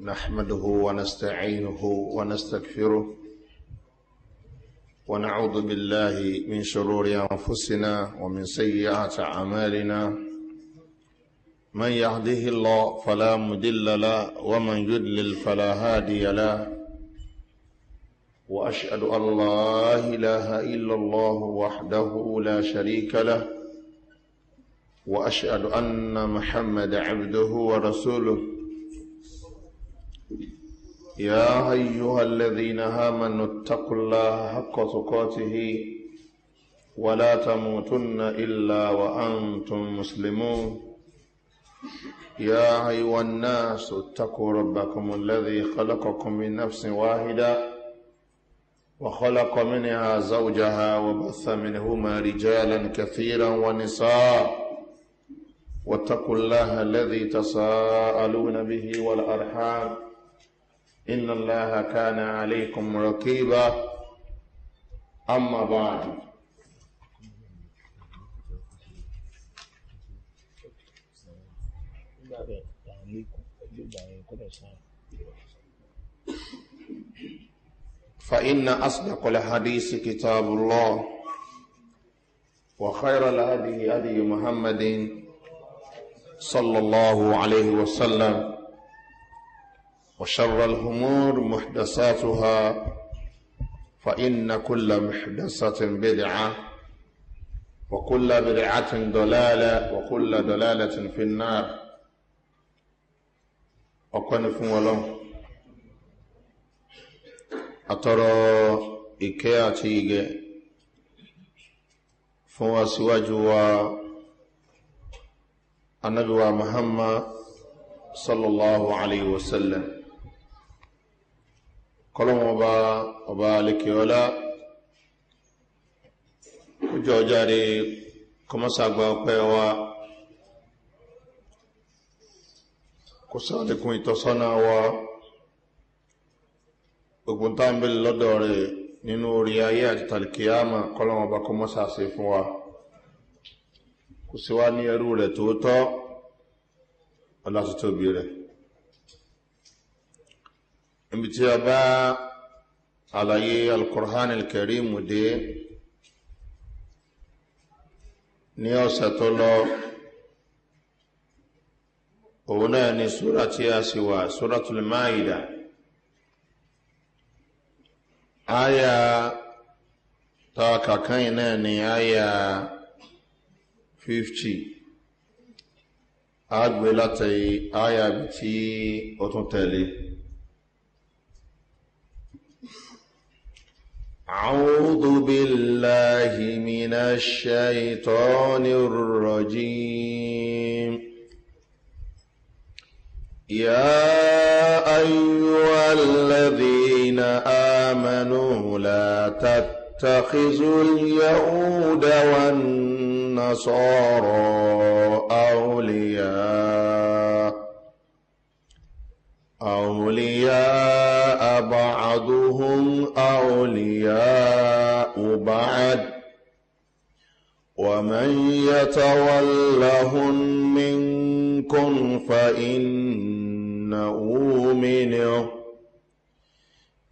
نحمده ونستعينه ونستغفره ونعوذ بالله من شرور أنفسنا ومن سيئات أعمالنا. من يهده الله فلا مضل له ومن يضلل فلا هادي له. وأشهد أن لا إله إلا الله وحده لا شريك له، وأشهد أن محمد عبده ورسوله. يا أيها الذين آمنوا اتقوا الله حق تقاته ولا تموتن إلا وأنتم مسلمون. يا أيها الناس اتقوا ربكم الذي خلقكم من نفس واحدة وخلق منها زوجها وبث منهما رجالا كثيرا ونساء، واتقوا الله الذي تساءلون به والأرحام إن الله كان عليكم رقيبا. أما بعد، فإن أصدق الحديث كتاب الله، وخير الهدي هدي محمد صلى الله عليه وسلم، وشر الأمور محدثاتها، فإن كل محدثة بدعة، وكل بدعة ضلالة، وكل ضلالة في النار. Ọpẹ́ ni fún Ọlọ́run, àtọrọ ìkẹ́ àti ìgẹ̀ fún wa síwájú wa Ànábì wa Muhammad sallallahu alayhi wa sallam. Kọlọ́wọ́n ọba ọba alẹ́kẹ̀ọ́lá kójọ jáde kọmọ́sàgbà ọpẹ́ wa, kó sàlékún ìtọ́sọ́nà wa, gbogbo tá ń bèèrè lọ́dọ̀ rẹ̀ nínú orí ayé àti tàlìkìyàmà, kọlọ́wọ́n ọba kọmọ́sàsẹ fún wa, kò sí wá ní ẹrú rẹ̀ tóótọ́ ọlátútóbi rẹ̀. Níbi tí a bá àlàyé Al-Qur'an al-Karim dé ní ọ̀sẹ̀ tó lọ, òun náà ni súra tí a sì wà, Suratul Maida, áyà tàkàkán náà ni áyà 50, a gbé láti áyà bí tí ó tún tẹ̀lé. أعوذ بالله من الشيطان الرجيم. يا أيها الذين آمنوا لا تتخذوا اليهود والنصارى أولياء بعضهم أولياء بعض، ومن يتولهم منكم فإنه منهم،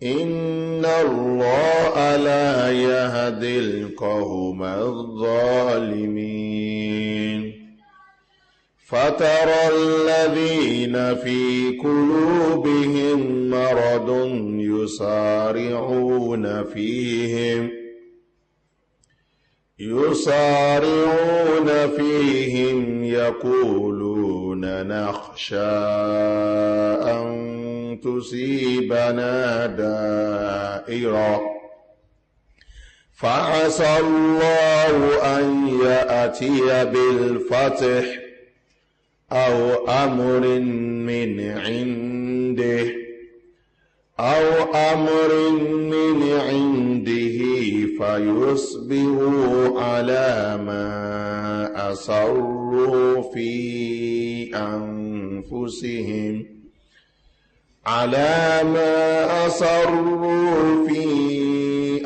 إن الله لا يهدي القوم الظالمين. فترى الذين في قلوبهم مرض يسارعون فيهم يقولون نخشى أن تصيبنا دائرة، فعسى الله أن يأتي بالفتح أو أمر من عنده فيصبحوا على ما أسروا في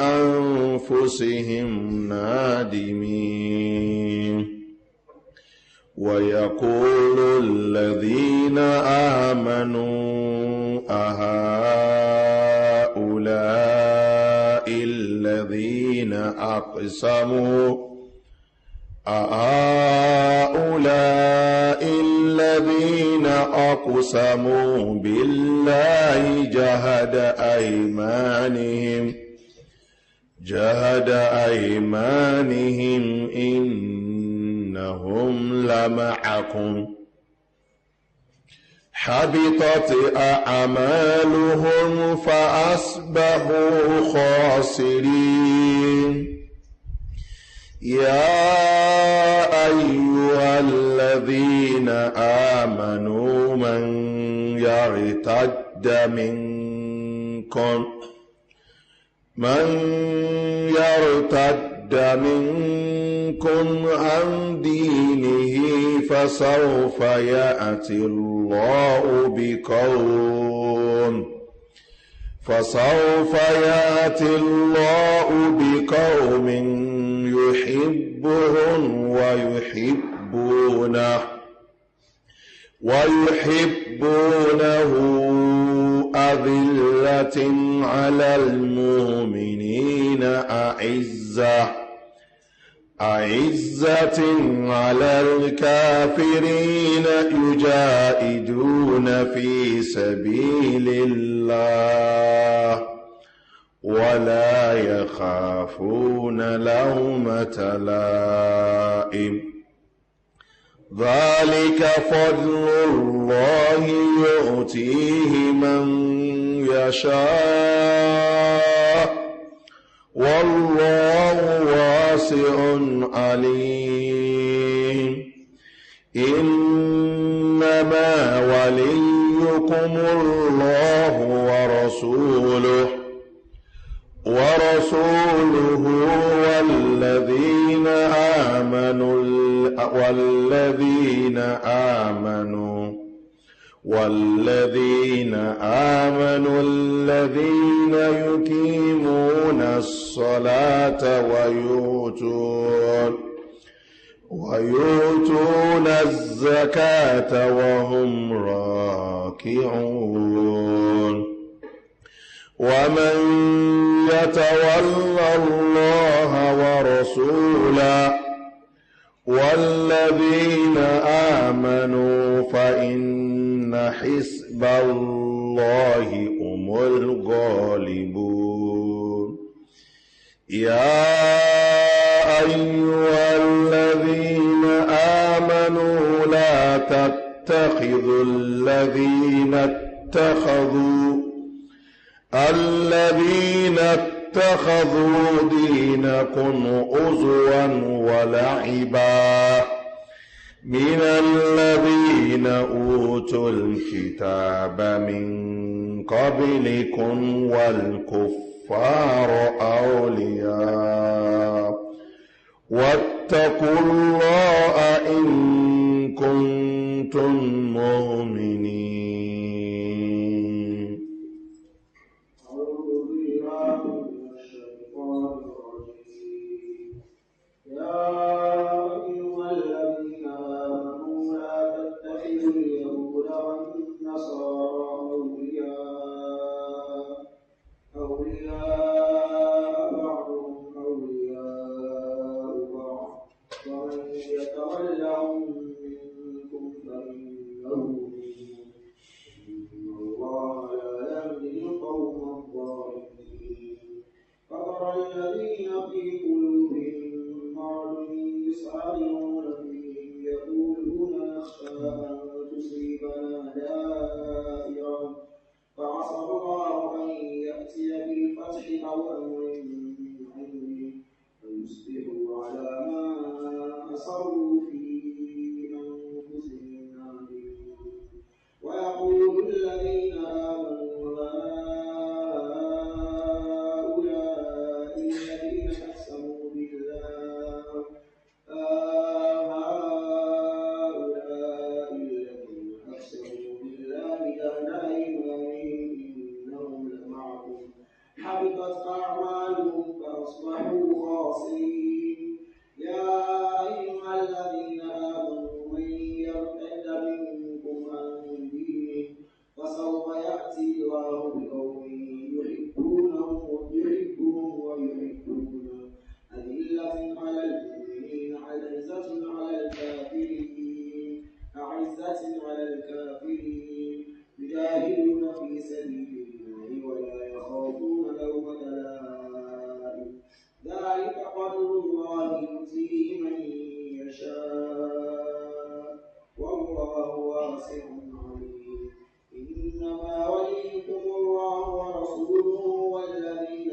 أنفسهم نادمين. ويقول الذين آمنوا أهؤلاء الذين أقسموا أهؤلاء الذين أقسموا بالله جهد أيمانهم إنهم لمعكم حبطت أعمالهم فأصبحوا خاسرين. يا أيها الذين آمنوا من يرتد منكم عن دينه فسوف يأتي الله بقوم يحبهم ويحبونه أذلة على المؤمنين أعزة على الكافرين يجاهدون في سبيل الله ولا يخافون لومة لائم. ذلك فضل الله يؤتيه من يشاء والله واسع عليم. إنما وليكم الله ورسوله والذين آمنوا الذين يقيمون الصلاة ويؤتون الزكاة وهم راكعون. ومن يتول الله ورسوله والذين آمنوا فإن حزب الله هم الغالبون. يا أيها الذين آمنوا لا تتخذوا الذين اتخذوا دينكم هزوا ولعبا من الذين أوتوا الكتاب من قبلكم والكفار أولياء واتقوا الله إن كنتم مؤمنين. يأتي الله بقوم يحبونهم ويحبونه أذلة على المؤمنين أعزة على الكافرين يجاهدون في سبيل الله ولا يخافون لومة لائم ذلك فضل الله يؤتيه من يشاء والله واسع عليم. إنما وليكم الله ورسوله والذين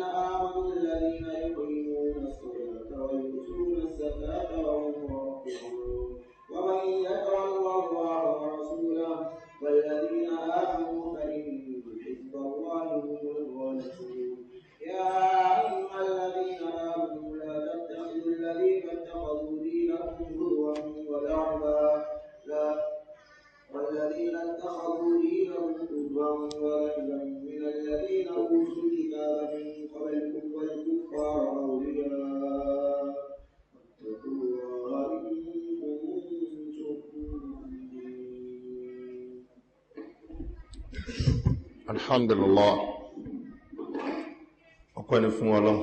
آمنوا الذين يقيمون الصلاة ويؤتون الزكاة وهم راكعون. ومن يتول الله ورسوله والذين آمنوا فإن حزب الله هم الغالبون. يا أيها الذين آمنوا لا تتخذوا الذين اتخذوا دينكم هزوا ولعبا والذين اتخذوا دينهم هزوا ولعبا من الذين أوتوا الكتاب من قبلكم والكفار أولياء واتقوا الله إن كنتم مؤمنين. Alhamdulillah, ọpẹ́ ni fún Ọlọ́run.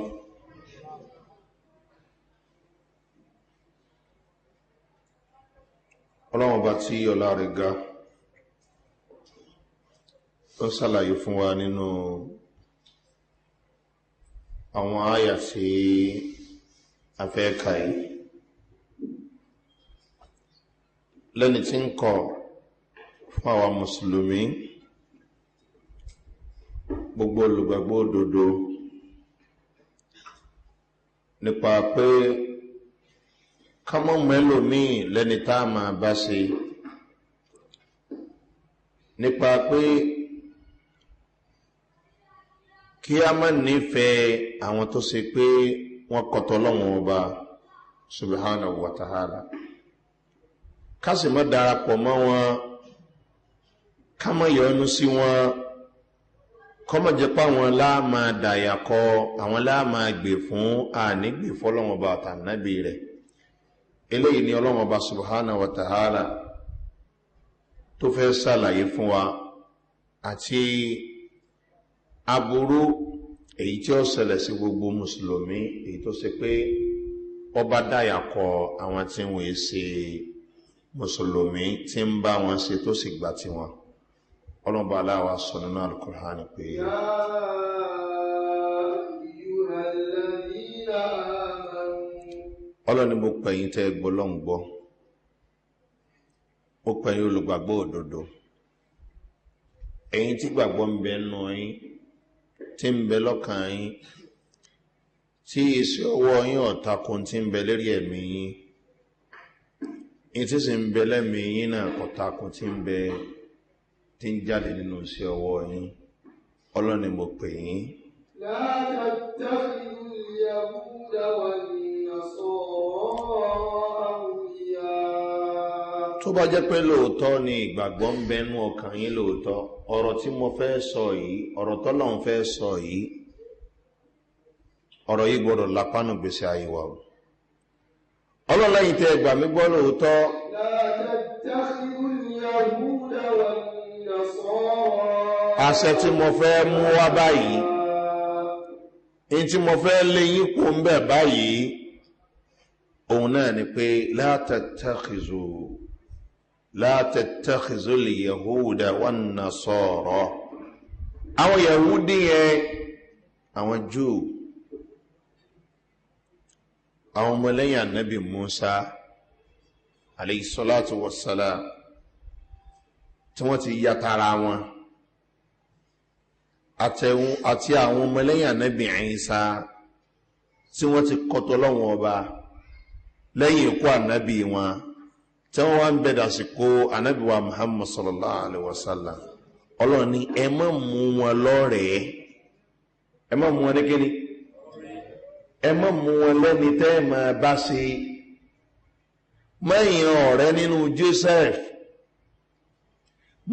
Ọlọ́run ọba tí ọlá rẹ̀ ga ó sàlàyé fún wa nínú àwọn àyà tí a fẹ́ kà yìí, lẹ́ni tí ń kọ̀ fún àwa mùsùlùmí, gbogbo olùgbàgbọ́ òdodo, nípa pé ká mọ́ mẹ́lòmíì lẹ́ni tá a máa bá ṣe, nípa pé kí a má nífẹ̀ẹ́ àwọn tó ṣe pé wọ́n kọ̀tọ̀ Ọlọ́run ọba subhanahu wa ta'ala, ká sì má darapọ̀ mọ́ wọn, ká má yọ́nú sí wọn, kọ́mọ̀ jẹ́ pé àwọn láàmà dàyàkọ, àwọn láàmà gbè fún ànígbè fọ́lọ́run ọba àtànábì rẹ̀. Eléyìí ni Ọlọ́run ọba subhanahu wa ta'ala tó fẹ́ ṣàlàyé fún wa, àti aburú èyí tí ó ṣẹlẹ̀ sí gbogbo mùsùlùmí èyí tó ṣe pé ọba dàyàkọ àwọn tí wọ́n ṣe mùsùlùmí tí ń bá wọn ṣe tó sì gbà tiwọn. Ọlọ́ba aláwa sọ nínú Al-Qur'ani pé Ọlọ́ni mo pẹ̀yìn tẹ́ gbọ́ lọ́n gbọ́, mo pẹ̀yìn olùgbàgbọ́ òdodo, ẹ̀yin tí gbàgbọ́ ń bẹ nù yín, tí ń bẹ lọ́kàn yín, tí iṣẹ́ ọwọ́ yín ọ̀takùn tí ń bẹ lérí ẹ̀mí yín, yín tí sì ń bẹ lẹ́mí yín náà ọ̀takùn tí ń bẹ tí ń jáde nínú iṣẹ́ ọwọ́ yín. Ọlọ́ni mo pè yín. La tattakhidul yahuda wan nasara awliya. Tó bá jẹ́ pé lóòótọ́ ni ìgbàgbọ́ ń bẹ nú ọkàn yín lóòótọ́, ọ̀rọ̀ tí mo fẹ́ sọ yìí, ọ̀rọ̀ tọ́lọ́run fẹ́ sọ yìí, ọ̀rọ̀ yìí gbọ́dọ̀ lápánù gbèsè ayé wa o. Ọlọ́run lẹ́yìn tẹ́ gbà mí gbọ́ lóòótọ́. La tattakhidul yahuda wan nasara. Àṣẹ tí mo fẹ́ mú wá báyìí, ní tí mo fẹ́ lé yín kó ń bẹ̀ báyìí, òun náà ni pé la tattakhidhu al-yahuda wan-nasara. Àwọn Yahudi yẹn, àwọn Júù, àwọn ọmọlẹ́yìn Ànábì Musa alayhi salatu wassalam, tí wọ́n ti ya tara wọn, àti àwọn ọmọlẹ́yìn Ànábì Ìsá tí wọ́n ti kọtọ lọ́wọ́n ọba lẹ́yìn ikú ànábì wọn, tí wọ́n wá ń bẹ dàsìkò ànábì wa Muhammad sallallahu alaihi wasallam. Ọlọ́run ní ẹ má mú wọn lọ́rẹ̀ẹ́, ẹ má mú wọn ní kíni, ẹ má mú wọn lẹ́ni tẹ́ ẹ máa bá ṣe. Mẹ́yìn ọ̀rẹ́ nínú Joseph,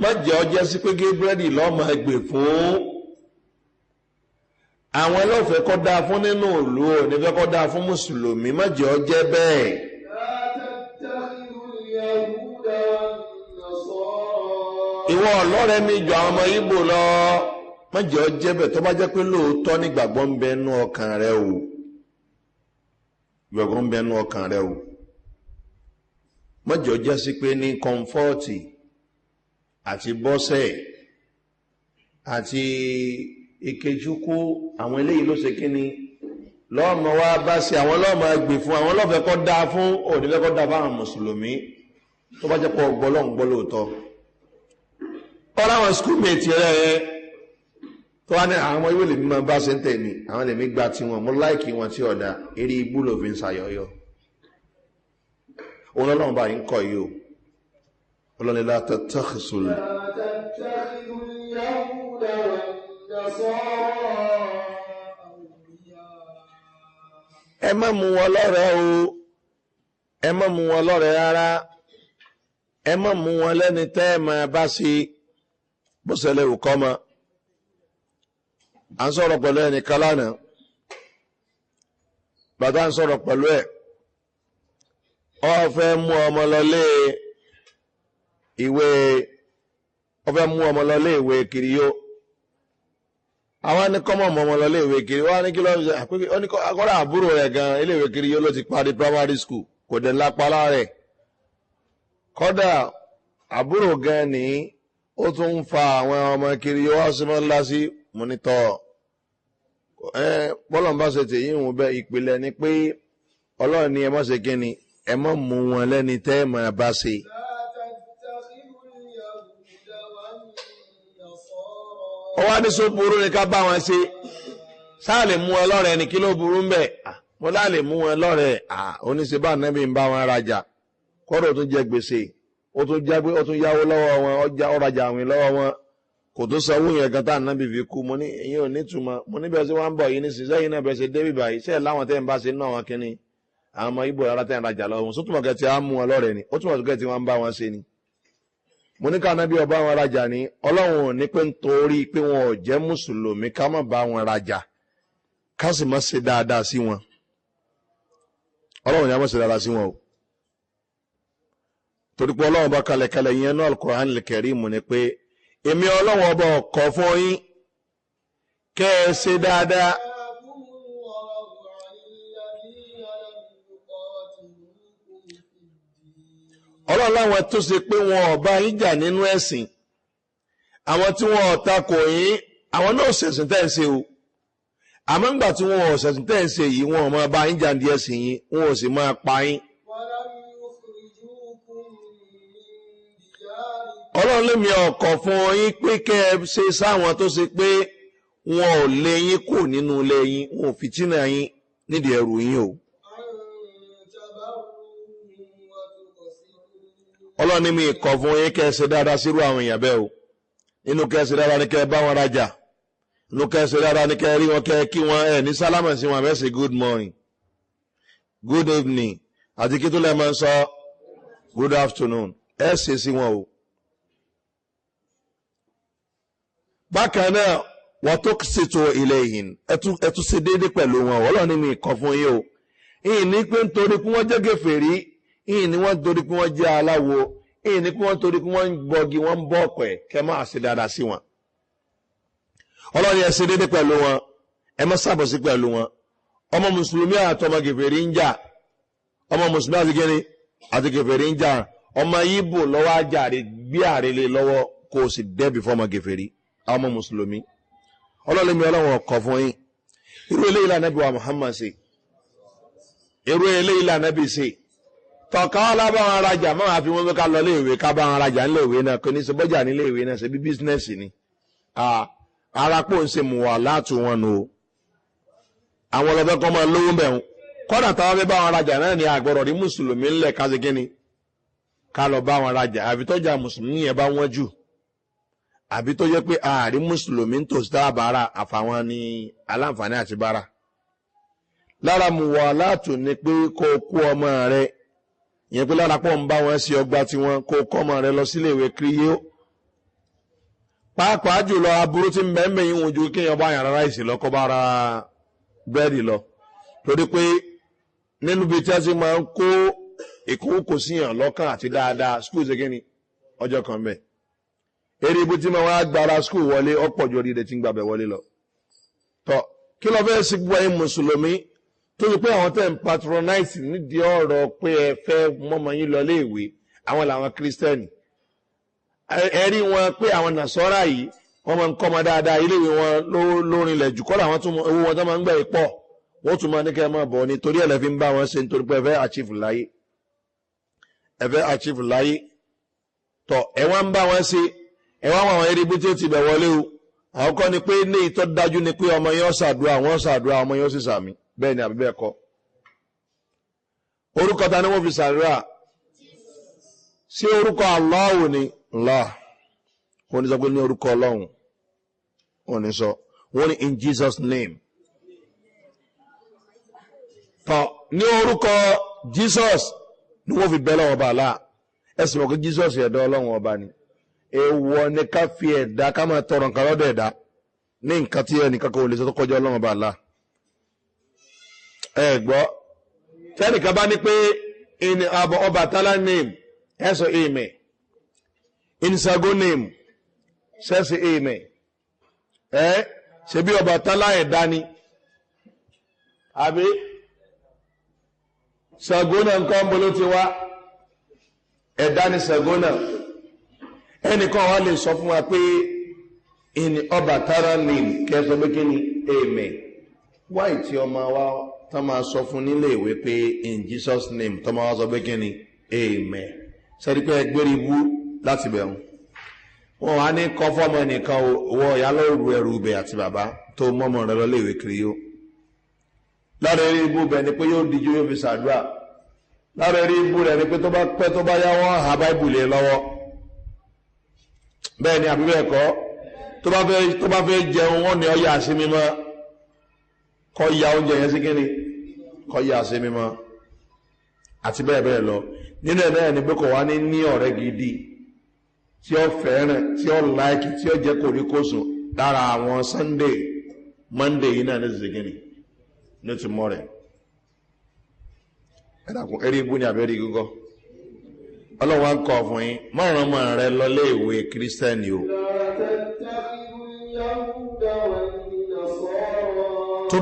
má jẹ́ ọjẹ́ sí pé Gabriel lọ́mọ ẹgbẹ̀ fún àwọn ẹlọ́fẹ́ kọ́ dáa fún nínú ìlú, onífẹ́ kọ́ dáa fún mùsùlùmí, má jẹ́ ọjẹ́ bẹ́ẹ̀. Ìwọ ọlọ́rẹ́ mi jọ àwọn ọmọ Ibo lọ. Mọ́jọ́ jẹ́bẹ̀ tó bá jẹ́ pé lóòótọ́ nígbàgbọ́ ń bẹ nú ọkàn rẹ o. Ìgbàgbọ́ ń bẹ nú ọkàn rẹ o. Mọ́jọ́ jẹ́ sí pé ní kọ́ńfọ́ọ̀tì àti bọ́sẹ̀ àti Ìkejúkú àwọn eléyìí ló ṣe kí ni lọ́mọ wá bá sí àwọn lọ́mọ gbè fún àwọn lọ́fẹ́ kọ́ dáa fún ònífẹ́ kọ́ dáa fáwọn mùsùlùmí tó bá jẹ́ pọ̀ gbọ́lọ́n gbọ́ lóòótọ́. Ọ̀rọ̀ àwọn skúlmẹ̀tì rẹ̀ tó wá ní àwọn ọmọ ìwé lèmi máa bá ṣe ń tẹ̀mí, àwọn lèmi gba tiwọn, mo láìkì wọn tí ọ̀dà eré ibú ló fi ń ṣàyọyọ. Òun lọ́lọ́run bá yín kọ́ yìí o. Ọlọ́ni látàtàkìsùn. Ẹ má mú wọn lọ́rẹ̀ẹ́ o, ẹ má mú wọn lọ́rẹ̀ẹ́ rárá, ẹ má mú wọn lẹ́ni tẹ́ ẹ máa bá sí bó ṣẹlẹ̀ ò kọ́ mọ́. À ń sọ̀rọ̀ pẹ̀lú ẹnìkan lánàá, bàtà ń sọ̀rọ̀ pẹ̀lú ẹ̀, ó fẹ́ mú ọmọ lọlé ìwé, ó fẹ́ mú ọmọ lọlé ìwé kiriyó. Àwọn ní kọ́mọ̀ mọ́ ọmọ lọlé ìwé kiri, wọ́n á ní kí ló ń ṣe, àpé ó ní kọ́lá àbúrò rẹ̀ gan ilé ìwé kiriyó ló ti parí primary school, kò dẹ̀ lápá lára ẹ̀. Kọ́dà àbúrò gan ni ó tún ń fa àwọn ọmọ kiriyó wá sí mọ́ ńlá sí mọ́nítọ́. Bọ́lọ̀ ń bá ṣe tèyí ìwọ̀n bẹ́ ìpìlẹ̀ ni pé Ọlọ́run ni ẹ má ṣe kíni, ẹ má mú wọn lẹ́ni tẹ́ ẹ máa bá ṣe. Ó wá ní sọ burú ni ká bá wọn ṣe, sáà lè mú wọn lọ́rẹ̀ẹ́ ni, kí ló burú ń bẹ̀? Mo láà lè mú wọn lọ́rẹ̀ẹ́. Oníṣẹ́ bá nẹ́bí ń bá wọn rajà, kọ́dọ̀ tún jẹ gbèsè, ó tún jágbé, ó tún yáwó lọ́wọ́ wọn, ó rajà àwìn lọ́wọ́ wọn, kò tó sanwó yẹn gan tá ànábì fi kú. Mo ní ìyẹn ò ní túmọ̀. Mo ní bẹ́ẹ̀ sí wọ́n ń bọ̀ yìí ní sísẹ́ yìí náà bẹ́ẹ̀ ṣe débì báyìí, ṣé ẹ̀ láwọn tẹ́ ń bá ṣe náà wọn kínní àwọn ọmọ Ìgbò rárá tẹ́ ń rajà lọ́wọ́ wọn, sótúmọ̀ kẹ́ ti á mú wọn lọ́rẹ̀ẹ́ ni, ó túmọ̀ kẹ́ ti wọ́n ń bá wọn ṣe ni. Mo ní ká ànábì ọba wọn rajà ni, Ọlọ́run ò ní pé nítorí pé wọn ò jẹ́ mùsùlùmí ká má bá wọn rajà, ká sì má ṣe dáadáa sí wọn. Ọlọ́run ni a má ṣe dáadáa sí wọn o. Torí pé Ọlọ́run bá kalẹ̀ kalẹ̀ yẹn náà Al-Qur'an al-Karim ni pé èmi Ọlọ́run ọba ọkọ̀ fún yín kẹ́ ẹ ṣe dáadáa. Ọlọ́run láwọn tó ṣe pé wọn ò bá yín jà nínú ẹ̀sìn, àwọn tí wọn ò takò yín, àwọn náà ṣẹ̀sìn tẹ́ ń ṣe o. Àmọ́ ńgbà tí wọn ò ṣẹ̀sìn tẹ́ ń ṣe yìí, wọn ò máa bá yín jà ní ẹ̀sìn yín, wọn ò sì máa pa yín. Ọlọ́run lémi ọkọ̀ fún yín pé kẹ́ ẹ ṣe sáwọn tó ṣe pé wọn ò lé yín kù nínú ilé yín, wọn ò fìtínà yín nídìí ẹrù yín o. Ọlọ́run ní mi kọ̀ fún yín kẹ́ ẹ ṣe dáadáa sírú àwọn èèyàn bẹ́ẹ̀ o. Nínú kẹ́ ẹ ṣe dáadáa ní kẹ́ ẹ bá wọn rajà, nínú kẹ́ ẹ ṣe dáadáa ní kẹ́ ẹ rí wọn, kẹ́ ẹ kí wọn, ẹ ní sálámà sí wọn, àbẹ́ ṣe good morning, good evening, àti kí tó lẹ́ máa ń sọ good afternoon, ẹ ṣe sí wọn o. Bákan náà, wọ́n tó ṣètò ilé ìhìn, ẹ tún ṣe déédéé pẹ̀lú wọn. Ọlọ́run ní mi kọ̀ fún yín o. Ìyìn ní pé nítorí pé wọ́n jẹ́ kèfèrí, ìyìn ní wọ́n torí pé wọ́n jẹ́ aláwo, ìyìn ní pé wọ́n torí pé wọ́n ń bọgi, wọ́n ń bọ̀ ọ̀pẹ̀, kẹ́ máa ṣe dáadáa sí wọn. Ọlọ́run ẹ ṣe déédéé pẹ̀lú wọn, ẹ má ṣàbòsí pẹ̀lú wọn. Ọmọ mùsùlùmí àti ọmọ kèfèrí ń jà, ọmọ mùsùlùmí àti kíni àti kèfèrí ń jà, ọmọ Ìgbò lọ́wọ́ ajáre gbé àrèlé lọ́wọ́ kó o sì dẹ́bi fún ọmọ kèfèrí, ọmọ mùsùlùmí. Ọlọ́run mi Ọlọ́run ọkọ̀ fún yín. Irú eléyìí là Nábì wa Muhammad ṣe. Irú eléyìí là Nábì ṣe. Tọ̀ka wá lábá wọn rajà, máa fi wọn ká lọ léèwé, ká bá wọn rajà nílé ìwé náà, kò ní ṣe bọ́jà nílé ìwé náà, ṣe bí bísínẹ́sì ni. Ara pò ń ṣe mùwà látù wọn nù o. Àwọn ọlọ́fẹ́ kan máa lówó bẹ̀ wọn. Kọ́dà táwọn fẹ́ bá wọn rajà náà ni àgbọ̀rọ̀ rí mùsùlùmí ńlẹ̀ ká ṣe kíni, ká lọ bá wọn rajà. Àbí tọ́jà mùsùlùmí yẹn bá wọ́n jù, àbí tó jẹ́ pé ààrí mùsùlùmí ń tòsí tá bára, àfàwọn ní aláǹfààní àti bára. Lára mùwà látù ni pé kó o kó ọmọ rẹ, ìyẹn pé lára pọ̀ ń bá wọn sí ọgbà tiwọn, kó o kọ́ ọmọ rẹ lọ sílé ìwé kiriyó. Pàápàá jùlọ aburú tí ń bẹ ń bẹ yín wojú kéèyàn bá yàrá ráìsì lọ, kó bá ra búrẹ́dì lọ. Torí pé nínú ibi tí a ti máa ń kó ìkówókò síyàn lọ́kàn àti dáadáa, skul ṣe kí ni ọjọ́ kan bẹ́ẹ̀. Eré ibú tí ma wá gbára skul wọlé ọ̀pọ̀ ju oríire tí ń gbàbẹ̀ wọlé lọ. Tọ́ kí lọ fẹ́ sí gbogbo ẹ̀yin mùsùlùmí tó ti pé àwọn tẹ̀ ń patronize nídìí ọ̀rọ̀ pé ẹ fẹ́ mọ́mọ yín lọ léèwé, àwọn làwọn kírísítẹ́nì. Ẹ rí wọn pé àwọn nàṣọ́rà yìí wọ́n máa ń kọ́ ọmọ dáadáa, iléèwé wọn lórinlẹ̀ jù, kọ́ làwọn tún owó wọn tó máa ń gbẹ̀ pọ̀, wọ́n tún máa ní kẹ́ ẹ máa bọ̀ ní torí ẹ̀ lẹ́ fi ń bá wọn ṣe nítorí pé ẹ fẹ́ achieve láyé, ẹ fẹ́ achieve láyé. Tọ́ ẹ wá ń bá wọn ṣe, ẹ wá wọn àwọn eré ibú tí ó ti bẹ̀ wọlé o. Àwọn kọ́ ni pé ní ìtọ́ dájú ni pé ọmọ yẹn ṣàdúrà, wọ́n ṣàdúrà, ọmọ yẹn ó sì sàmì, bẹ́ẹ̀ ni àbí bẹ́ẹ̀ kọ́? Orúkọ ta ni wọ́n fi ṣàdúrà? Sí orúkọ Allahu ni? Allah wọ́n ní sọ pé ní orúkọ Ọlọ́run wọ́n ní sọ, wọ́n ní in Jesus name. Tọ́ ní orúkọ Jesus ni wọ́n fi bẹ́ lọ́wọ́ ọba àlá. Ẹ sì mọ̀ pé Jesus ẹ̀dá Ọlọ́run ọba ni. Èèwọ̀ ni ká fi ẹ̀dá ká máa tọrọ nǹkan lọ́dọ̀ ẹ̀dá ní nǹkan tí ẹnìkan kò lè sọ tó kọjá Ọlọ́run ọba àlá. Ẹ gbọ́, tẹ́nìkan bá ní pé in Ọbàtálá name, ẹ sọ amen. In Ṣàngó name, ṣẹ́sì amen. Ẹ ṣe bí Ọbàtálá ẹ̀dá ni, àbí Ṣàngó náà nǹkan ń bolo ti wá, ẹ̀dá ni Ṣàngó náà. Ẹnìkan wa lè sọ fún wa pé in Ọbàtálá name, kẹsọ pé kí ni amen. Wáì tí ọmọ wa tán máa sọ fún nílé ìwé pé in Jesus name, tán máa wá sọ pé kí ni amen. Sẹ́ni pé ẹgbẹ́rẹ́ ibú láti bẹ̀rù wọn wá ní kọ́ fọ́mọ nìkan wọ ìyá lóru ẹrù ibẹ̀ àti bàbá tó mọ́mọ́ rẹ lọ léèwé kiri yó. Lára eré ibú bẹ̀ ni pé yóò díjú yóò fi ṣàdúrà. Lára eré ibú rẹ̀ ni pé tó bá pẹ́ tó bá yá wọ́n ha báìbù lé lọ́wọ́. Bẹ́ẹ̀ ni àbí bẹ́ẹ̀ kọ́? Tó bá fẹ́ jẹun wọ́n ní ọyà sí mímọ́, kọ́ ya oúnjẹ yẹn sí kíni, kọ́ ya sí mímọ́ àti bẹ́ẹ̀ bẹ́ẹ̀ lọ. Nínú ẹ̀ náà ni pé kò wá ní ọ̀rẹ́ gidi tí ó fẹ́ràn, tí ó láìkì, tí ó jẹ́ kòríkòsùn lára àwọn Sunday Monday yìí náà ní ṣe kíni ní ti mọ́ rẹ̀. Ẹ̀dàkùn, eré ibú ni àbẹ́rí gígọ́? Ọlọ́run wá ń kọ́ fún yín, márùn ọmọ rẹ lọ lé ìwé kírísítẹ́nì o. Tó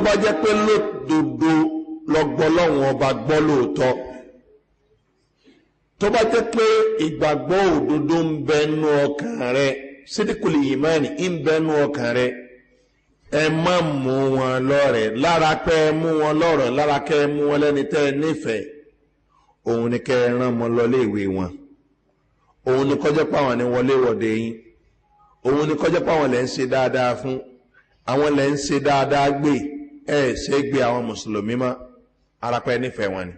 bá jẹ́ pé lódodo lọ́gbọ́ lọ́wọ́n ọba gbọ́ lóòótọ́, tó bá jẹ́ pé ìgbàgbọ́ òdodo ń bẹ nú ọkàn rẹ, sídìkùlì ìmánì ń bẹ nú ọkàn rẹ, ẹ má mú wọn lọ́rẹ̀. Lára pé ẹ mú wọn lọ́rẹ̀, lára kẹ́ ẹ mú wọn lẹ́ni tẹ́ ẹ nífẹ̀ẹ́, òun ni kẹ́ ẹ rán wọn lọ léèwé wọn, òun ni kọjá páwọn ni wọlé wọ̀de yín, òun ni kọjá páwọn lẹ́ ń ṣe dáadáa fún, àwọn lẹ́ ń ṣe dáadáa gbé, ẹ ṣe gbé àwọn mùsùlùmí mọ́ ara pé nífẹ̀ẹ́ wọn ni.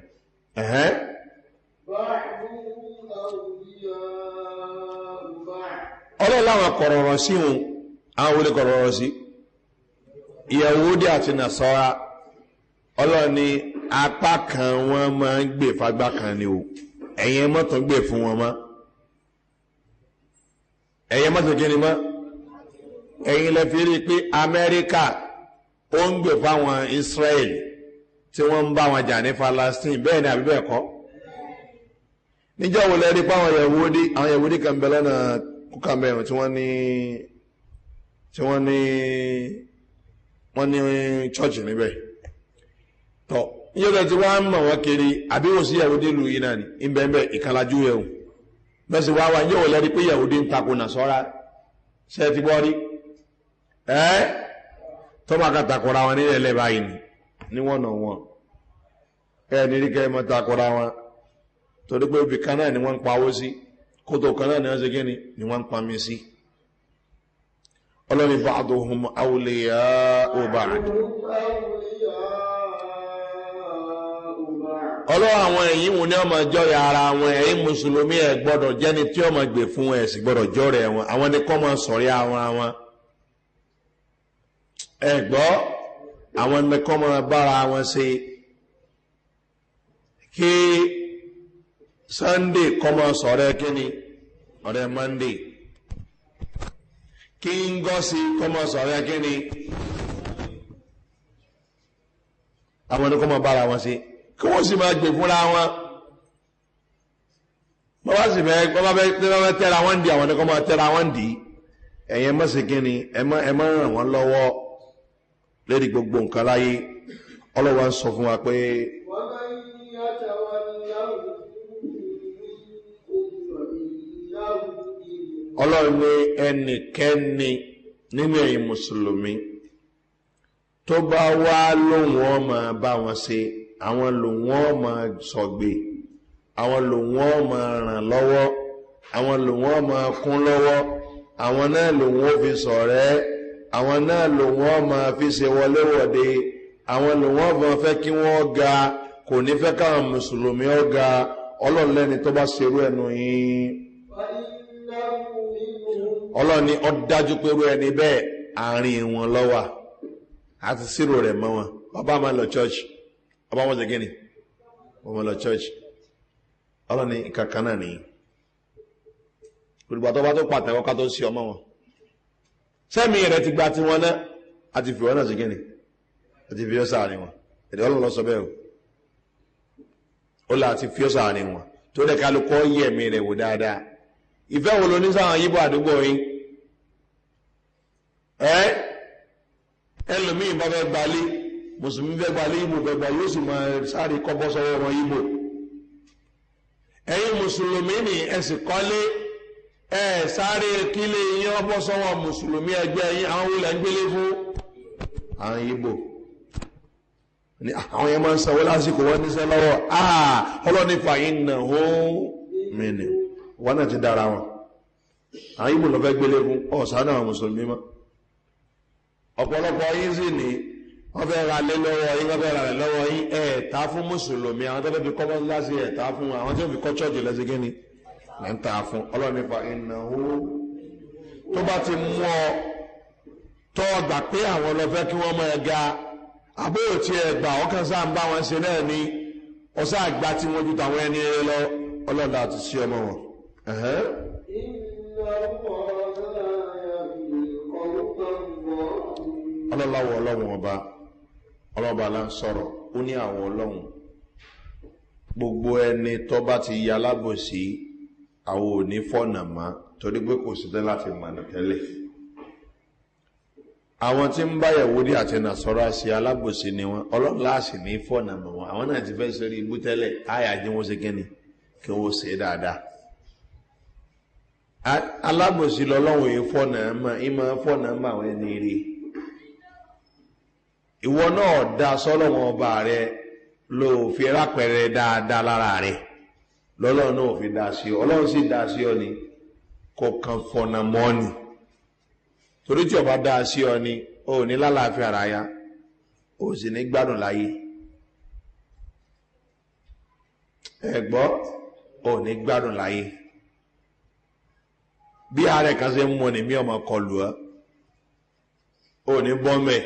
Ọlọ́run láwọn kọ̀rọ̀rọ̀ sí wọn, àwọn wọlé kọ̀rọ̀rọ̀ sí Yahudi àti Nasara. Ọlọ́run ní apá kan wọn máa ń gbè fagbá kan ni o. Ẹ̀yin mọ́tò gbè fún wọn mọ́, ẹ̀yin mọ́tò kí ni mọ́. Ẹ̀yin lè fi rí i pé Amẹ́ríkà ó ń gbè fáwọn Israel tí wọ́n ń bá wọn jà ní Palestine, bẹ́ẹ̀ ni àbí bẹ́ẹ̀ kọ́? Níjọ́ wo lẹ rí pé àwọn Yahudi kan bẹ lọ́nà kúkà mẹ́rin tí wọ́n ní church níbẹ̀? Tọ́ níjọ́ tí wọ́n mọ̀ wọ́n kiri, àbí wọ́n sí Yahudi lu yìí náà ní ìbẹ̀ẹ̀bẹ̀ ìkàlájú yẹ̀ o bẹ́ẹ̀ sì wá wá. Níjọ́ wo lẹ rí pé Yahudi ń takò Nàsárà? Ṣe ti gbọ́ rí ẹ́ tọ́ba ká takora wọn nílẹ̀ lẹ́bàá yìí ni ní wọ́n nà wọ́n ẹ̀ ní rí kẹ́ ẹ mọ́ takora wọn, torí pé ibì kan náà ni wọ́n ń pawó sí, kótó kan náà ni wọ́n ṣe kí ni ni wọ́n ń pami sí. Ọlọ́ni ba'duhum awliya'u ba'd. Ọlọ́wọ́ àwọn ẹ̀yìn wọn ni ọmọ jọ́rẹ̀ ara wọn. Ẹ̀yìn mùsùlùmí ẹ̀ gbọ́dọ̀ jẹ́ni tí ọmọ gbè fún ẹ̀ sì gbọ́dọ̀ jọ́rẹ̀ wọn. Àwọn ni kọ́ máa sọ̀rí àwọn wọn. Ẹ gbọ́, àwọn ni kọ́ máa bára wọn ṣe, kí Sunday kọ́ máa sọ̀rẹ́ kí ni ọ̀rẹ́ Monday, kí ń gọ́sí kọ́ máa sọ̀rẹ́ kí ni. Àwọn ni kọ́ máa bára wọn ṣe, kí wọ́n sì máa gbè fúnra wọn. Bọ́bá sì fẹ́ bọ́bá fẹ́ tẹ́ra wọ́n dì, àwọn ẹ̀kọ́ máa tẹ́ra wọ́n dì. Ẹ̀yẹ mọ́ sí kí ni, ẹ má ràn wọ́n lọ́wọ́ lérí gbogbo nǹkan láyé. Ọlọ́wọ́ ń sọ fún wa pé ọlọ́run ní ẹnikẹ́ni nínú ẹ̀yin mùsùlùmí tó bá wá lóhun ọmọ bá wọn ṣe, àwọn lòun ọmọ sọ̀gbè, àwọn lòun ọmọ ràn lọ́wọ́, àwọn lòun ọmọ kún lọ́wọ́, àwọn náà lòun ó fi sọ̀rẹ́, àwọn náà lòun ọmọ fi ṣe wọléwọ̀de, àwọn lòun ọmọ fẹ́ kí wọ́n ga, kò ní fẹ́ káwọn mùsùlùmí ó ga. Ọlọ́run lẹ́ni tó bá ṣerú ẹnu yín, ọlọ́run ní ó dájú pé irú ẹni bẹ́ẹ̀ àárín wọn lọ́wà àti sírò rẹ̀ mọ́ wọn. Bàbá máa lọ church, bàbá wọn ṣe kí ni, wọ́n máa lọ church. Ọlọ́run ní kankan náà nìyí. Olùgbà tó bá tó pàtẹ́wọ́ ká tó sí ọmọ wọn, sẹ́mi rẹ̀ ti gba tiwọn náà, àti fi wọn náà ṣe kí ni, àti fi ọ́ sáàrin wọn. Èdè ọlọ́run lọ sọ bẹ́ẹ̀ o, ó là àti fi ọ́ sáàrin wọn tó lè kálukọ́ yẹ̀mí rẹ̀ wò dáadáa. Ìfẹ́ wo ló ní sáwọn yíbò àdúgbò yín? Ẹ́ ẹlòmíì bá fẹ́ gbalé, mùsùlùmí fẹ́ gbalé, yíbò fẹ́ gba, yóò sì máa sáré kọ́bọ́ sọ́wọ́ wọn yíbò. Ẹ̀yin mùsùlùmí ni ẹ sì kọ́lé, ẹ sáré kílé yín ọbọ̀ sọ́wọ́ mùsùlùmí ẹgbẹ́ yín. Àwọn wúlẹ̀ ń gbélé fún àwọn yíbò ni àwọn yẹn máa ń sanwó lásìkò wọn níṣẹ́ lọ́wọ́. Ọlọ́ni fàyín náà ó mìíràn wọn náà ti dára wọn. Àwọn yíbò lọ fẹ́ gbélé fún ọ̀sán àwọn mùsùlùmí mọ́. Ọ̀pọ̀lọpọ̀ yín sì ní wọ́n fẹ́ ra lé lọ́wọ́ yín, wọ́n fẹ́ ra lé lọ́wọ́ yín, ẹ̀ ta fún mùsùlùmí. Àwọn tó fẹ́ fi kọ́ mọ́sálásí ẹ̀ ta fún, àwọn tó fi kọ́ chọ́ọ̀jì lẹ́sìn kí ni lẹ́ ń ta fún. Ọlọ́run nípa ìnáwó tó bá ti mú ọ tó gbà pé àwọn lọ fẹ́ kí wọ́n mọ ẹ ga, àbúrò tí ẹ gbà ọkàn sáà ń bá wọn ṣe náà ni ọ̀sá àgbà tí wọ́n ju tàwọn ẹni rẹ lọ. Ọlọ́run àti sí ọmọ wọn. Ọlọ́láwọ̀ ọlọ́run ọba, ọlọ́ba la ń sọ̀rọ̀, ó ní àwọn ọlọ́run gbogbo ẹni tó bá ti ya alábòsí àwọn ò ní fọ̀nà mọ́, torí pé kò sí tẹ́ láti mọ̀nà tẹ́lẹ̀. Àwọn tí ń bá Yẹ̀wúdí àti Nàsárà ṣe alábòsí ni wọn, ọlọ́run láàṣì ní fọ̀nà mọ́ wọn. Àwọn náà ti fẹ́ sórí ibú tẹ́lẹ̀, àyà jẹ́ wọ́n ṣe kíni kí wọ́n ṣe dáadáa. Alábòsí lọ́lọ́run yìí fọ̀nà mọ́, ìmọ̀ fọ̀nà mọ́ àwọn ẹni rí. Ìwọ náà dá sọ́lọ́wọ́n ọba rẹ ló fi rápẹrẹ dáadáa lára rẹ, lọ́lọ́run náà fi dá sí ọ, ọlọ́run sì dá sí ọ ni, kò kàn fọ̀nà mọ́ ni. Torí tí ọba dá sí ọ ni, o ní lálàáfíà ara ya, o sì ní gbádùn láyé. Ẹ gbọ́, o ní gbádùn láyé. Bí ààrẹ kan ṣe ń mú ni mí ọmọ kọlù ọ, o ní bọ́mẹ̀.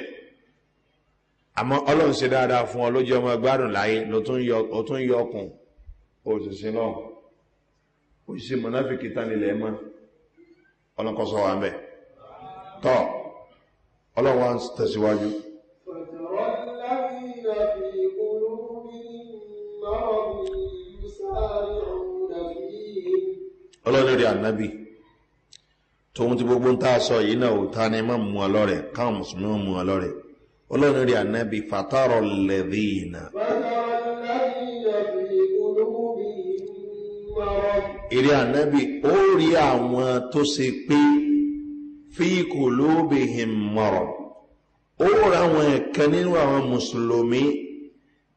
Àmọ́ ọlọ́run ṣe dáadáa fún ọ lójú ọmọ gbádùn láyé, ló tún yọ ọkùn, o sì sin náà, o sì mọ̀náfíkì tán nílẹ̀ mọ́. Ọlọ́kọ́sọ wa mẹ́ tọ́, ọlọ́run wa ń tẹ̀síwájú. Ọlọ́run rí ànábì tóun ti gbogbo ń tá a sọ yìí náà ò ta ni má mú ọ lọ́rẹ̀, káwọn mùsùlùmí mú ọ lọ́rẹ̀. Ọlọ́run rí ànábì fàtàrọ̀ lẹ́dínà. Ìrí ànábì ó rí àwọn tó ṣe pé fi qulubihim marad, ó rà àwọn ẹ̀kan nínú àwọn mùsùlùmí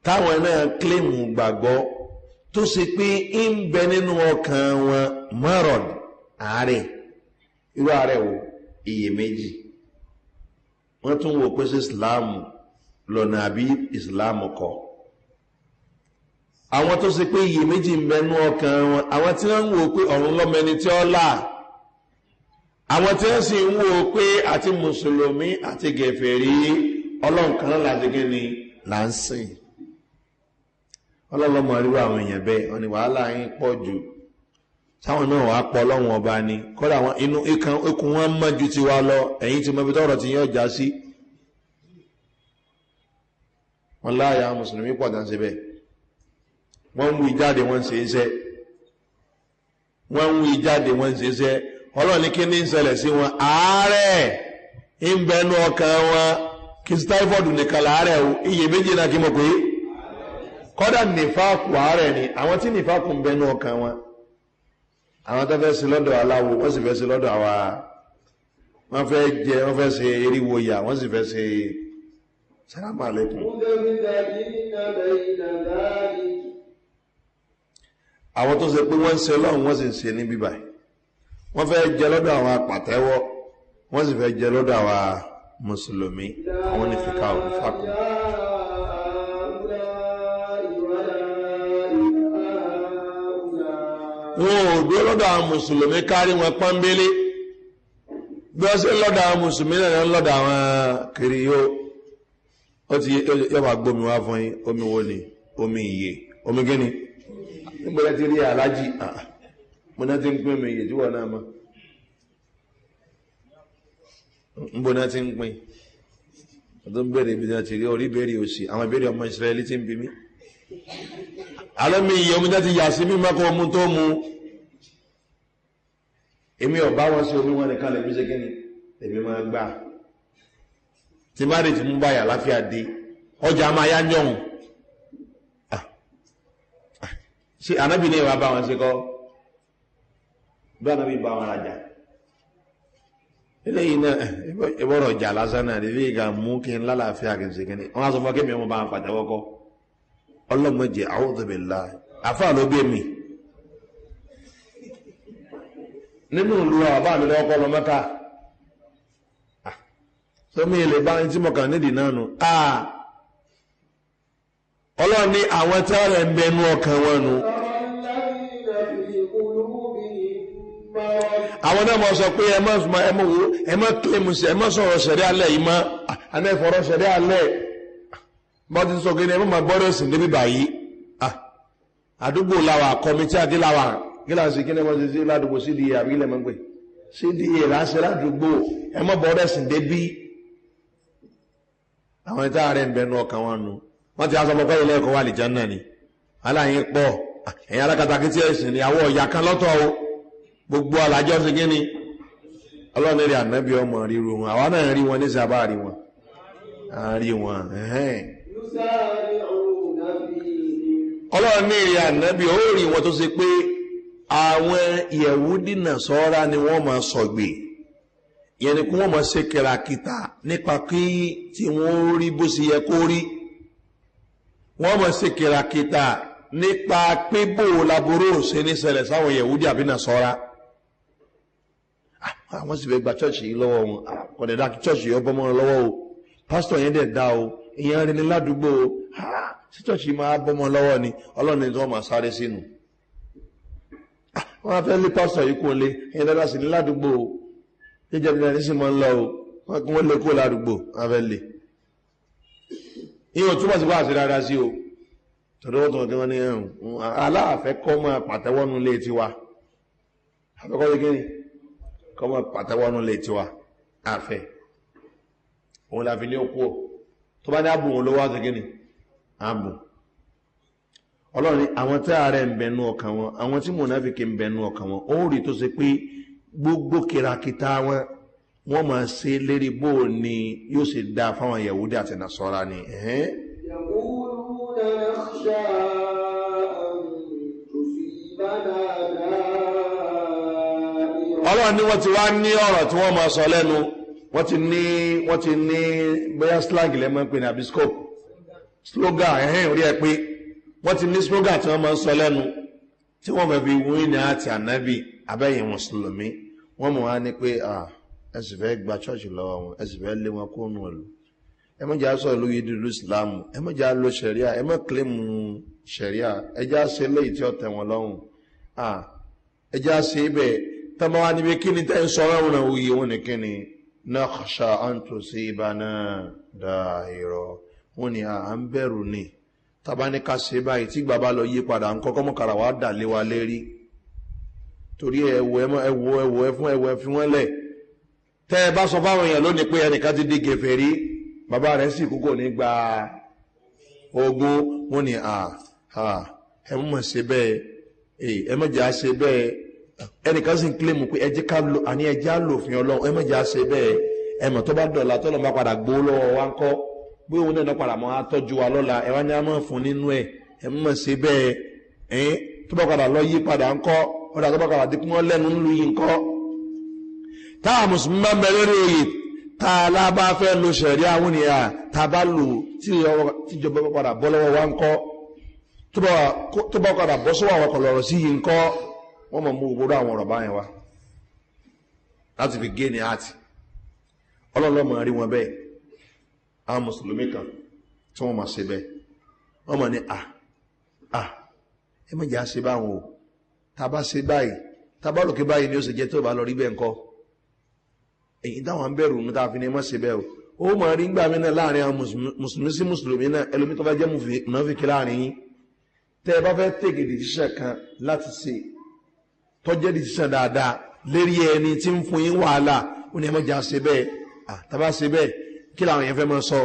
táwọn náà kílèmù gbàgbọ́ tó ṣe pé ń bẹ nínú ọkàn wọn marad, àárẹ̀. Irú àárẹ̀ wo? Iyèméjì. Wọ́n tún wò pé sí ìsìláàmù lọ́nà àbí ìsìláàmù kọ́. Àwọn tó ṣe pé iyèméjì ń bẹnu ọkàn wọn, àwọn tí wọ́n ń wò pé ọ̀run lọ́mọ ẹni tí ó là, àwọn tí wọ́n sì ń wò pé àti mùsùlùmí àti gẹ̀fẹ̀rí ọlọ́run kan náà láti kí ni là ń sìn. Ọlọ́run mọ̀ ríru àwọn èèyàn bẹ́ẹ̀, wọ́n ní wàhálà yín pọ̀ jù. Táwọn náà wàá pọ̀ ọlọ́run ọba ni, kódà wọn inú ikùn wọn mọ́ ju tiwa lọ, ẹ̀yìn tí mo fi tọrọ ti yín ọjà sí. Wọ́n láàyè àwọn mùsùlùmí pọ̀ tán síbẹ̀, wọ́n ń wí jáde, wọ́n ń ṣe iṣẹ́. Wọ́n ń wí jáde, wọ́n ń ṣiṣẹ́. Ọlọ́run ní kí ní ń ṣẹlẹ̀ sí wọn? Àárẹ̀ ń bẹnu ọkàn wọn. Kí sí typhoid nìkan láàárẹ̀ o, iye méjì náà kí mo pè é. Kọ́dà nìfàkù àárẹ̀ ni, àwọn tí nìfàkù ń bẹnu ọkàn wọn. Àwọn tó fẹ́ sí lọ́dọ̀ aláwo, wọ́n sì fẹ́ sí lọ́dọ̀ àwa. Wọ́n fẹ́ jẹ, wọ́n fẹ́ ṣe eriwo yà, wọ́n sì fẹ́ ṣe sàlámù aláìkùm. Àwọn tó ṣe pé wọ́n ń ṣe lọ́hùn, wọ́n sì ń ṣe ní bíbáyìí. Wọ́n fẹ́ jẹ lọ́dọ̀ àwọn apàtẹ́wọ́, wọ́n sì fẹ́ jẹ lọ́dọ̀ àwọn mùsùlùmí. Àwọn ní fìkà ò ní fàkùn. Wọn ò dúró lọ́dọ̀ àwọn mùsùlùmí kárí wọn pọ́nbélé. Bí wọ́n ṣe lọ́dọ̀ àwọn mùsùlùmí náà lọ́dọ̀ àwọn kiri yóò. Ó ti yọ bá gbómi wá fún yín. Omi wo ni? Omi ìyè. Omi gíní? Níbo lẹ ti rí aláàjì? Mo náà ti ń pín omi ìyè tí wọ́n náà mọ̀. Níbo náà ti ń pín? Ọdún bèèrè ibi tí wọ́n ti rí orí bèèrè òsì. Àwọn ìbéèrè ọmọ Ísírẹ́lì ti ń bi mí. Àlọ́ mi ìyè omi náà ti yà sí mímọ́ kó mu tó mu. Èmi ò bá wọn sí omi wọn nìkan lèmi ṣe kíni? Èmi máa gbà. Tí má lè ti mú báyà láfíà dé, ọjà máa yá yọ̀hún. Ṣé ànábì ní ìwà bá wọn ṣe kọ́? Bí ànábì bá wọn rajà. Eléyìí náà, ìbọ̀rọ̀ ọjà lásán náà, lè fi ìgbà mú kí n lálàáfíà kí n ṣe kíni. Wọ́n á sọ fún akémi ọmọ bá wọn pàtẹ́wọ́ kọ́. Ọlọ́mọdé, a'udhu billahi. Àfáà ló gbé mi. Nínú ìlú àbá mi lọ́wọ́ kọ́ lọ Mẹ́kà. Sọmi ilé bá ń tí mo kàn nídìí náà nù. Ọlọ́run ní àwọn tí wọ́n rẹ̀ ń bẹnu ọkàn wọn nù. Àwọn náà mọ̀ sọ pé ẹ má ẹ má wo ẹ má kílẹ̀mù sí ẹ má sọ̀rọ̀ sẹ̀rí alẹ́ yìí mọ́. Àná ìfọ̀rọ̀ sẹ̀rí alẹ́. Bọ́ ti sọ pé ẹ má máa gbọ́dọ̀ sìn débi báyìí. Àdúgbò làwà, kọ́mítì àti làwà. Gíláàsì kí ni wọ́n ti sí ládùúgbò CDA àbí ilẹ̀ mọ́ pé CDA láṣẹ ládùúgbò ẹ má bọ́dọ̀ sìn débi. Àwọn ìta rẹ̀ ń bẹnu ọkàn wọn nù. Wọ́n ti aṣọ ọmọkọ́ ilé ẹ̀kọ́ wà lè jẹun náà ni. Aláyín pọ̀, ẹ̀yin alákatakítí ẹ̀sìn ni àwọn ọ̀yà kan lọ́tọ̀ o. Gbogbo alájọ́ sí kí ni? Ọlọ́run rí ànábì ọmọ ríru wọn. Àwa náà rí wọn ní sábà rí wọn. À ń rí wọn. Ọlọ́run ní rí ànábì ó rí wọn tó ṣe pé àwọn Yẹ̀wúdí Nàsárà ni wọ́n máa sọ̀gbè. Ìyẹn ni kí wọ́n máa ṣe kìràkìtà nípa kí tí wọ́n rí bó ṣe yẹ kó rí. Wọ́n máa ṣe kìràkìtà nípa pé bó laboró ṣe ní ṣẹlẹ̀ sáwọn Yẹ̀wúdí àbí Nàsárà. Àwọn sì fẹ́ gba chọ́ọ̀chì yìí lọ́wọ́ wọn. Kò dẹ̀ dá kí chọ́ọ̀chì yìí ó bọ́ mọ́ wọn lọ́wọ́ o. Pásítọ̀ yẹn dẹ̀ dá o. Ìyẹn rí ni ládùúgbò o. Ṣé chọ́ọ̀chì yìí máa bọ́ mọ́ lọ́wọ́ ni? Ọlọ́run ni tí wọ́n máa sáré sínú. Wọ́n á fẹ́ lé pásítọ̀ yìí kún lé. Ìyẹn dáadáa sì ní ládùúgbò o. Jíjẹ bí ẹni sì máa ń lọ o. Wọ́n lè kó ládùúgbò. Wọ́n á fẹ́ lé. Ìyẹn ò túmọ̀ sí wáàsí dáadáa sí o. Tọ́dọ̀ wọ́n tó wọ́n ní ẹ̀hún. Aláàfẹ́ kọ́ máa pàtẹ́wọ́nú lé tiwa. Àfẹ́kọ́ sí kíni? Kọ́ máa pàtẹ́wọ́nú lé tiwa. Àfẹ́. Òun la fi ní okú o. Tó bá ní àbùn òun ló wá sí kíni? Àbùn. Ọlọ́run ní àwọn tí ààrẹ ń bẹnu ọkàn wọn, àwọn tí mùnáfíkì ń bẹnu ọkàn wọn, ó rí tó ṣe pé gbogbo kìràkìtà wọn, wọ́n máa ṣe lérí bó ni yóò ṣe dá fáwọn Yẹ̀wúdí àti Nàsárà ni. يقولون نخشى أن تصيبنا دائرة. Ọlọ́run ní wọ́n ti wá ní ọ̀rọ̀ tí wọ́n máa sọ lẹ́nu. Wọ́n ti ní bóyá slang lẹ́mọ̀ pé ní àbí scope. Slogan ẹ̀hẹ́n orí ẹ pé wọ́n ti ní slogan tí wọ́n máa sọ lẹ́nu tí wọ́n fẹ́ fi wín ní àti ànábì abẹ́yìn mùsùlùmí. Wọ́n mọ̀ wá ní pé ẹ sì fẹ́ gba church lọ́wọ́ wọn, ẹ sì fẹ́ lé wọn kó nù ìlú. Ẹ má jẹ́ á sọ ìlú yìí di ìlú ìsìlámù, ẹ má jẹ́ á lo ṣẹ̀ríà, ẹ má kílèmù ṣẹ̀ríà, ẹ jẹ́ á ṣe léyìí tí ó tẹ̀ wọ́n lọ́rùn. Ẹ jẹ́ á ṣe ibẹ̀. Tọ́mọ wá níbi kí ni tẹ́ ń sọ ọ̀rọ̀ náà wuyì wọn ni kí ni? Nakhsha an tusibana da'ira. Wọ́n ní à ń bẹ̀rù ni. Tàbá ní ká ṣe báyìí tí gbà bá lọ yí padà ń kọ́kọ́ mọ́kàrà wá dà lé wa lérí. Torí ẹ̀wọ̀ ẹ̀wọ̀ ẹ̀wọ̀ ẹ̀fún ẹ̀wọ̀ ẹ̀fún wọn lẹ̀. Tẹ́ ẹ bá sọ fáwọn èèyàn lónìí pé ẹnìkan ti di kèfèrí, bàbá rẹ̀ sì kú kò ní gba ogún. Wọ́n ní ẹ mọ̀ ṣe bẹ́ẹ̀, ẹ mọ̀ jà ṣe bẹ́ẹ̀. Ẹnìkan sì ń kílèmù pé ẹjẹ́ ká lo, àní ẹjẹ́ á lò fún ọlọ́run, ẹ mọ̀já ṣe bẹ́ẹ̀. Ẹmọ̀ tó bá dọ̀la tó lọ́n bá padà gbó lọ́wọ́ wa ń kọ́ bí òun náà padà mọ́ atọ́jú wa lọ́la, ẹ wá ní a mọ̀ fún nínú ẹ̀, ẹ mọ̀ ṣe bẹ́ẹ̀. Ẹ̀ tó bá padà lọ yí padà ń kọ́, ọ̀dà tó bá padà dínkù wọn lẹ́nu ńlu yìí ń kọ́. Táà mùsùlùmí bá ń bẹ lórí oyè, tá a lá bá fẹ́ lo ṣẹ̀rí àwọn ènìyàn, tá a bá lò tíjọba bá padà bọ́ lọ́wọ́ wa ń kọ́, tó bá padà bọ́ sọ́wọ́ àwọn kọ̀lọ̀rọ̀ sí yìí ń kọ́, wọ́n mọ̀ mú gbogbo àwọn ọ̀rọ̀ báyẹn wá láti fi gé ní àti ọlọ́lọ́mọ rí wọn bẹ́ẹ̀. Àwọn mùsùlùmí kan tí wọ́n mọ̀ sí bẹ́ẹ̀, wọ́n mọ̀ ní à ẹ mọ̀ jẹ́ àṣẹ báwọn o, tá a bá ṣe báyìí, tá a bá lòkè báyìí ni ó sì jẹ́, tó bá lọ rí bẹ́ẹ̀ ńkọ́. Èyí táwọn ń bẹ̀rù ní tá a fi ní mọ̀ sí bẹ́ẹ̀ o. Ó mọ̀ rí gbà mí náà láàrin àwọn mùsùlùmí sí mùsùlùmí náà, ẹlòmí tó fẹ́ jẹ́ mùnáfíkí láàrin yín, tẹ́ ẹ bá fẹ́ tèkè decision kan láti ṣe tọ́jẹ́ decision dáadáa lérí ẹni tí ń fún yín wàhálà, ó ní ẹ mọ̀ jẹ́ àṣẹ bẹ́ẹ̀. Tá a bá ṣe bẹ́ẹ̀, kí làwọn yẹn fẹ́ máa sọ?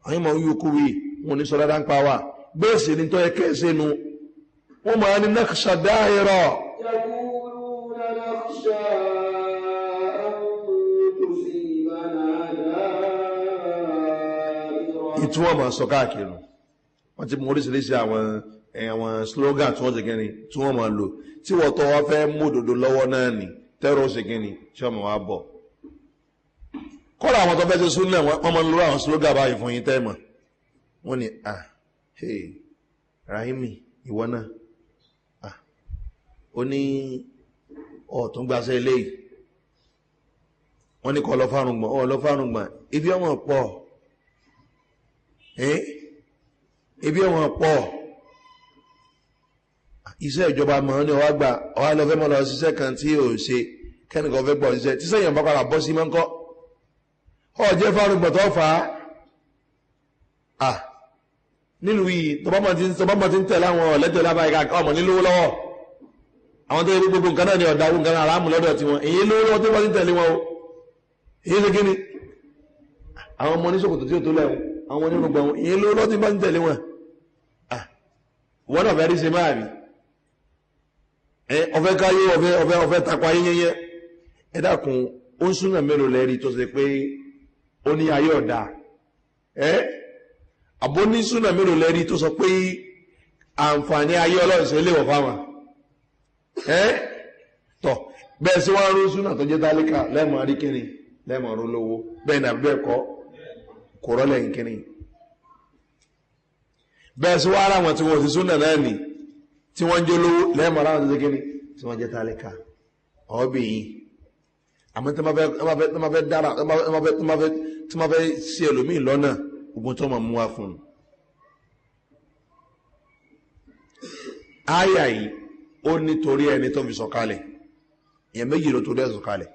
Àwọn yẹn máa ń yúkú wí, wọn ò ní sọ dáadáa ń pa wá. Bẹ́ẹ̀ sì ni tó yẹ kẹ́ ẹ ṣe nu. Wọ́n máa ní naqsha dáhìrọ̀. Yaquluna nakhsha an tusibana da'ira. Ìtú wọn máa sọ káàkiri nù. Wọ́n ti mú oríṣiríṣi àwọn slogan tí wọ́n ṣe kí ni tí wọ́n máa lò, tí wọ́n tọ́ wọ́n fẹ́ mú òdodo lọ́wọ́ náà ni tẹ́rọ ṣe kí ni tí wọ́n máa wá bọ̀. Kọ́lá àwọn tó fẹ́ ṣe súnà, wọ́n máa ń lo àwọn slogan báyìí fún yín tẹ́ẹ̀mọ̀. Wọ́n ní, hey, Rahimi, ìwọ náà, ó ní ọ̀tún gbaṣẹ́ eléyìí. Wọ́n ní kọ́ lọ fárùngbọ̀n, ọ̀ lọ fárùngbọ̀n, ibi ọmọ pọ̀. Ibi ọmọ pọ̀. Iṣẹ́ ìjọba mọ̀ ní ọwá gbà, ọwá lọ fẹ́ mọ́ lọ ṣiṣẹ́ kan tí ò ṣe, kẹ́nìkan fẹ́ gbọ́ ṣiṣẹ́, tíṣẹ́ yẹn bá padà bọ́ sí mọ́ ń kọ́. Ọ jẹ́ fárùngbọ̀n tó fà á. Nílùú yìí, tọba mọ̀ tí ń tẹ̀lé àwọn ọ̀lẹ́tẹ̀ lábáyé káàkiri, ọmọ nílówó lọ́wọ́. Àwọn tó yẹ gbogbo nǹkan náà ni ọ̀dà owó nǹkan aráàmù lọ́dọ̀ tiwọn. Èyí lówó lọ́wọ́ tó wọ́n ti ń tẹ̀lé wọn o. Èyí ṣe kíni? Àwọn ọmọ oníṣòkòtò tí ó tó lẹ́wọ̀n, àwọn onírúgbọ̀n wọn, èyí lówó lọ́wọ́ tí wọ́n ti ń tẹ̀lé wọn. Wọ́n náà fẹ́ rí ṣe máa rí. Ọ̀fẹ́ káyé, ọ̀fẹ́ takọ ayé yẹnyẹ. Ẹ dákun, ó ń súnà mélòó lẹ́rí tó ṣe pé ó ní ayé ọ̀dà. Àbó ní súnà mélòó lẹ́rí tó sọ pé àǹfààní ayé ọlọ́run ṣe léwọ̀ fáwọn. Tọ̀ bẹ́ẹ̀ sí wọ́n rú súnà tó jẹ́ tálíkà lẹ́mọ̀ rí kíni lẹ́mọ̀ rú lówó, bẹ́ẹ̀ ni àbí bẹ́ẹ̀ kọ́, kò rọ́lẹ̀ yín kíni. Bẹ́ẹ̀ sí wọ́n ara wọn tí wọ́n ti súnà náà nì tí wọ́n ń jẹ́ lówó lẹ́mọ̀ ara wọn tó jẹ́ kíni tí wọ́n jẹ́ tálíkà ọ̀ọ́bì yìí. Àmọ́ tí wọ́n fẹ́ dára, tí wọ́n fẹ́ sí ẹlòmíì lọ́nà, ogun tó máa mú wá fún un. Áyà yìí ó nítorí ẹni tó fi sọ̀kalẹ̀, èèyàn méjì ló torí ẹ̀ sọ̀kalẹ̀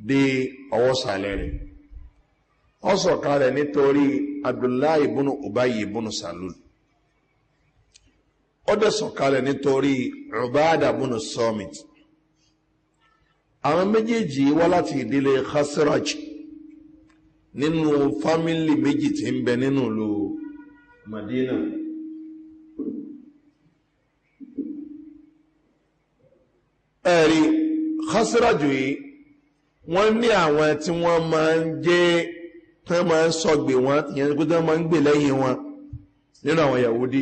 dé ọwọ́ sàlẹ̀ rẹ̀. Ó sọ̀kalẹ̀ nítorí Abdullahi ibùnú Ubayy ibùnú Salul. Ó dẹ̀ sọ̀kalẹ̀ nítorí Ubada ibùnú Samit. Àwọn méjèèjì wá láti ìdílé Khazraj nínú fámílì méjì tí ń bẹ nínú ìlú Madina. Ẹ̀rí Khazraj yìí, wọ́n ní àwọn tí wọ́n máa ń jẹ́, tí wọ́n máa ń sọgbè wọn, ìyẹn pé tí wọ́n máa ń gbè lẹ́yìn wọn nínú àwọn Yahudi.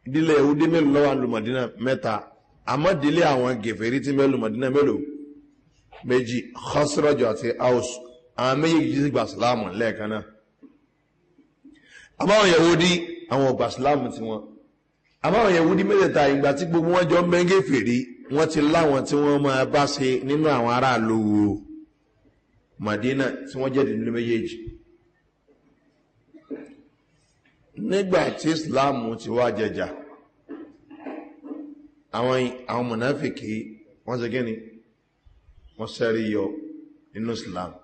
Ìdílé Yahudi mélòó ló wà ní Madina? Mẹ́ta. Àmọ́ ìdílé àwọn gèfèrí tí mélòó Madina mélòó? Méjì, Khazraj àti Aus. Àwọn méjèèjì sì gbà sílámù lẹ́ẹ̀kan náà. Àmọ́ àwọn Yahudi, àwọn ò gbà sílámù tiwọn. Àmọ́ àwọn Yahudi mẹ́tẹ̀ẹ̀ta, ìgbà tí gbogbo wọn jọ ń bẹ́ gèfèrí, wọ́n ti láwọn tí wọ́n máa bá ṣe nínú àwọn aráàlú Madina tí wọ́n jẹ́ ìdílé méjèèjì. Nígbà tí Ìsìláàmù ti wá jẹjà, àwọn mùnáfìkì wọ́n ṣe kíni? Wọ́n sẹ́rí yọ nínú Ìsìláàmù.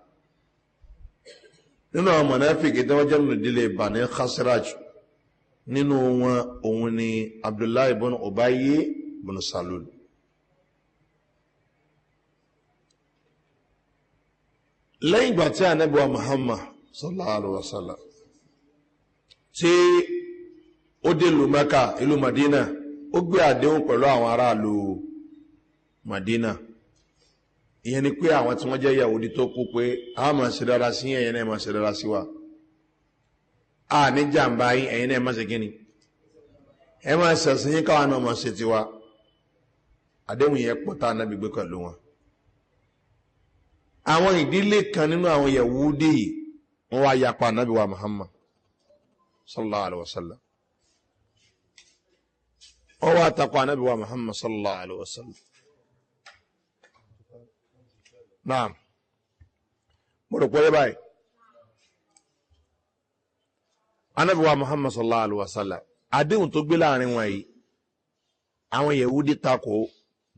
Nínú àwọn mùnáfìkì tí wọ́n jẹ́ nínú ìdílé Bani Khazraj, nínú wọn òun ni Abdullahi ibn Ubayy ibn Salul. Lẹ́yìn ìgbà tí Ànábì wa Muhammad sallallahu alaihi wasallam tí ó dé ìlú Mẹ́kà, ìlú Madina, Ó gbé àdéhùn pẹ̀lú àwọn aráàlú Madina. Ìyẹn ni pé àwọn tí wọ́n jẹ́ Yahudi tó kú pé a máa ṣe dára sí ẹ̀yin náà, máa ṣe dára sí wa. A ní jàǹbá yín, ẹ̀yin náà máa ṣe kíni, ẹ máa ṣẹ̀sìn yín, káwa náà máa ṣe tiwa. Àdéhùn yẹn pọ̀ tá ànábì gbé pẹ̀lú wọn. Àwọn ìdílé kan nínú àwọn Yahudi yìí, wọ́n wá yapa ànábì wa Muhammad sallallahu alaihi wasallam. Wọ́n wá takọ ànábì wa Muhammad sallallahu alaihi wasallam. Naam, mo rò pé báyìí ànábì wa Muhammad sallallahu alaihi wasallam, àdéhùn tó gbé láàrin wọn yìí, àwọn Yahudi takò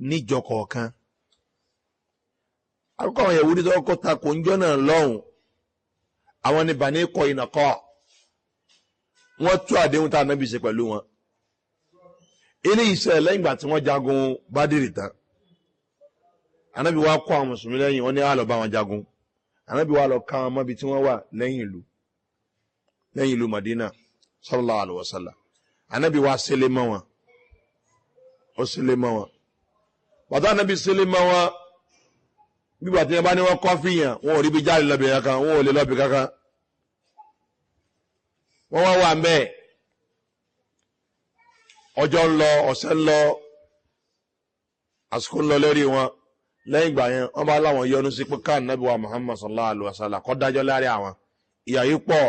níjọ kọ̀ọ̀kan. Àkọ́kọ́, àwọn Yahudi tó kọ́ takò ńjọ́ náà lọ́hùn, àwọn ní Bani Qaynuqa. Wọ́n tú àdéhùn tá ànábì ṣe pẹ̀lú wọn. Ilé iṣẹ́ lẹ́yìn ìgbà tí wọ́n jagun Bádìrì tán, ànábì wa kó àwọn mùsùlùmí lẹ́yìn, wọ́n ní àlọ́ bá wọn jagun. Ànábì wa lọ ká wọn mọ́bi tí wọ́n wà lẹ́yìn ìlú Madina sallallahu alaihi wasallam. Ànábì wa sílé mọ́ wọn, ó sílé mọ́ wọn. Bàtà ànábì sílé mọ́ wọn, bíbà tí wọ́n bá ní wọ́n kọ́ fìyàn, wọn ò rí bí jáde lọ́bì kankan, wọn ò lè lọ́bì kankan. Wọ́n wá wà mbẹ́. Ọjọ́ ń lọ, ọ̀sẹ̀ ń lọ, àsìkò ń lọ lórí wọn. Lẹ́yìn ìgbà yẹn, wọ́n bá láwọn yọnu sí pé káà nàbí wa Muhammad sallallahu alaihi wa sallam kọ́ dájọ́ láàrin àwọn. Ìyà yìí pọ̀,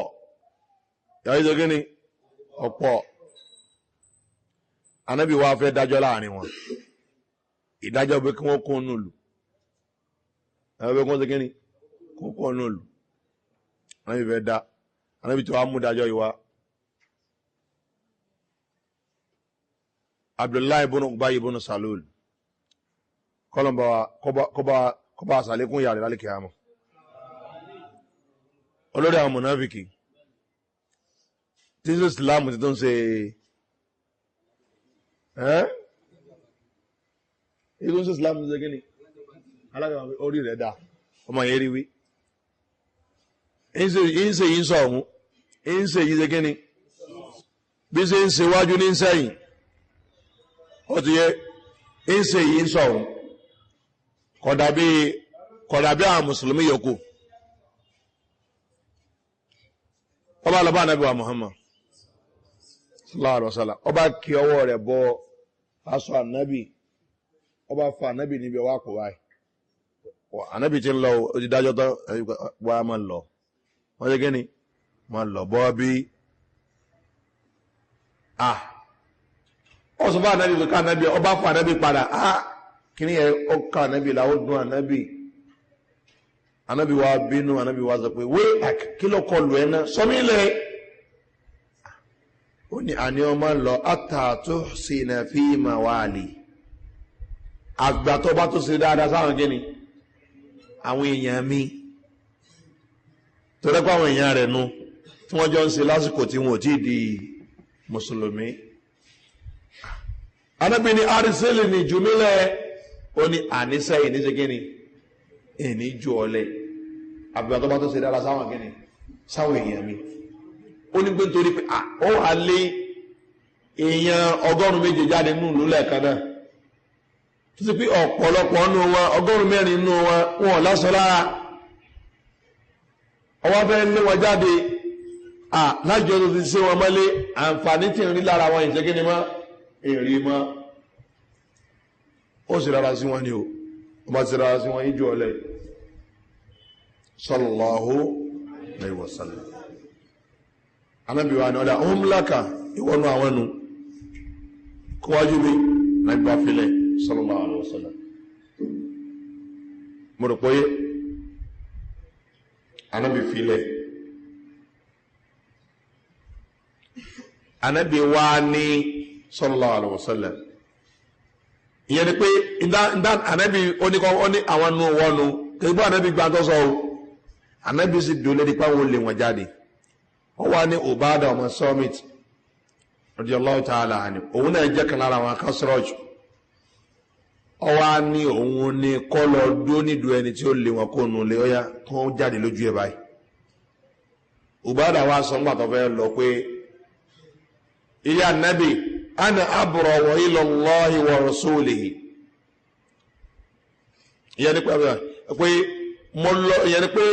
ìyà yìí tó kí ni ọ̀pọ̀. Anábì wa fẹ́ dájọ́ láàrin wọn, ìdájọ́ pé kí wọ́n kún un lù, ẹ̀rọ pé kí wọ́n ṣe kí ni, kó kún un lù. Anábì fẹ́ dá, anábì tó wá mú dájọ́ yìí wá. Abdullahi ibn Ubay ibn Salul, kọlọ̀mbà kọba àsàlékún ìyà rẹ̀ lálẹ́kẹ̀ àmọ́, olórí àwọn mọ̀náfìkì tí sí Islam ti tó ń ṣe ẹ́ ìlú ń ṣe Islam ti ṣe gíní alága orí rẹ̀ dá ọmọ yẹn rí wí ń ṣe yìí ń sọ ọ̀hún, ń ṣe yìí ṣe gíní bí ṣe ń ṣe wájú ní sẹ́yìn, ó ti yẹ ń ṣe yìí ń sọ ọ̀hún, kódà bí àwọn mùsùlùmí yòókù. Ọba lọ bá Ànábì wa Muhammad sallallahu alaihi wasallam, ọba kí ọwọ́ rẹ̀ bọ aṣọ ànábì, ọba fa ànábì níbi ọwọ́ àpò báyìí. Ànábì ti ń lọ, ó ti dájọ́ tán, wá máa ń lọ. Wọ́n ṣe kíni, máa lọ bọ́ bí ah ó sọ fún ànábì pé ká ànábì, ọba fa ànábì padà. Ah, kíní yẹn ó ká ànábì làwọn dún ànábì. Ànábì wa bínú, ànábì wa sọ pé wé, kí ló kọlù ẹ náà sọmí lẹ? Ó ní àní ọmọ lọ àtàtò sínà fíìmà wàlì, àgbà tó bá tó ṣe dáadáa sáwọn kíni àwọn èèyàn mi tó rẹ́pọ̀, àwọn èèyàn rẹ̀ nu tí wọ́n jọ ń ṣe lásìkò tí wọn ò tí ì di mùsùlùmí. Ànábì ní arísẹ́lì ní jùmílẹ̀. Ó ní àníṣe ìníṣe kíni ìní ju ọlẹ̀, àgbà tó bá tó ṣe dáadáa sáwọn kíni sáwọn èèyàn mi. Ó ní pé nítorí pé ó wà lé èèyàn 700 jáde nínú ìlú lẹ́ẹ̀kan náà, tó sì pé ọ̀pọ̀lọpọ̀ nínú wọn, 104 nínú wọn, wọn ò lásọ lára, ọwọ́ fẹ́ lé wọn jáde lájọ tó ti ṣe wọn mọ́lé, àǹfààní tí ń rí lára wọn ìṣẹ́kíni mọ́ èrè mọ́. Ó sì rárá sí wọn ni o, ó bá ti rárá sí wọn yíjú ọlẹ́ sallallahu alaihi wasallam. Anábì wa ni ọ̀dà òun ìwọ́nú àwọn ẹnu kọwájú mi nàgbà filẹ̀ sallallahu alaihi wasallam. Mo rò pé anábì filẹ̀. Anábì wa ní sallallahu alaihi wasallam, ìyẹn ni pé ìdá anábì oníkọ́ ó ní àwọn nù wọ́nu kí anábì gbà tó sọ o. Anábì sì dùn lérí pé àwọn olè wọn jáde. Wọ́n wá ní Ubada ọmọ Summit radiyallahu ta'ala anhu, òun náà jẹ́ kan lára àwọn akásọ́rọ̀jù. Ọwá ní òun ní kọ́ lọ dó nídùú ẹni tí ó lè wọn kó nù lé ọyá kó jáde lójú ẹ̀ báyìí. Ubada wa sọ ńgbà tó fẹ́ lọ pé ilé ànábì Ana abúrọ̀wọ̀ ilọ̀lọ́hì wọ̀ rọ̀sọ́lẹ̀. Ìyẹn ni pé mo lọ, ìyẹn ni pé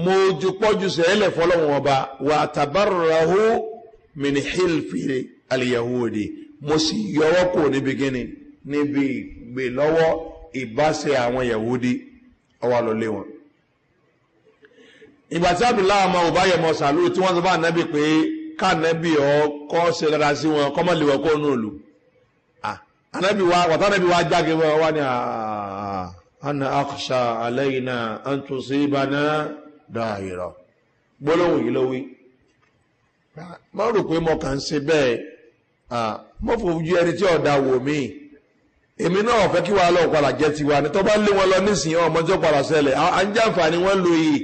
mo ju pọ́jú sẹ́lẹ̀ fọlọ́wọ́n ọba wà tàbárọ̀hó minihilfi aliyahudi, mo sì yọwọ́ kò níbi gíní, níbi ìgbè lọ́wọ́ ìbáṣe àwọn yahudi. Ọwọ́ lọ lé wọn. Ìgbà tí Abdullahi ọmọ ọba yẹmọ sàlú tí wọ́n sọ bá ànábì pé káànábì ọkọ ṣe dára sí wọn kọ́mọ lè wọ́n kó nù lù. Ànábì wa wàtá ànábì wa jáde wọn wá ní àná àkàṣà àlẹ́yìnà àǹtòsíbànà dàhìrọ̀. Gbólóhùn yìí ló wí. Má rò pé mo kàn ń ṣe bẹ́ẹ̀, mo fojú ẹni tí ọ̀dà wò mí. Èmi náà fẹ́ kí wàá lọ padà jẹ́ tiwa ni tó bá lé wọn lọ nísìnyí, ọmọ tí ó padà ṣẹlẹ̀ à ń jàǹfààní wọn lò yìí.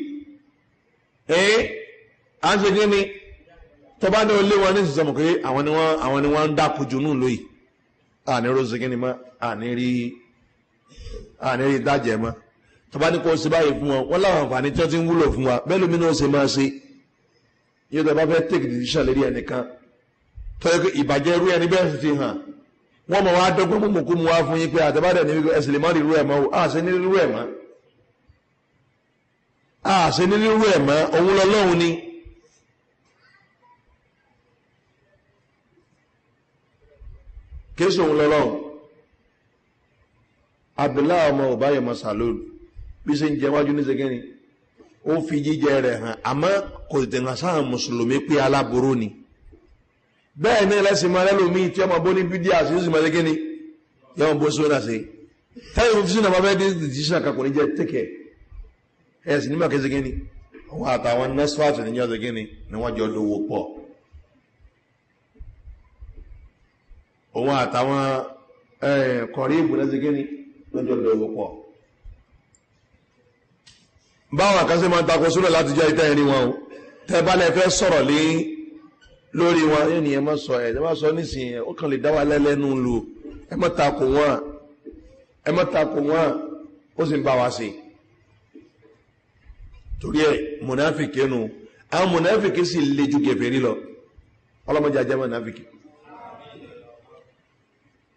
À ń ṣe kí ni tó bá ní o lé wọn nísìnyí, sọmọ pé àwọn ni wọ́n ń dákú jù nù lóyìí. Àní rose kí ni mọ́, àní rí dájẹ́ mọ́. Tó bá ní kó o ṣe báyìí fún wọn, wọ́n láwọn àǹfààní tí wọ́n ti ń wúlò fún wa bẹ́ẹ̀ lómi náà ṣe máa ṣe. Yóò tó bá fẹ́ take decision lérí ẹnìkan tó yẹ kó ìbàjẹ́ irú ẹni bẹ́ẹ̀ sì ti hàn, wọ́n mọ̀ wá dọ́gbọ́n mú mọ̀kú mu wá fún yín pé àtẹ̀bádẹ̀ ní ẹsẹ̀ lè má rí irú ẹ̀ mọ́ o. Àṣẹ ní irú ẹ̀ mọ́, àṣẹ ní irú ẹ̀ mọ́, òun lọ lọ́hùn ni. Kéésì òun lọ lọ́hùn. Abdullahi ọmọ ọbáyọmọ salon bí ṣe ń jẹ wájú ní ṣe ó fi jíjẹ rẹ̀ hàn, àmọ́ kò tètè hàn sáà mùsùlùmí pé aláboró ni. Bẹ́ẹ̀ ní ẹlẹ́sìn máa lẹ́lòmíì tí ọmọ bó ní bídíà sí, ó sì máa ṣe kíni yọmọ bó sódà sí táyà òfin sínú àbábẹ́ dé decision kan kò ní jẹ́ tẹ́kẹ̀ ẹ̀ sì nígbà kẹsẹ̀ kíni àwọn àtàwọn nurse níjọ́ ṣe kíni ni wọ́n jọ lówó pọ̀, òun àtàwọn kọ̀rí ìbùnà ṣe kíni wọ́n jọ lówó pọ̀. Báwọn àkànṣe máa ń takò súnà láti jẹ́ ìtẹ́ ìrìn wọn o, tẹ́ bá lẹ fẹ́ sọ̀rọ̀ lé lórí wọn yóò ní ẹ má sọ, ẹ má sọ nísìnyí, ó kàn lè dá wa lẹ́lẹ́nu lò, ẹ má takò wọn, ẹ má takò wọn, ó sì ń bá wa sí. Torí ẹ mùnáfìkì nu, àwọn mùnáfìkì sì le ju kèfèrí lọ. Ọlọ́mọdé ajá mùnáfìkì,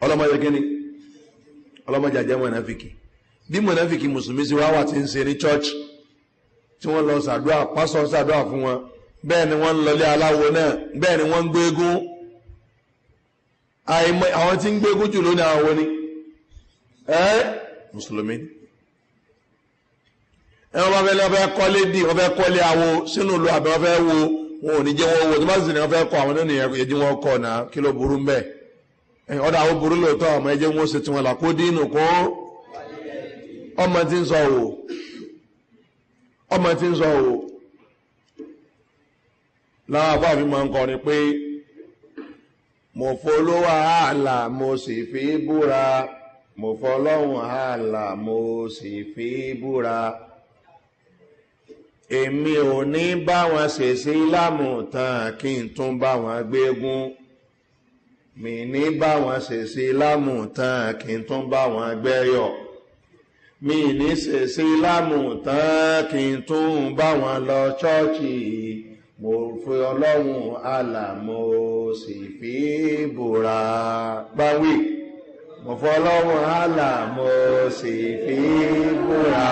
ọlọ́mọdé kíni, ọlọ́mọdé ajá mùnáfìkì. Bí mùnáfìkì mùsùlùmí sí wá wà tí ń ṣe ní church tí wọ́n lọ sàdúrà, pásọ̀ sàdúrà fún wọn, bẹ́ẹ̀ ni wọ́n ń lọlé aláwo náà, bẹ́ẹ̀ ni wọ́n ń gbégún. Àwọn tí ń gbégún jù lónìí, àwọn wo ni? Ẹ́ mùsùlùmí. Ẹ wọ́n bá fẹ́ lọ́ fẹ́ kọ́lé dì, wọ́n fẹ́ kọ́lé awo sínú ìlú àbí wọ́n fẹ́ wo, wọn ò ní jẹ́ wọ́n wo. Tó bá sì ní wọ́n fẹ́ kọ́, àwọn náà nìyẹn jẹ́ wọ́n kọ́ náà. Kí ló burú mbẹ́? Ọ̀dà àwọn burú lóòótọ́, àmọ́ ẹ jẹ́ wọ́n ṣe tiwọn là kó dínú kó ọmọ tí ń sọ wò, ọmọ tí ń sọ wò láwọn afáàfin máa ń kọrin pé mo folówó àlà mo sì fi búra, mo fọlọ́hún àlà mo sì fi búra, èmi ò ní bá wọn ṣèṣe lámù tán kí n tún bá wọn gbégún, mi ní bá wọn ṣèṣe lámù tán kí n tún bá wọn gbẹ́yọ̀, mi ní ṣèṣe lámù tán kí n tún bá wọn lọ ṣọ́ọ̀ṣì, mo fi ọlọ́run àlà mo sì fi búra. Báwí, mo fọlọ́run àlà mo sì fi búra,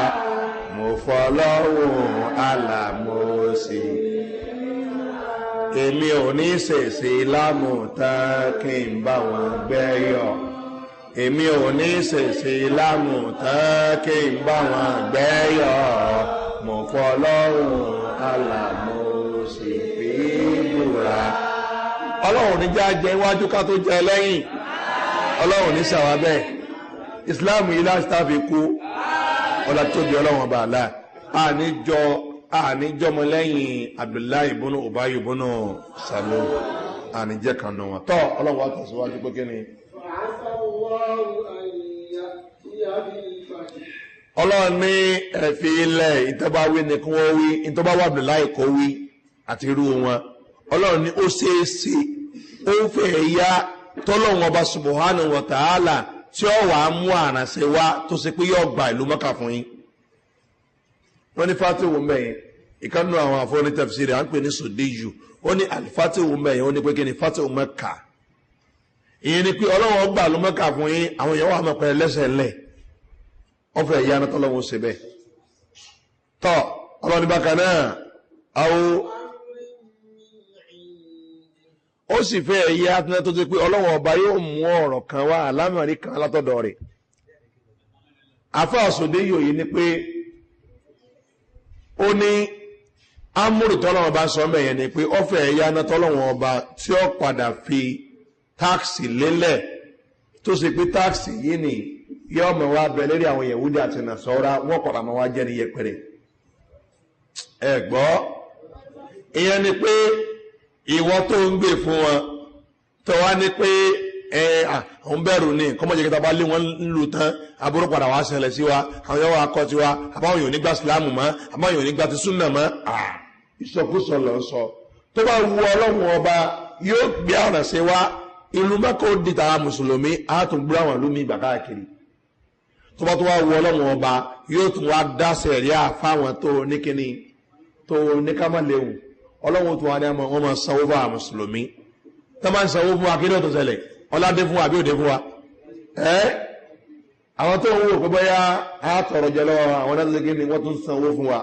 mo fọlọ́run àlà mo sì, èmi ò ní ṣèṣe lámù tán kí n bá wọn gbẹ́yọ̀, èmi ò ní ṣèṣe lámù tán kí n bá wọn gbẹ́yọ̀, mo fọlọ́run àlà mo sì fi búra. Ọlọ́run ní já jẹ iwájú ká tó jẹ lẹ́yìn. Ọlọ́run ní sàwá bẹ́ẹ̀. Islam yìí láti tá fi kú ọlá tóbi ọlọ́run ọba àlá. Àníjọ àníjọmọ lẹ́yìn Abdullahi ibùnú Ubayi ibùnú Salul, àníjẹ́ kan nù wọn. Tọ́ ọlọ́run wa tẹ̀síwájú pé kí ni. فعسى الله أن يأتي بالفتح. Ọlọ́run ní ẹ̀fí ilẹ̀, ìtọ́ba wí ni kí wọ́n wí, ìtọ́ba wà Abdullahi kò wí àti irú wọn. Ọlọ́run ní ó ṣeéṣe, ó fẹ́ ya tọ́lọ́run ọba Subhanahu wa Ta'ala tí ó wàá mú àrànṣe wá tó ṣe pé yóò gba ìlú Mọ́kà fún yín. Wọ́n ní fatiwu mẹ́yìn ìkànnì àwọn àfọ́ní tafsiri à ń pè ní sòdíyù, ó ní alifatiwu mẹ́yìn, ó ní pé kí ni fatiwu Mẹ́kà? Ìyẹn ni pé ọlọ́wọ́ gbà ló mọ́kà fún yín, àwọn èèyàn wà mọ̀ pẹ̀lú lẹ́sẹ̀ ńlẹ̀. Wọ́n fẹ́ yára tọ́lọ́wọ́ ṣe bẹ́ẹ̀. Tọ́ ọlọ́ni bákan náà, àwọ ó sì fẹ́ yá tó ti pé ọlọ́wọ́ ọba yóò mú ọ̀rọ̀ kan wá àlámọ̀rí kan látọ̀dọ̀ rẹ̀. Àfáà Sòdé yòòyí ni pé ó ní amúrù tọ́lọ́wọ́ bá sọ mẹ́yẹn ni pé ó fẹ́ yá tọ́lọ́wọ́ ọba tí ó padà fi táàkì lélẹ̀, tó ṣe pé táàkì yìí ni yóò mọ̀ wá bẹ lérí àwọn Yẹ̀wúdí àti Nàsárà, wọ́n padà mọ̀ wá jẹ́ ní yẹpẹrẹ. Ẹ gbọ́, ìyẹn ni pé ìwọ tó ń gbè fún wọn tó wá ní pé ẹ àwọn bẹ̀rù ni kọ́mọ̀jẹ̀ kẹta bá lé wọn lù tán, aburú padà wá ṣẹlẹ̀ sí wa, àwọn yóò wá kọ́ tiwa, àbáwọn yóò ní gbà sílámù mọ́, àbáwọn yóò ní gbà ti súnà mọ́. Ìsọkúsọ lọ sọ. Tó bá wu ọlọ́run ọba yóò gbé ọ̀nà sí wa, ìlú Mẹ́kà ó di tara mùsùlùmí, á tún gbé àwọn ìlú mi gbà káàkiri. Tó bá tó wá wu ọlọ́run ọba yóò tún wá dá sẹ̀ríà fáwọn tó ní kíní tó ní ká má léwu. Ọlọ́run tó wá ní àmọ́ wọn máa sanwó fún àwọn mùsùlùmí. Tó máa ń sanwó fún wa, kí ni ó tó ṣẹlẹ̀? Ọládé fún wa àbí òde fún wa? Ẹ́ àwọn tó ń wò pé bóyá á tọrọ jẹ lọ́wọ́ àwọn náà tó ṣe kí ni wọ́n tún sanwó fún wa.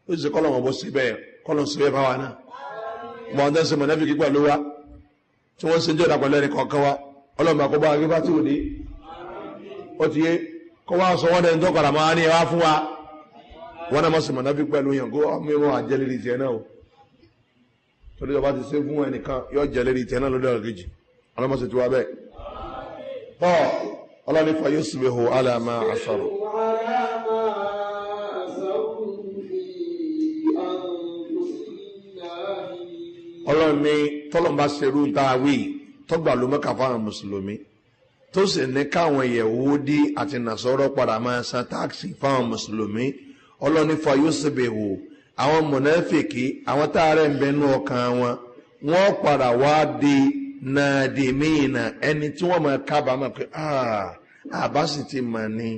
Ó sì kọ́ lọ́wọ́ bó ṣe bẹ́ẹ̀, kọ́ lọ́wọ́ ṣe bẹ́ẹ̀ fáwa náà. Mọ̀ ọ́n tẹ́sí mọ̀nẹ́fì kíkọ́ ló wá tí wọ́n ṣe ń jọ̀dá pẹ̀lú ẹnì kọ̀ọ̀kan wa. Ọlọ́run àkọ́bá agbébá tí ò ní. Ó ti yé kó wá sọ wọ́n dẹni tó kọ̀ọ̀rọ̀ máa ní ẹ wá fún wa. Wọ́n náà mọ̀ sí mọ̀nẹ́fì pẹ̀lú yàn kó ọmọ ìwọ̀n àjẹlérí tiẹ̀ náà o. Torí ọba ti ṣe fún ẹnìkan yóò jẹlérí tiẹ̀ náà lọ́dọ̀ kejì. Ọlọ́mọ sì ti wá bẹ́ẹ̀. Tọ́ ọlọ́ni fa yusbihu ala ma asaru. Ọlọ́run ní tọ́lọ́n bá ṣerú tá a wí tọ́gbà ló mẹ́ka fáwọn mùsùlùmí tó sì ní káwọn Yẹ̀wúdí àti Nàsárà padà máa san táàkì fáwọn mùsùlùmí. Ọlọ́run ní fa yusbihu àwọn mùnáfìkì, àwọn táàrẹ̀ ń bẹnu ọkàn wọn, wọ́n padà wá di nàdìmíìnà, ẹni tí wọ́n máa kábàámọ̀ pé àbá sì ti mọ̀ ni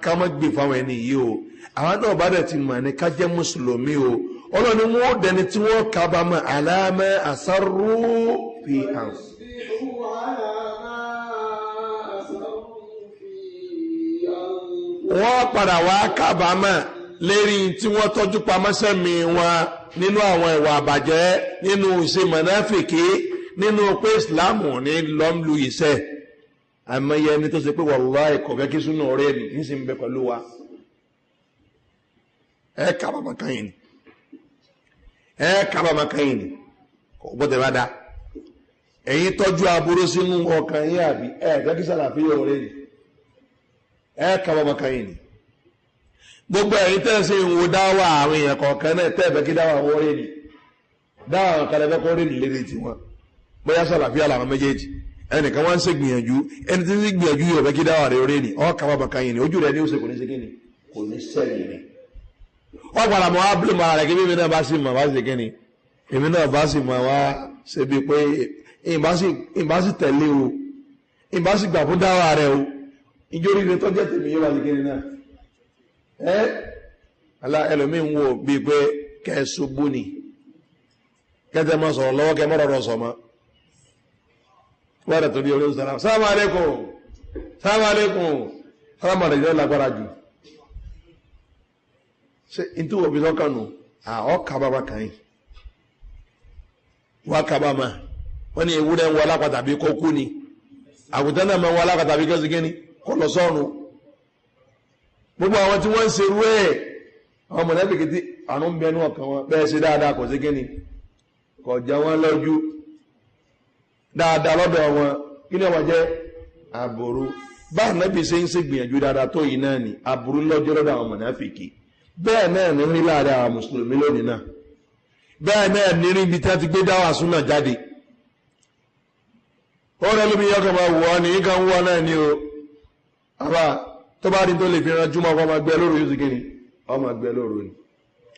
ká má gbè fáwọn ẹni yìí o, àwọn náà bá dẹ̀ ti mọ̀ ni ká jẹ́ mùsùlùmí o. Ọlọ́ni wọn ó dẹni tí wọ́n kábàámọ̀ àlàmẹ́ àsáró fi hàn. Wọ́n padà wá kábàámọ̀ lérí tí wọ́n tọ́jú pamọ́ sẹ́mi wọn nínú àwọn ìwà àbàjẹ́, nínú ìṣe mọ̀náfìkì, nínú pé ìsìláàmù ní lọ́mlu ìṣe. Àmọ́yẹ ẹni tó ṣe pé wàláhì kò fẹ́ kí súnà ọ̀rẹ́ mi ní sì ń bẹ pẹ̀lú wa. Ẹ kábàámọ̀ kan yìí ni. Ẹ kábàámọ̀ kan yìí ni. Kò gbọ́dọ̀ bá da. Ẹ̀yin tọ́jú aburú sínú ọkàn yín àbí ẹ fẹ́ kí sàlàfíà ọ̀rẹ́ mi. Ẹ kábàámọ̀ kan yìí ni. Gbogbo ẹ̀yin tẹ́ ṣe ń wo dáwà àwọn èèyàn kọ̀ọ̀kan náà tẹ́ fẹ́ kí dáwà wọ́n rè ní. Dáwà àwọn kan fẹ́ kó rè ní lédè tiwọn. Bóyá sàlàfíà làwọn méjèèjì. Ẹnìkan wá ń ṣe gbìyànjú, ẹni tí ń ṣe gbìyànjú yóò fẹ́ kí dáwà rẹ̀ rè ní. Ọ̀ kábàámọ̀ kan yìí ni. Ojú rẹ̀ ní ó ṣe kò ní ṣe kíni, kò ní sẹ́yìn ni. Wọ́n padà mọ́ wá bílẹ̀ mọ́ rẹ̀ kí mímí náà bá sì mọ̀ wá ṣe kíni. Èmi náà bá sì mọ̀ wá ṣe bíi pé ìbá sì tẹ̀lé o, ìbá sì gbà fún dáwà rẹ̀ o. Ìjórí rẹ̀ tọ́jẹ́ tèmi yóò wá ṣe kíni náà. Ẹ́ alá ẹlòmíì ń wò bíi pé kẹ́ ẹ ṣubú ni, kẹ́tẹ́ máa sọ̀rọ̀ lọ́wọ́ kẹ́ mọ́rọ̀ rọ̀ sọ̀ mọ́. Wọ́n rẹ̀ tó bí orí sàlámù. Sàlámù alaykum. Sàlámù alaykum. Sàlámù alaykum yóò lágbára jù. Ṣé n tí wọ́n fi lọ́kàn nù? Ọ̀ kábàámà kàn yín. Wọ́n kábàámà. Wọ́n ní ewúrẹ́ ń wọ alápàtà bí kò kú ni. Àgùntàn náà máa ń wọ alápàtà bí kò sí kíni? Kò lọ sọ́run. Gbogbo àwọn tí wọ́n ń ṣerú ẹ̀, àwọn mọ̀lẹ́bí kìtì àrùn ń bẹnu ọkàn wọn, bẹ́ẹ̀ ṣe dáadáa kò sí kíni? Kò jẹ wọ́n lójú. Dáadáa lọ́dọ̀ wọn, kí ni wọ́n jẹ́? Àbòrú. Bá ànábì ṣe ń ṣe gbìyànjú dáadáa tó yìí náà ni, àbòrú lọ́jọ́ lọ́dọ̀ àwọn mọ̀náfìkì. Bẹ́ẹ̀ náà ní rí láàrin àwọn mùsùlùmí lónìí náà. Bẹ́ẹ̀ náà ní rí ibi tí wọ́n ti gbé dáwà súnà jáde. Ó rẹ́ lómi yọkàn máa wọ̀ ọ́ ní yíkan ń wọ́ náà ni o. Àbá tó bá rí tó lè fi ranjú mọ́ ọmọ ẹgbẹ́ lóru yóò sì kí ni? Ọmọ ẹgbẹ́ lóru ni.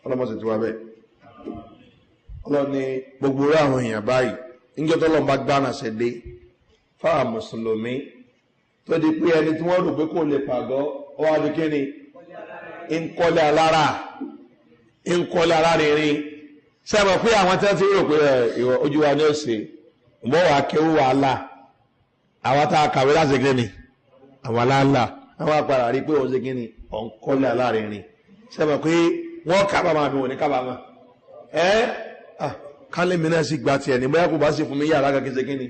Ọlọ́mọ sì ti wá bẹ́ẹ̀. Ọlọ́run ní gbogbo orí àwọn èèyàn báyìí, níjọ́ tó lọ́n bá gbára ṣe dé fáwọn mùsùlùmí tó di pé ẹni tí wọ́n rò pé kò lè pàgọ́, ó wá di kí ni? Ń kọ́lé alára, ń kọ́lé alárinrin. Ṣé ẹ mọ̀ pé àwọn tí wọ́n ti rò pé ìwọ ojú wa ní òsè Mọ́ wà kéwú wàhálà. Àwọn tá a kàwé láti kí ni? Àwọn aláàlá. Àwọn àpàrà rí pé òun ṣe kí ni? Ọ̀nkọ́lé alárinrin. Sẹ́mọ̀ pé wọ́n kábàámọ̀ àbí wọn ní kábàámọ̀? Ẹ́ kálẹ̀ mi náà sì gba tiẹ̀ ní bóyá kò bá sì fún mi yàrá kan kí n ṣe kí ni?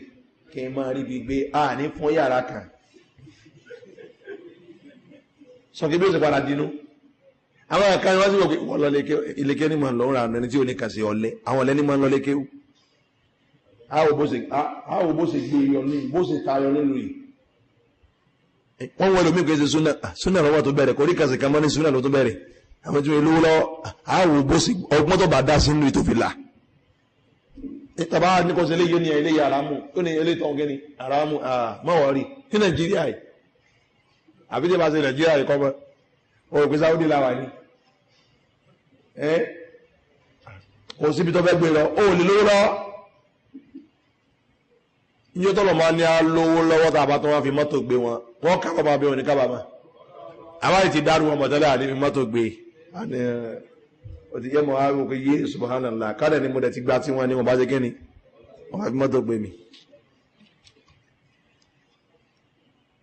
Kí n máa rí bí gbé a ní fún yàrá kan. Sọ kí bí ó ṣe padà dínú. Àwọn ẹ̀ka ni wọ́n sì wọ̀ pé wọ́n lọ iléeké ní máa ń lọ ra ẹni tí ò ní kàṣe ọ̀lẹ. Àwọn ọ̀lẹ ní máa ń lọ lékéwú. Àwọ̀ bó ṣe gbé yọ ní bó ṣe tayọ nínú yìí. Wọ́n wọ́n lómi kò ṣe súnà súnà lọ́wọ́ tó bẹ̀rẹ̀ kò rí kàṣe kan mọ́ ní súnà ló tó bẹ̀rẹ̀. Àwọn tí wọ́n lówó lọ́wọ́ àwọ̀ bó ṣe ọgbọ́n tó bá dá sínú ètò fìlà. Tàbá ní kò ṣe eléyìí ní eléyìí àràmù ó ní eléyìí tó ń gẹ́ni àràmù mọ́wọ́ rí ní Nàìjíríà yìí. Àbí tí a bá ṣe Nàìjíríà yìí kọ́ mọ́ o pé Sáúdí la wà ní. Kò síbi tó fẹ́ gbé lọ ó lè lówó lọ́wọ́. Iye tọ́lọ̀ máa ní á lówó lọ́wọ́ tá a bá tó wá fi mọ́tò gbé wọn wọ́n kábàámọ̀ bí wọn ní kábàámọ̀. Àwa ti dárú wọn mọ̀tẹ́lẹ̀ àní fi mọ́tò gbé. Àní ó ti yẹ mọ́ á wò pé yé subhanallah kálẹ̀ ni mo dẹ̀ ti gba tí wọ́n ní wọ́n bá ṣe kíni wọ́n bá fi mọ́tò gbé mi.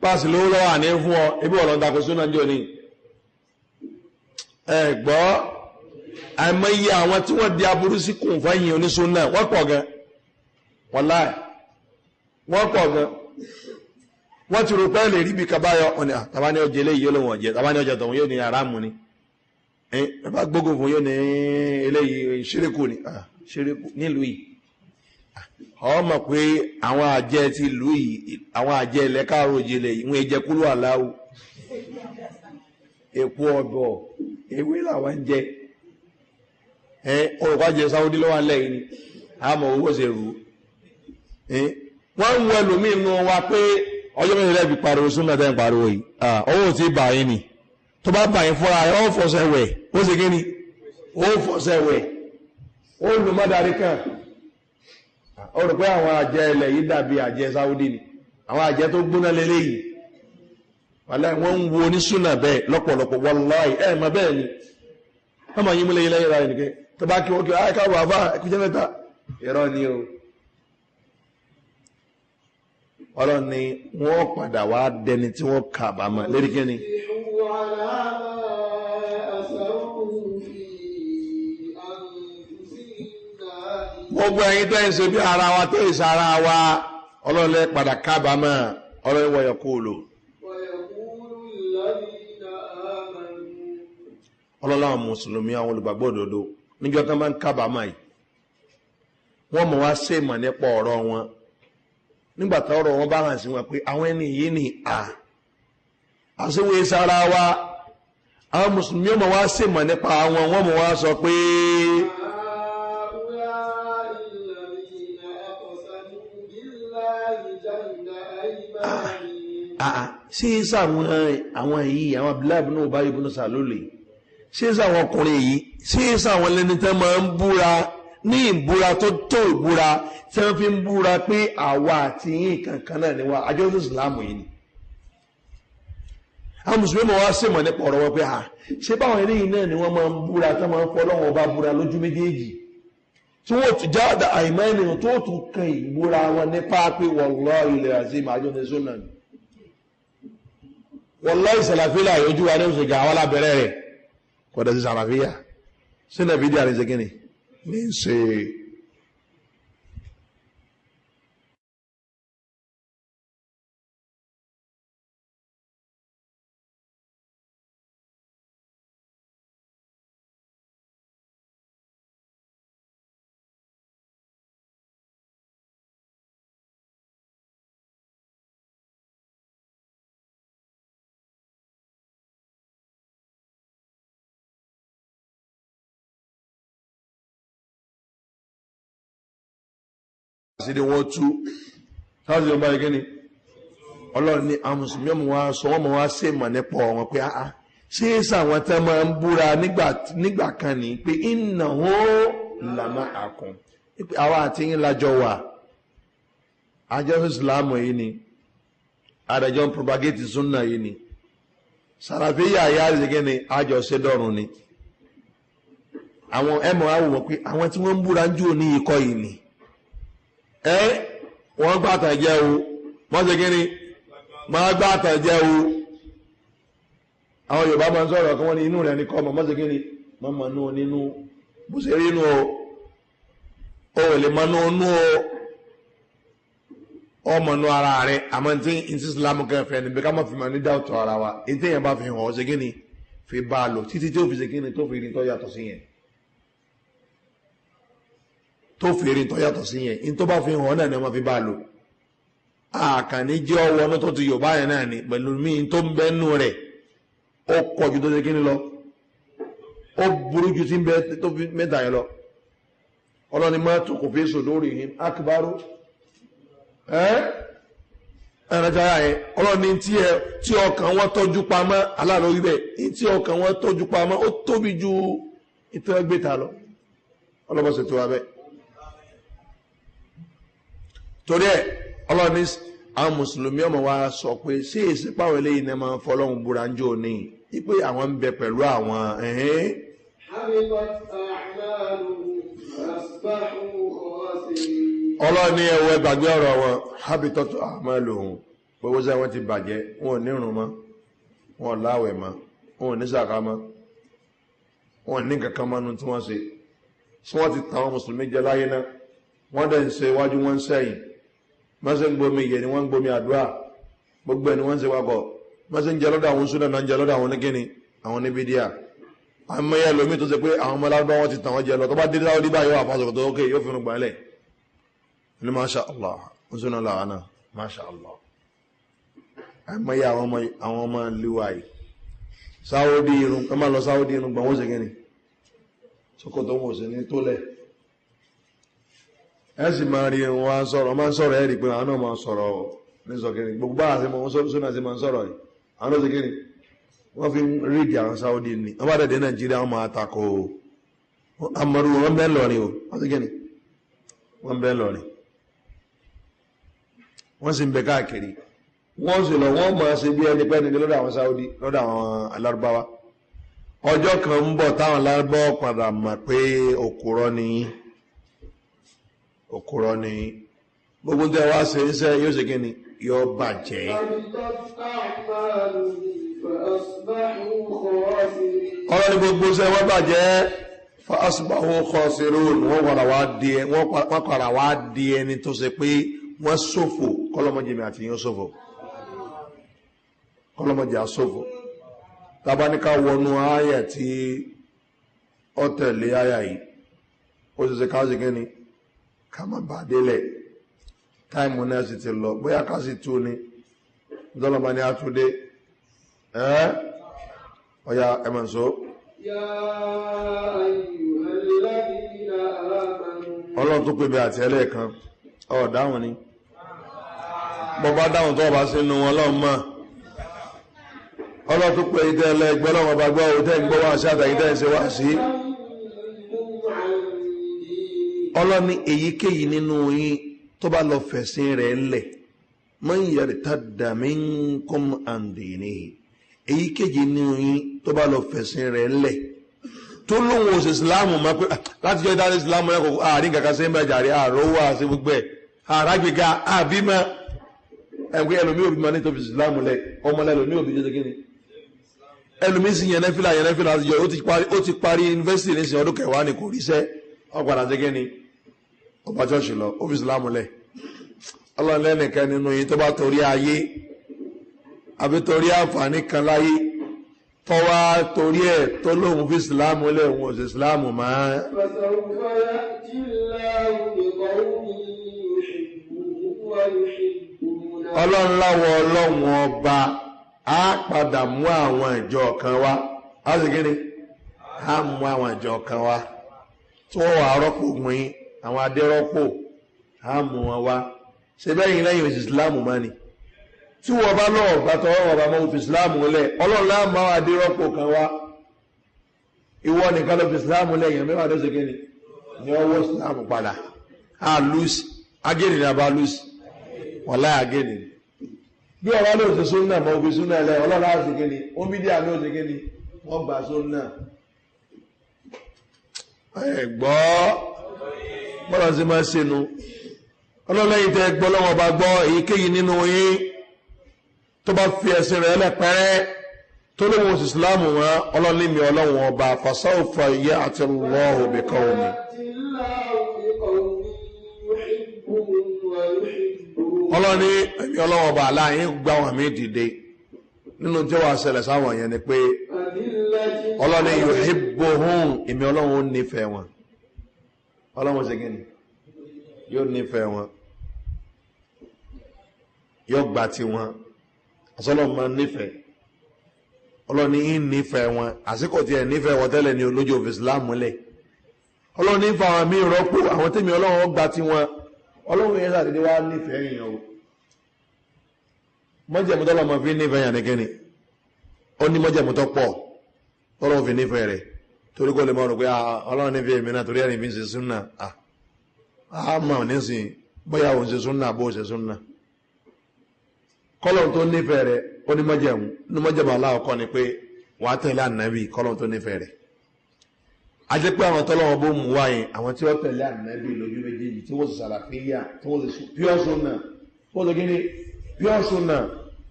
Páàsì lówó lọ́wọ́ àní fún ọ ebi wọ́n lọ ń takò súná jọ ni. Ẹ gbọ́ àìmọye àwọn tí wọ́n di aburú sí kùn fẹ́yìn onísúná wọ́n pọ̀ gan. Wàláì wọ́n pọ̀ gan. Wọ́n ti rò pé lè rí ibi kabayọ ọ̀nà tàbá ní ọjọ́ eléyìí yóò lóun ọ̀jẹ̀ tàbá ní ọjọ́ tọ̀hún yóò ní aráàmù ni. Ẹ bá gbógun fún yóò ní eléyìí ṣíríkù ni ṣíríkù nílùú yìí. Ọ mọ̀ pé àwọn àjẹ́ ti ìlú yìí àwọn àjẹ́ ilẹ̀ káàró òjìlẹ̀ yìí wọ́n jẹ kúlú àláwù. Èpo ọ̀bọ̀ ewé làwọn ń jẹ. Ẹ olùkọ́ àjẹ Sáúdí lọ́wọ́ alẹ́ yìí ni àmọ́ owó ṣe rù ú. Wọ́n ń wọ ẹlòmíì nù wa pé ọjọ́ mẹ́rin lẹ́bi pariwo súnmọ́ tẹ́ ń pariwo yìí owó tí bà yín ni tó bá bà yín fúnra rẹ̀ ó fọṣẹ wẹ̀ ó ṣe kíni ó fọṣẹ wẹ̀ ó lù mọ́darí kan. Ó rò pé àwọn àjẹ́ ilẹ̀ yìí dàbí àjẹ́ Sáúdí ni àwọn àjẹ́ tó gbóná lélẹ́yìí. Wàláhì wọ́n ń wo onísúnà bẹ́ẹ̀ lọ́pọ̀lọpọ̀ wàláhì ẹ̀ mọ̀ bẹ́ẹ̀ ni wọ́n mọ̀ yín múlẹ̀ yín lẹ́yìn ráyìn nìkẹ́ tó bá kí wọ́n kí wọ́n káwọ́ àbá ẹkújẹ́ mẹ́ta irọ́ ni o. Ọlọ́run ni wọ́n padà wá dẹni tí wọ́n kábàámọ̀ lérí kíni. Gbogbo ẹ̀yin tẹ́ ń ṣe bí ara wa tẹ́ ń ṣe ara wa ọlọ́run lẹ́ padà kábàámọ̀ ọlọ́run wọ̀nyẹ̀ kó o lò. Ọlọ́run àwọn mùsùlùmí àwọn olùgbàgbọ́ òdodo níjọ́ tán bá ń kábàámọ̀ yìí wọ́n mọ̀ wá ṣèmọ̀ nípa ọ̀rọ̀ wọn nígbà tí ọ̀rọ̀ wọn bá hàn sí wọn pé àwọn ẹni yìí ni à àṣewé sára wa àwọn mùsùlùmí ọmọ wa ṣèmọ̀ nípa àwọn wọn mọ̀ wá sọ pé. Ṣé sáwọn àwọn yìí àwọn Abdullahi ibn Ubay ibn Salul ṣé sáwọn ọkùnrin yìí ṣé sáwọn lẹni tẹ́ máa ń búra ní ìbúra tó tó ìbúra tí wọ́n fi ń búra pé àwa àti yín kankan náà ni wá àjọ ìsìlámù yìí ni. Àwọn mùsùlùmí wá ṣèmọ̀ nípa ọ̀rọ̀ wọn pé à ṣé báwọn eléyìí náà ni wọ́n máa ń búra tí wọ́n máa ń fọ́ lọ́wọ́ bá búra lójú méjèèjì tí wọ́n tún jáde àìmọ́ ènìyàn tó tún kan ìbúra wọn nípa pé wallahi ilẹ̀ azim àjọ ní zona ni. Wallahi sàlàfíà ojú wa ní oṣù gà àwọn alábẹ̀rẹ̀ rẹ̀ kọ̀dọ̀ sí sàlàfíà sínú fídíò àrẹ ṣe kíni ní ṣe. Àṣírí wọn tú sáàsì ọba yìí kíni ọlọ́run ní àwọn mùsùlùmí ọmọ wa sọ wọ́n mọ̀ wá sí ìmọ̀ nípa wọn pé áá ṣé sàwọn tẹ́ máa ń búra nígbà kan ní pé iná ó làmá àkùn pé àwa àti yín lájọ wà àjọ ìsìlámù yìí ni àdàjọ ń propagate sunna yìí ni sàràfíà yá ṣe kíni àjọ ṣe dọ̀run ni àwọn ẹ̀mọ̀ á wò wọ́n pé àwọn tí wọ́n ń búra ń jù ní ikọ̀ yìí ni. Wọ́n gbàtàn jẹ́ o. Wọ́n ṣe kíni? Máa gbàtàn jẹ́ o. Àwọn Yorùbá máa ń sọ̀rọ̀ kí wọ́n ní inú rẹ̀ ní kọ́ ọmọ. Mọ́ ṣe kíni? Mọ́ mọ́ nú nínú. Bó ṣe rí inú o. O ò lè mọ́ nú nú o. Ọmọ nú ara rẹ̀. Àmọ́ tí n tí Islam kẹfẹ́ ni bí ká má fi máa ní dáùtọ̀ ara wa. Èyí téèyàn bá fi hàn ọ́ ṣe kíni? Fi bá a lò títí tí ó fi ṣe kíni tó fi rí tó yàtọ̀ sí yẹn. Tó fi rí tó yàtọ̀ sí yẹn. In tó bá fi hàn náà ni wọ́n fi bá a lò. Àkànní jẹ́ ọwọ́ ọ̀nà tó ti Yorùbá yẹn náà ni pẹ̀lú mí tó ń bẹ́ nú rẹ̀. Ó kọ̀ ju tó ṣe kíni lọ. Ó burú ju tí ń bẹ tó fi mẹ́ta yẹn lọ. Ọlọ́ni máa tó kò fi sòdórí him akbaru. Ẹ̀rẹ́jára yẹn ọlọ́ni tí ọkàn wọn tọ́jú pamọ́ aláàlọ́ wíbẹ̀ tí ọkàn wọn tọ́jú pamọ́ ó tóbi ju ìtẹ́gbẹ́ta lọ. Ọlọ́bọ̀sẹ̀ tó wà bẹ́ẹ̀. Torí ẹ̀ ọlọ́ni àwọn mùsùlùmí ọmọ wa sọ pé ṣé èsì pàwọn eléyìí náà máa ń fọlọ́hún búra ń jò ní wípé àwọn ń bẹ pẹ̀lú àwọn ẹ̀hìn. Ọlọ́ni ẹwọ ẹgbàgbé ọ̀rọ̀ wọn habitọ́tù àmọ́ lòun gbogbo sẹ́ wọ́n ti bàjẹ́, wọn ò nírun mọ́, wọn ò láwẹ̀ mọ́, wọn ò ní sàká mọ́, wọn ò ní kankan mọ́nu tí wọ́n ṣe. Tí wọ́n ti tàwọn mùsùlùmí jẹ láyé náà, wọ́n dẹ̀ ń ṣe iwájú wọn ń sẹ́yìn. Mọ́sẹ̀ ń gbomi ìyẹ̀ ni wọ́n ń gbomi àdúrà, gbogbo ẹ̀ ni wọ́n ń ṣe wakọ̀. Mọ́sẹ̀ ń jẹ lọ́dọ̀ àwọn súnà náà ń jẹ lọ́dọ̀ àwọn oníkíni, àwọn oníbídíà. Àmọ́ yẹ lómi tó ṣe pé àwọn ọmọ lárúbá wọn ti tàn wọ́n jẹ lọ, tó bá dé láwọn báyìí wà fásitì tó ókè yóò fi rún gbọ́nlẹ̀. Ní masha Allah, ń súnà làwọn náà, masha Allah. Àmọ́ yẹ àwọn ọmọ liwa yìí. Sáwọ́dí irun, ẹ máa lọ sáwọ́dí irun gbọ̀n wọ́n ṣe kíni. Sókòtò wọn ò sí ní tó lẹ̀. Ẹ sì máa rí wọn sọ̀rọ̀, máa ń sọ̀rọ̀ ẹ̀ rí pé àwọn náà máa sọ̀rọ̀ ní sọ̀kiri. Gbogbo bá àti mọ̀ sọ́nà sí máa ń sọ̀rọ̀ yìí. Àwọn náà ṣe kíni. Wọ́n fi ń rídì àwọn Sáwọ́dí ni. Wọ́n bá dẹ̀ dé Nàìjíríà wọ́n máa takò àmọ́rú wọn bẹ́ẹ̀ lọ́rin o. Wọ́n ṣe kíni. Wọ́n bẹ́ẹ̀ lọ́rin. Wọ́n sì ń bẹ káàkiri. Wọ́n sì lọ wọ́n máa ṣe bí ẹni pẹ́ni lọ́dọ̀ àwọn Sáwọ́dí lọ́dọ̀ àwọn alárúbáwá. Ọjọ́ kan ń bọ̀ táwọn alárúbáwá padà mọ̀ pé òkúrọ́ ni yín. Òkúrọ́ ni yín. Gbogbo tẹ́ wá ṣe ń sẹ́ yóò ṣe kí ni? Yóò bàjẹ́. Ọlọ́ni gbogbo ṣe wọ́n bàjẹ́ fa asbahu khasirun. Wọ́n padà wá di ẹni tó ṣe pé wọ́n ṣòfò. Kọ́lọ́mọdé mi àti yín ṣòfò. Kọ́lọ́mọdé àṣòfò. Tabaníká wọnú àyà tí ó tẹ̀lé àyà yìí, ó ṣe ṣe ká ṣe kí ni? Ká má bàa délẹ̀. Táìmù náà sì ti lọ, bóyá ká sì tú ni. Dọ́lọ́mọ ni a tún dé. Ẹ́ ọya ẹmọ̀ nsó. يا أيها الذين آمنوا. Ọlọ́run tó pè mí àti ẹlẹ́ẹ̀kan, ọ̀ dáhùn ni. Bọ́ bá dáhùn tó ọba sínú ọlọ́run mọ́. Ọlọ́run tó pè ìdẹ́ ẹlẹ́gbẹ́ ọlọ́run ọba gbọ́ òun tẹ́ ń gbọ́ wá sí àtàyí tẹ́ ń ṣe wá sí. عن دينه. Ọlọ́run ní èyíkéyìí nínú yín tó bá lọ fẹ̀sìn rẹ̀ ńlẹ̀. Man yartadda minkum an dinihi. Èyíkéyìí nínú yín tó bá lọ fẹ̀sìn rẹ̀ ńlẹ̀. Tó lóun ò ṣe ìsìláàmù mọ́ pé láti jẹ́ ìdárí ìsìláàmù yẹn kò àárín kankan sí ń bẹ̀ jàre àrówó àti gbogbo ẹ̀ àrágbèga àbímọ. Ẹgbẹ́ ẹlòmí òbí máa ní tó fi ìsìláàmù lẹ̀ ọmọ ẹlòmí òbí jẹ́ kí ni. Ẹlòmí sì yẹn nẹ́fìlà àtijọ́ ó ti parí yunifásitì ní ìsìn ọdún kẹwàá ni kò ríṣẹ́ ọ̀padà sí kí ni ọba ṣọ́ọ̀ṣì lọ ó fi ìsìláàmù lẹ̀. Ọlọ́run lẹ́nìkan nínú yín tó bá torí ayé àbí torí àǹfààní kan láyé tọ́wá torí ẹ̀ tó lóun fi ìsìláàmù lẹ̀ òun ò sì ìsìláàmù mọ́. فسوف يأتي الله بقوم يحبهم ويحبونه. Ọlọ́run láwọ ọlọ́run ọba á padà mú àwọn ìjọ kan wá. Á sì kí ni? Á mú àwọn ìjọ kan wá. Tí wọ́n wà rọ́pò gbìn àwọn adérọ́pò á mú wọn wá. Ṣé bẹ́yìn lẹ́yìn òsì ìsìláàmù mọ́ ni? Tí wọ́n bá lọ́ọ̀ bá tọwọ́ wọn bá mọ́ òfin ìsìláàmù lẹ̀, ọlọ́run láà máa adérọ́pò kan wá. Ìwọ nìkan ló fi ìsìláàmù lẹ̀ yẹn mẹ́wàá ló ṣe kí ni? Ni ọwọ́ ìsìláàmù padà. Á lùsì, agéènì ni a bá lùsì. Wọ́lá agéènì ni. Bí ọba ló ṣe súnà mọ́ òfin súnà lẹ̀, ọlọ́run á ṣe kí ni? Ó bí díà ló ṣe kí ni? Wọ́n gbà súnà. Ẹ gbọ́, bọ́lá ṣe máa ṣe nu. Ọlọ́lẹ́yìn tẹ́ gbọ́ lọ́wọ́ bá gbọ́, èyíkéyìí nínú yín tó bá fi ẹ̀sìn rẹ̀ lẹ́pẹ́rẹ́ tó lóun oṣù ìsìláàmù wọn, ọlọ́lẹ́mí ọlọ́wọ́n ọba fasawfa ya'ti Allahu bi qawmin. Ọlọ́ni ẹ̀mí ọlọ́wọ́n ọba aláàyín gbá wọn mí dìde. Nínú tí wàá ṣẹlẹ̀ sáwọn yẹn ni pé ọlọ́ni yuhibbuhum, èmi ọlọ́run ó nífẹ̀ẹ́ wọn. Ọlọ́run ṣe kíni? Yóò nífẹ̀ẹ́ wọn, yóò gbà tí wọn. Àsọlọ́run máa nífẹ̀ẹ́. Ọlọ́ni ń nífẹ̀ẹ́ wọn. Àsìkò tí ẹ̀ nífẹ̀ẹ́ wọn tẹ́lẹ̀ ní olójú òfin Islam múlẹ̀. Ọlọ́run ní fa àwọn míì rọ́pò àwọn tèmi ọlọ́run ó gbà tí wọn. Ọlọ́run yẹn sàdédé wá nífẹ̀ẹ́ yẹn o. Mọ́jẹ̀mú tọ́lọ́ máa fi nífẹ̀ẹ́ yẹn ní kíni? Ó ní mọ́jẹ̀mú tó pọ̀ tọ́lọ́ fi nífẹ̀ẹ́ rẹ̀, torí kò lè mọ̀ rò pé ọlọ́run nífẹ̀ẹ́ mi náà torí ẹ̀rìn fi ń ṣe súnà. A mọ̀ nísìn bóyá òun ṣe súnà bó ṣe súnà. Kọ́lọ́n tó nífẹ̀ẹ́ rẹ̀ ó ní mọ́jẹ̀mú. Ní mọ́jẹ̀mú aláwọ̀kọ́ ni pé wàá tẹ̀lé ànábì kọ́lọ́n tó nífẹ̀ẹ́ rẹ̀. A jẹ́ pé àwọn tọ́lọ́wọ́ bó mú wáyé, àwọn tí wọ́n tẹ̀lé ànábì lójú méjèèjì, tí wọ́n sì sàlàfíà, tí wọ́n sì pure súnà, tí wọ́n sì kíni pure súnà,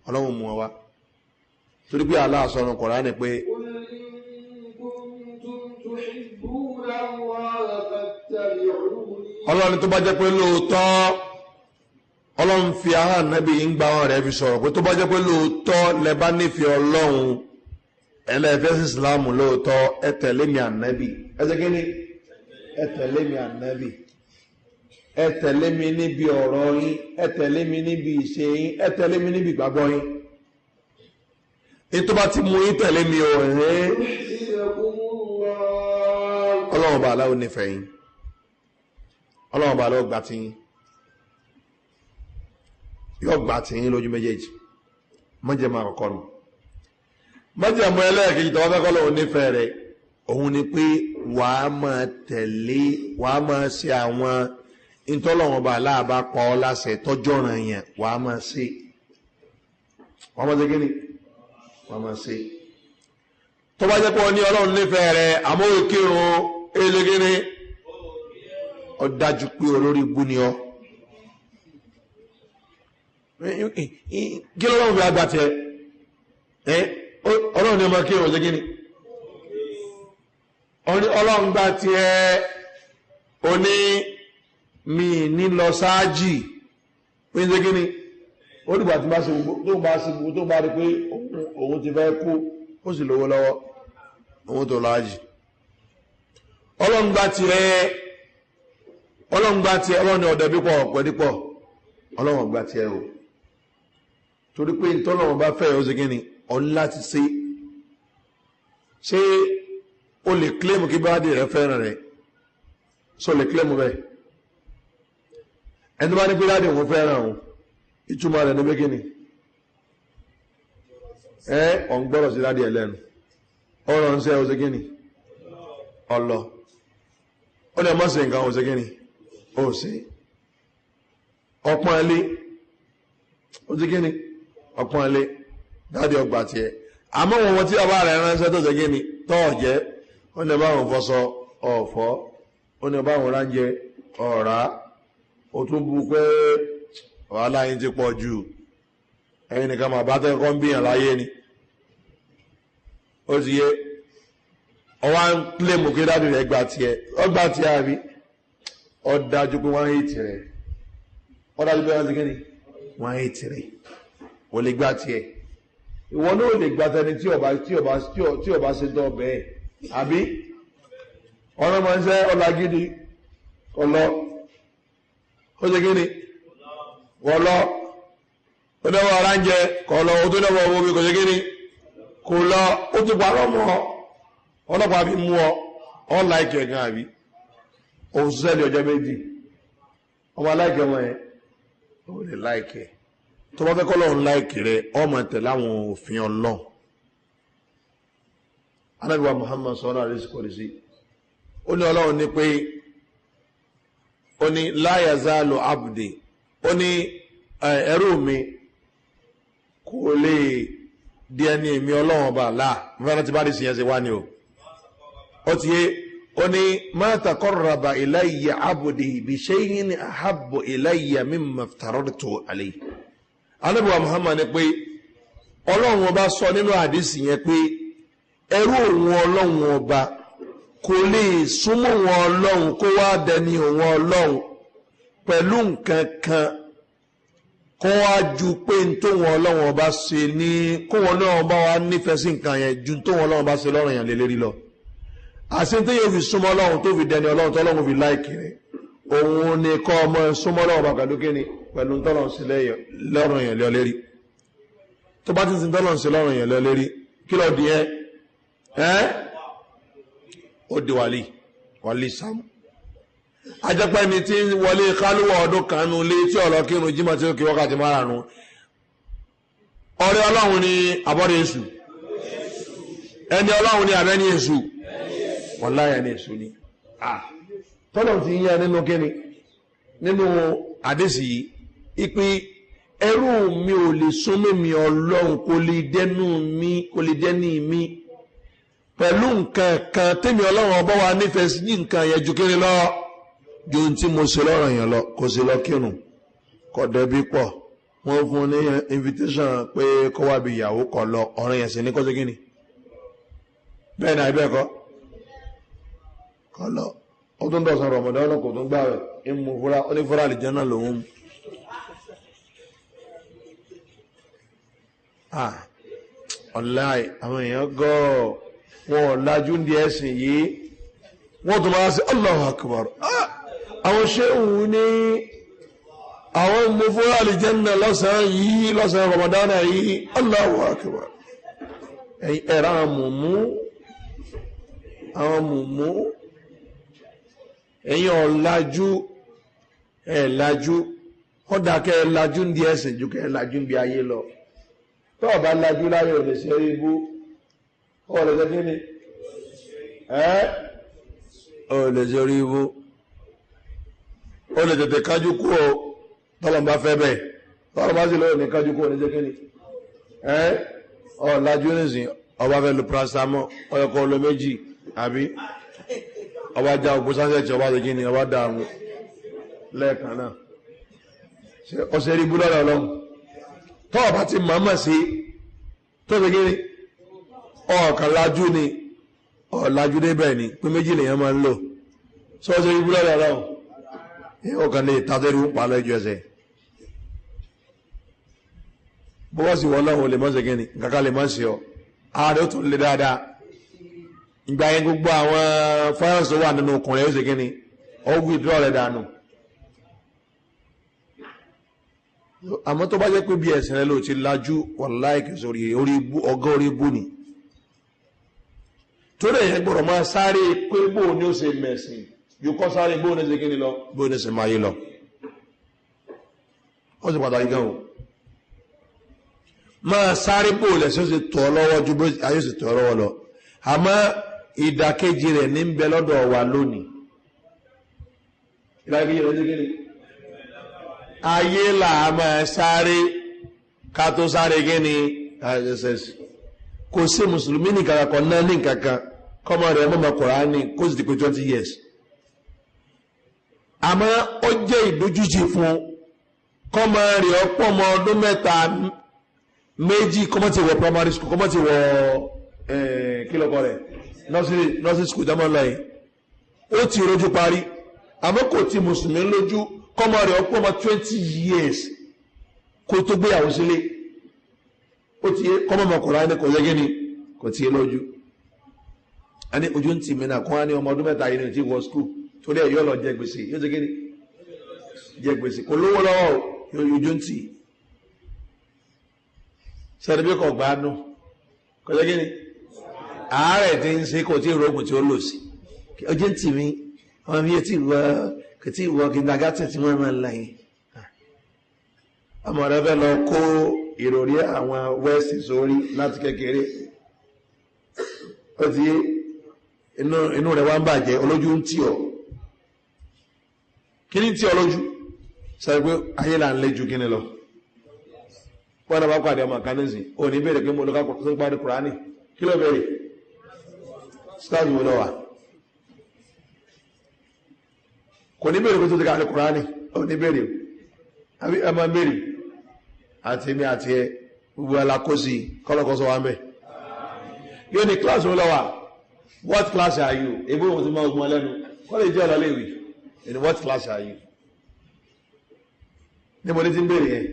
ọlọ́run mú wa. Torí pé Allah sọ nínú Kùránì pé ọlọ́run tó bá jẹ́ pé lóòótọ́ ọlọ́run fi ara ànábì ń gba wọn rẹ̀ fi sọ̀rọ̀ pé tó bá jẹ́ pé lóòótọ́ lẹ bá nífẹ̀ẹ́ ọlọ́run, ẹlẹ́fẹ́ sí ìsìláàmù lóòótọ́, ẹ tẹ̀lé mi ànábì. Ẹ ṣe kíni? Ẹ tẹ̀lé mi ànábì. Ẹ tẹ̀lé mi níbi ọ̀rọ̀ yín, ẹ tẹ̀lé mi níbi ìṣe yín, ẹ tẹ̀lé mi níbi ìgbàgbọ́ yín. Ní tó bá ti mú yín tẹ̀lé mi ò hẹ́. Ọlọ́run bá aláwọ̀ nífẹ̀ẹ́ yín. Ọlọ́run bá aláwọ̀ gbà tí yín. Yóò gbà tí yín lójú méjèèjì. Mọ́jẹ̀mú àkọ́kọ́ nù. Mọ́jẹ̀mú ẹlẹ́ẹ̀kejì tó wá fẹ́ kọ́lọ́run nífẹ̀ẹ́ rẹ̀, òun ni pé wàá máa tẹ̀lé, wàá máa ṣe àwọn ìtọ́lọ́run bá aláàbá pa ọ́ láṣẹ tọ́jọ́ràn yẹn, wàá máa ṣe. Wàá máa ṣe kí ni? Wàá máa ṣe. Tó bá jẹ́ pé ọ ní ọlọ́run nífẹ̀ẹ́ rẹ̀, àmọ́ òkèrún elégéré, ó dájú pé olórí ibú ni ọ. Kí lọ́lọ́run fi àgbà tiẹ̀? Ọlọ́run ní ọmọ kírun ṣe kí ni? Ọlọ́run gbà tiẹ̀, ó ní mi ní lọ sáájì, pé ṣe kí ni? Ó dìgbà tí bá ṣe gbogbo, tó bá ṣe gbogbo, tó bá rí pé òun ti fẹ́ kú, ó sì lówó lọ́wọ́, òun tó láàjì. Ọlọ́run gbà tiẹ̀, ọlọ́run gbà tiẹ̀, ọlọ́run ní ọ̀dẹ̀ pípọ̀ ọ̀pẹ̀ dípọ̀, ọlọ́run gbà tiẹ̀ o. Torí pé ìtọ́lọ́run bá fẹ́ ó ṣe kí ni? Ọ̀n láti ṣe. Ṣé o lè kílẹ̀mù kí báàdì rẹ fẹ́ràn rẹ̀? Ṣé o lè kílẹ̀mù bẹ́ẹ̀? Ẹni tó bá ní pé dáàdì òun fẹ́ràn òun, ìtumọ̀ rẹ̀ ní pé kí ni? Ọ̀n gbọ́dọ̀ sí dáàdì ẹ̀ lẹ́nu. Ọ̀rọ̀ ń ṣe ó ṣe kí ni? Ọlọ. Ó lè mọ̀ sí nǹkan ó ṣe kí ni? Ó ṣe. Ọpọ́n ilé. Ó ṣe kí ni? Ọpọ́n ilé. Dáàdì ọgbà tiẹ̀. Àmọ́ wọn tí bàbá rẹ̀ ránṣẹ́ tó ṣe kí ni? Tọ́ ọ̀jẹ́. Ó ní báwọn fọṣọ ọ̀fọ́. Ó ní báwọn ránjẹ ọ̀rá. Ó tún bu pé wàhálà yín ti pọ̀ jù. Ẹ̀yin nìkan bàbá tẹ́kọ́ ń bíyàn láyé ni. Ó ti yé. Ọwá ń kílèmù kí dáàdì rẹ̀ gbà tiẹ̀. Ó gbà tiẹ̀ àbí? Ó dájú pé wọ́n ń hìtì rẹ̀. Ó dájú pé wọ́n ti kí ni? Wọ́n ń hìtì rẹ̀. Kò lè gbà tiẹ̀. Ìwọ náà lè gbà tẹni tí ọba tí ọba ṣe dán bẹ́ẹ̀. Àbí? Ọ̀rọ̀ máa ń ṣe ọ̀làgídí. Ọlọ. Ó ṣe kí ni? Wọ́n lọ. Ó dẹ́wọ́ ara ń jẹ kọ̀ lọ. Ó tó dẹ́wọ́ owó mi kò ṣe kí ni? Kò lọ. Ó ti parọ́ mọ́ ọ. Ọlọ́pàá fi mú ọ. Ọ láìkẹ̀ gan àbí? Òun ṣiṣẹ́ ní ọjọ́ méjì. Ọmọ aláìkẹ̀ wọn yẹn. Ó lè láìkẹ̀. Tó bá fẹ́ kọ́ lọ́run láìkẹ̀ rẹ, ọmọ tẹ̀lé àwọn òfin Ọlọ́run. Ànábì wa Muhammad sallallahu alaihi wasallam. Ó ní Ọlọ́run ní pé ó ní la yazalu abdi. Ó ní ẹrú mi kò lè di ẹni èmi Ọlọ́run ọba àlá. Mo fẹ́ràn tí bá rí sí yẹn ṣe wá ni o. Ó ti yé Ó ní má takọ́rọ̀bà iláyà abùdí ibi ṣe yí ni àhábò iláyà mímọ̀ tàrọ́tò àlẹ́. Anábìwá Muhammad ni pé ọlọ́run ọba sọ nínú àdísì yẹn pé ẹrú òun ọlọ́run ọba kò lè súnmọ́ wọn ọlọ́run kó wá dẹni òun ọlọ́run pẹ̀lú nǹkan kan kó wá ju pé n tó wọn ọlọ́run ọba ṣe ní kó wọn ọlọ́run ọba wa nífẹ̀ẹ́ sí nǹkan yẹn ju tó wọn ọlọ́run ọba ṣe lọ́rùn yẹn lélẹ́rí lọ. Àṣẹ tó yóò fi súnmọ́ ọlọ́run tó fi dẹni ọlọ́run tó ọlọ́run fi láìkì rẹ̀ òun ni kọ́ ọmọ súnmọ́ ọlọ́run ọba pẹ̀lú kíni pẹ̀lú tọ́lọ́run sí lọ́rùn yẹn lọ́lérí. Tó bá ti sin tọ́lọ́run sí lọ́rùn yẹn lọ́lérí kí ló di ẹ́ ẹ́ ó di wàlí wàlí sámú. Ajẹ́pẹ́ ni tí ń wọlé kálúwọ̀ ọdún kan nu lé tí ọ̀lọ́ kírun jímọ̀ tí ó kí wákàtí márùn-ún. Ọ̀rẹ́ ọlọ́run ni àbọ̀rẹ̀ èṣù. Ẹni ọlọ́run ni àbẹ́ni èṣù. Wàláhì ẹni èṣù ni. Tọ́lọ̀ ti yẹ nínú kíni nínú àdésì yìí ìpín ẹrú mi ò lè súnmọ́ mi ọlọ́run kò lè dẹ́nu mi kò lè dẹ́ni mi pẹ̀lú nǹkan kan tẹ́mi ọlọ́run ọba wa nífẹ̀ẹ́ sí nǹkan yẹn ju kiri lọ ju ohun tí mo ṣe lọ́rọ̀ yẹn lọ kò sí lọ kírun kò dẹ́bí pọ̀ wọ́n fún ní invitation pé kó wá bí ìyàwó kọ lọ ọ̀rọ̀ yẹn sì ní kó ṣe kíni bẹ́ẹ̀ ni àìbẹ́ẹ̀ kọ́ kọ́ lọ ó tún dọ̀sán rọ̀mọ̀dán kò tún gbà rẹ̀ ń mú fúra ó ní fúra àlìjẹ́ náà lòún mú. Ọ̀láì àwọn èèyàn gọ́ọ̀ wọn ọ̀lájú ń di ẹ̀sìn yìí wọ́n tún máa ṣe Allahu Akbar. Àwọn ṣéwù ní àwọn mú fúra àlìjẹ́ náà lọ́sàn-án yìí lọ́sàn-án rọ̀mọ̀dán yìí Allahu Akbar. Ẹ̀rọ àwọn mùmú àwọn mùmú ẹ̀yin ọ̀làjú ẹ̀làjú kọ́dà kẹ́ ẹ̀làjú ń di ẹ̀sìn ju kẹ́ ẹ̀làjú ń bi ayé lọ. Tó o bá lajú láyé ò lè ṣe é ibú ó lè ṣe kí ni ẹ́ ó lè ṣe orí ibú ó lè tètè kájú kú o tọ́lọ̀ bá fẹ́ bẹ́ẹ̀ tọ́lọ̀ bá sì lọ́wọ́ ní kájú kú ò ní ṣe kí ni ẹ́ ọ̀làjú nìsín ọba fẹ́ lo paracetamol ọyọkọ̀ lo méjì àbí ọba já ogun sáṣẹ́tì ọba ṣe kíni ọba dààmú lẹ́ẹ̀kan náà ọ̀sẹ̀ rí búlọ́dọ̀ ọlọ́run tó ọba ti mọ̀ọ́mọ̀ sí tó ṣe kíni ọ̀ọ̀kan lajú ni ọ̀làjú débẹ̀ ni pé méjì lèèyàn máa ń lò sọ ọ̀sẹ̀ rí búlọ́dọ̀ ọlọ́run ọkàn lè tàtẹ́rù ń pa lẹ́jọ́ ẹsẹ̀ bó wá sì wọ́n lọ́run lè mọ́ ṣe kíni nǹkan lè mọ́ sí ọ ààrẹ ó tún lè dáadáa ìgbà yẹn gbogbo àwọn fáyọ̀sì wà nínú ọkùnrin ó ṣe kí ni ó withdraw rẹ̀ dànù. Àmọ́ tó bá jẹ́ pé bí ẹ̀sìn rẹ̀ ló ti lajú wàláhì kìí sórí orí ibú ọgọ́ orí ibú ni. Tó lè yẹn gbọ́dọ̀ máa sáré pé bóun ni ó ṣe mẹ̀sìn yóò kọ́ sáré bóun ni ó ṣe kí ni lọ bóun ni ó ṣe máa yé lọ. Ó sì pàtàkì gan o. Máa sáré bóun lẹ̀sìn ó ṣe tọ̀ ọ́ lọ́wọ́ ju bó ayé ṣe tọ̀ ọ́ lọ́wọ́ lọ. Àmọ́ ìdàkejì rẹ̀ ní ń bẹ lọ́dọ̀ wa lónìí. Ìdàkejì rẹ̀ ní kíni? Ayé là á máa sáré ká tó sáré kíni? Kò sí mùsùlùmí ní kankan kan náà ní kankan kọ́mọ rẹ̀ mọ́mọ́ Kùránì kó sì ti pé 20 years. Àmọ́ ó jẹ́ ìdójútì fún kọ́mọ rẹ̀ ọ̀pọ̀ ọmọ ọdún mẹ́ta méjì kọ́mọ ti wọ primary school kọ́mọ ti wọ kí lọ́kọ rẹ̀ nursery school dámọ́ lọ yìí ó ti rojú parí àmọ́ kò ti mùsùlùmí lójú kọ́mọ rẹ̀ ọ̀pọ̀ ọmọ 20 years kó tó gbéyàwó sílé ó ti kọ́mọ ọmọkùnrin ní kò yẹ gíní kò ti lójú a ní ojú ń tì mí náà kọ́ á ní ọmọ ọdún mẹ́ta yìí ní ti wọ school torí ẹ̀ yóò lọ jẹ gbèsè yóò ṣe gíní jẹ gbèsè kò lówó lọ́wọ́ ojú ń tì sẹ́ni bí kò gbádùn kò yẹ gíní ààrẹ tí ń ṣe kò tí ìrógùn tí ó lò sí ojú ń tì mí ọmọ mi tí wọ kò tí wọ kindergarten tí wọ́n máa ń la yẹn. Ọmọ rẹ fẹ́ lọ kó ìròrí àwọn west sórí láti kékeré ó ti inú rẹ̀ wá ń bàjẹ́ olójú ń tì ọ́ kí ni tì ọ́ lójú sọ pé ayé là ń lé ju kíni lọ wọ́n náà bá pàdé ọmọ kan nísìn ò ní bèrè pé mo lọ ká tó ń parí Kùránì kí ló bèrè stars wo lọ wà Kò ní bèèrè kó tó ti ká Kùránì, ó ní bèèrè àbí ẹ máa bèèrè. Àti mi àti ẹ gbogbo alákòsí kọ́lọ́kọ́sọ wa ń bẹ̀. Yóò ní class wo lọ wà? What class are you? Ebó wọn ti máa ogun ọlẹ́nu kọ́ lè jẹ́ ọ̀lọ́léèwé. In what class are you? Níbo ní ti ń bèèrè yẹn?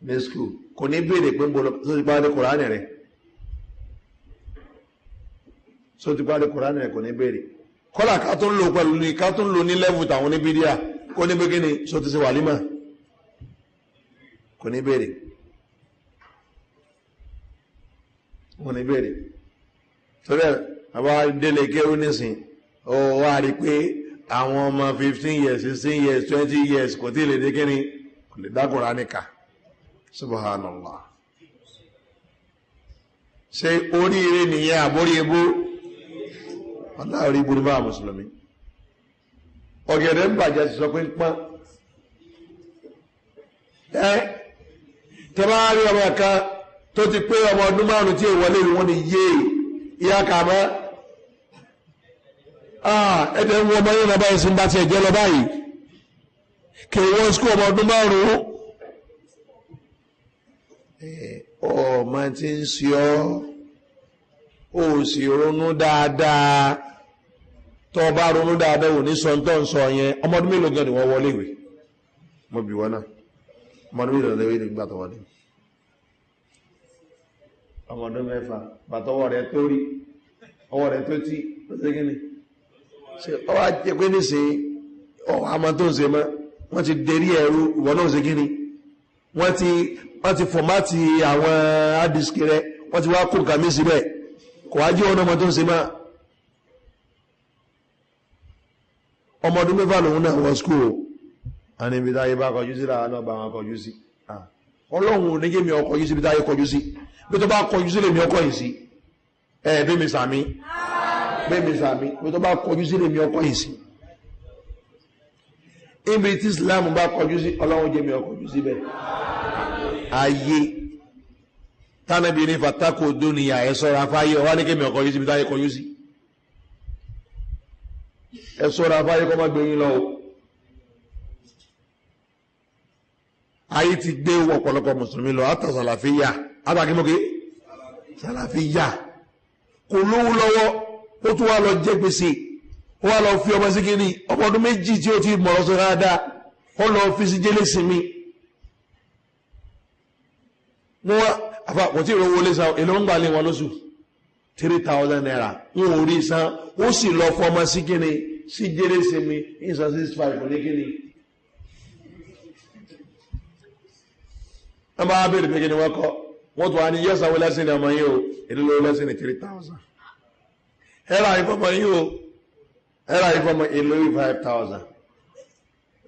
Ní school. Kò ní bèèrè pé ń bọ̀ tó ti parí Kùránì rẹ̀. Tó ti parí Kùránì rẹ̀ kò ní bèèrè. Kọ́lá ká tó ń lò pẹ̀lú ní ká tó ń lò ní level tàwọn oníbídíà kó ní pé kí ni só ti ṣe wàlímà? Kò ní bèèrè. Kò ní bèèrè. Torí ẹ̀ bàbá délé kéwú nísìn, ó wá rí pé àwọn ọmọ 15 years, 16 years, 20 years kò tí lè dé kíni, kò lè dá Kùránì kà. Subhanallah. Ṣé oríire nìyẹn àbórí ebó? Ọlá orí ibú ní bá Mùsùlùmí. Ọ̀gẹ̀dẹ̀ ń bàjẹ́ ti sọ pé ń pọ́n. Ẹ́ tẹ́ bá rí ọmọ kan tó ti pé ọmọ ọdún márùn-ún tí èèwọlé wọn ni yé ìyá kàmọ́. Ẹ̀dẹ̀ ń wọ ọmọ yẹn lọ báyìí sí ń bá tiẹ̀ jẹ́ lọ báyìí. Kì í wọ́n sukú ọmọ ọdún márùn-ún. Ọmọ tí ń ṣe ọ́, ó sì ronú dáadáa. Tó bá ronú dáadáa ò ní sọ tó ń sọ yẹn. Ọmọ ọdún mélòó gan ni wọ́n wọlé ìwé? Mo bì wọ́n náà. Ọmọ ọdún mélòó lẹ́wé nígbà tó wọlé? Ọmọ ọdún mẹ́fà. Bàtọ́wọ́ rẹ̀ tó rí, ọwọ́ rẹ̀ tó tí, ó ṣe kí ni? Ṣé ọ wá jẹ́ pé nísìnyí, ọ àmọ́ tó ń ṣe mọ́, wọ́n ti derí ẹ̀rú, ìwọ náà ṣe kí ni? Wọ́n ti fọ̀mátì àwọn hard-disk rẹ̀, wọ́n ti wá kó nǹkan mí síbẹ̀. Kò wá jí ọ̀nà ọmọ tó ń ṣe máa. Ọmọ ọdún mẹ́fà lòun náà wọ skúl o. A ní ibi táyé bá kọjú sí lára náà bá wọn kọjú sí. Ọlọ́run ò ní jẹ́ mi ọkọ̀ yìí sí ibi táyé kọjú sí. Bí tó bá kọjú sí lèmi ọkọ̀ yìí sí. Ẹ bí mi sàmí. Bí mi sàmí. Bí tó bá kọjú sí lèmi ọkọ̀ yìí sí. Ibi tí Islam bá kọjú sí, Ọlọ́run jẹ́ mi ọkọ̀ yìí síbẹ̀. Ayé tánàbí ní fatako dúnìyà ẹ sọ́ra fáyé ọwá ní kémi ọkọ̀ yìí síbi táyé kọjú sí. Ẹ sọ́ra fáyé kọ́ má gbé yín lọ o. Ayé ti gbé ọ̀pọ̀lọpọ̀ mùsùlùmí lọ, àtà sàlàfíyà, àtàkímọ́kè sàlàfíyà. Kò lówó lọ́wọ́, ó tún wá lọ jẹ gbèsè, ó wá lọ fi ọmọ sí kíní, ọmọ ọdún méjì tí ó ti mọ̀rọ̀ sọ dáadáa, ó lọ fi sí jẹ́lé sinmi. Wọ́n àfà kò tí ìrówó lé san, èlò ń gbà lé wọn lóṣù 3,000 naira, wọn ò rí san, ó sì lọ fọmọ sí kíni, sí jẹ́lé sinmi, ìsan 6,500 ní kíni. Wọ́n bá bèèrè pé kíni wọ́n kọ́, wọ́n tún wá ní yẹ́sàwó lẹ́sìn ní ọmọ yìí o, èlò lówó lẹ́sìn ní 3,000. Ẹ̀rà ìfọmọ yìí o, ẹ̀rà ìfọmọ èlò 5,000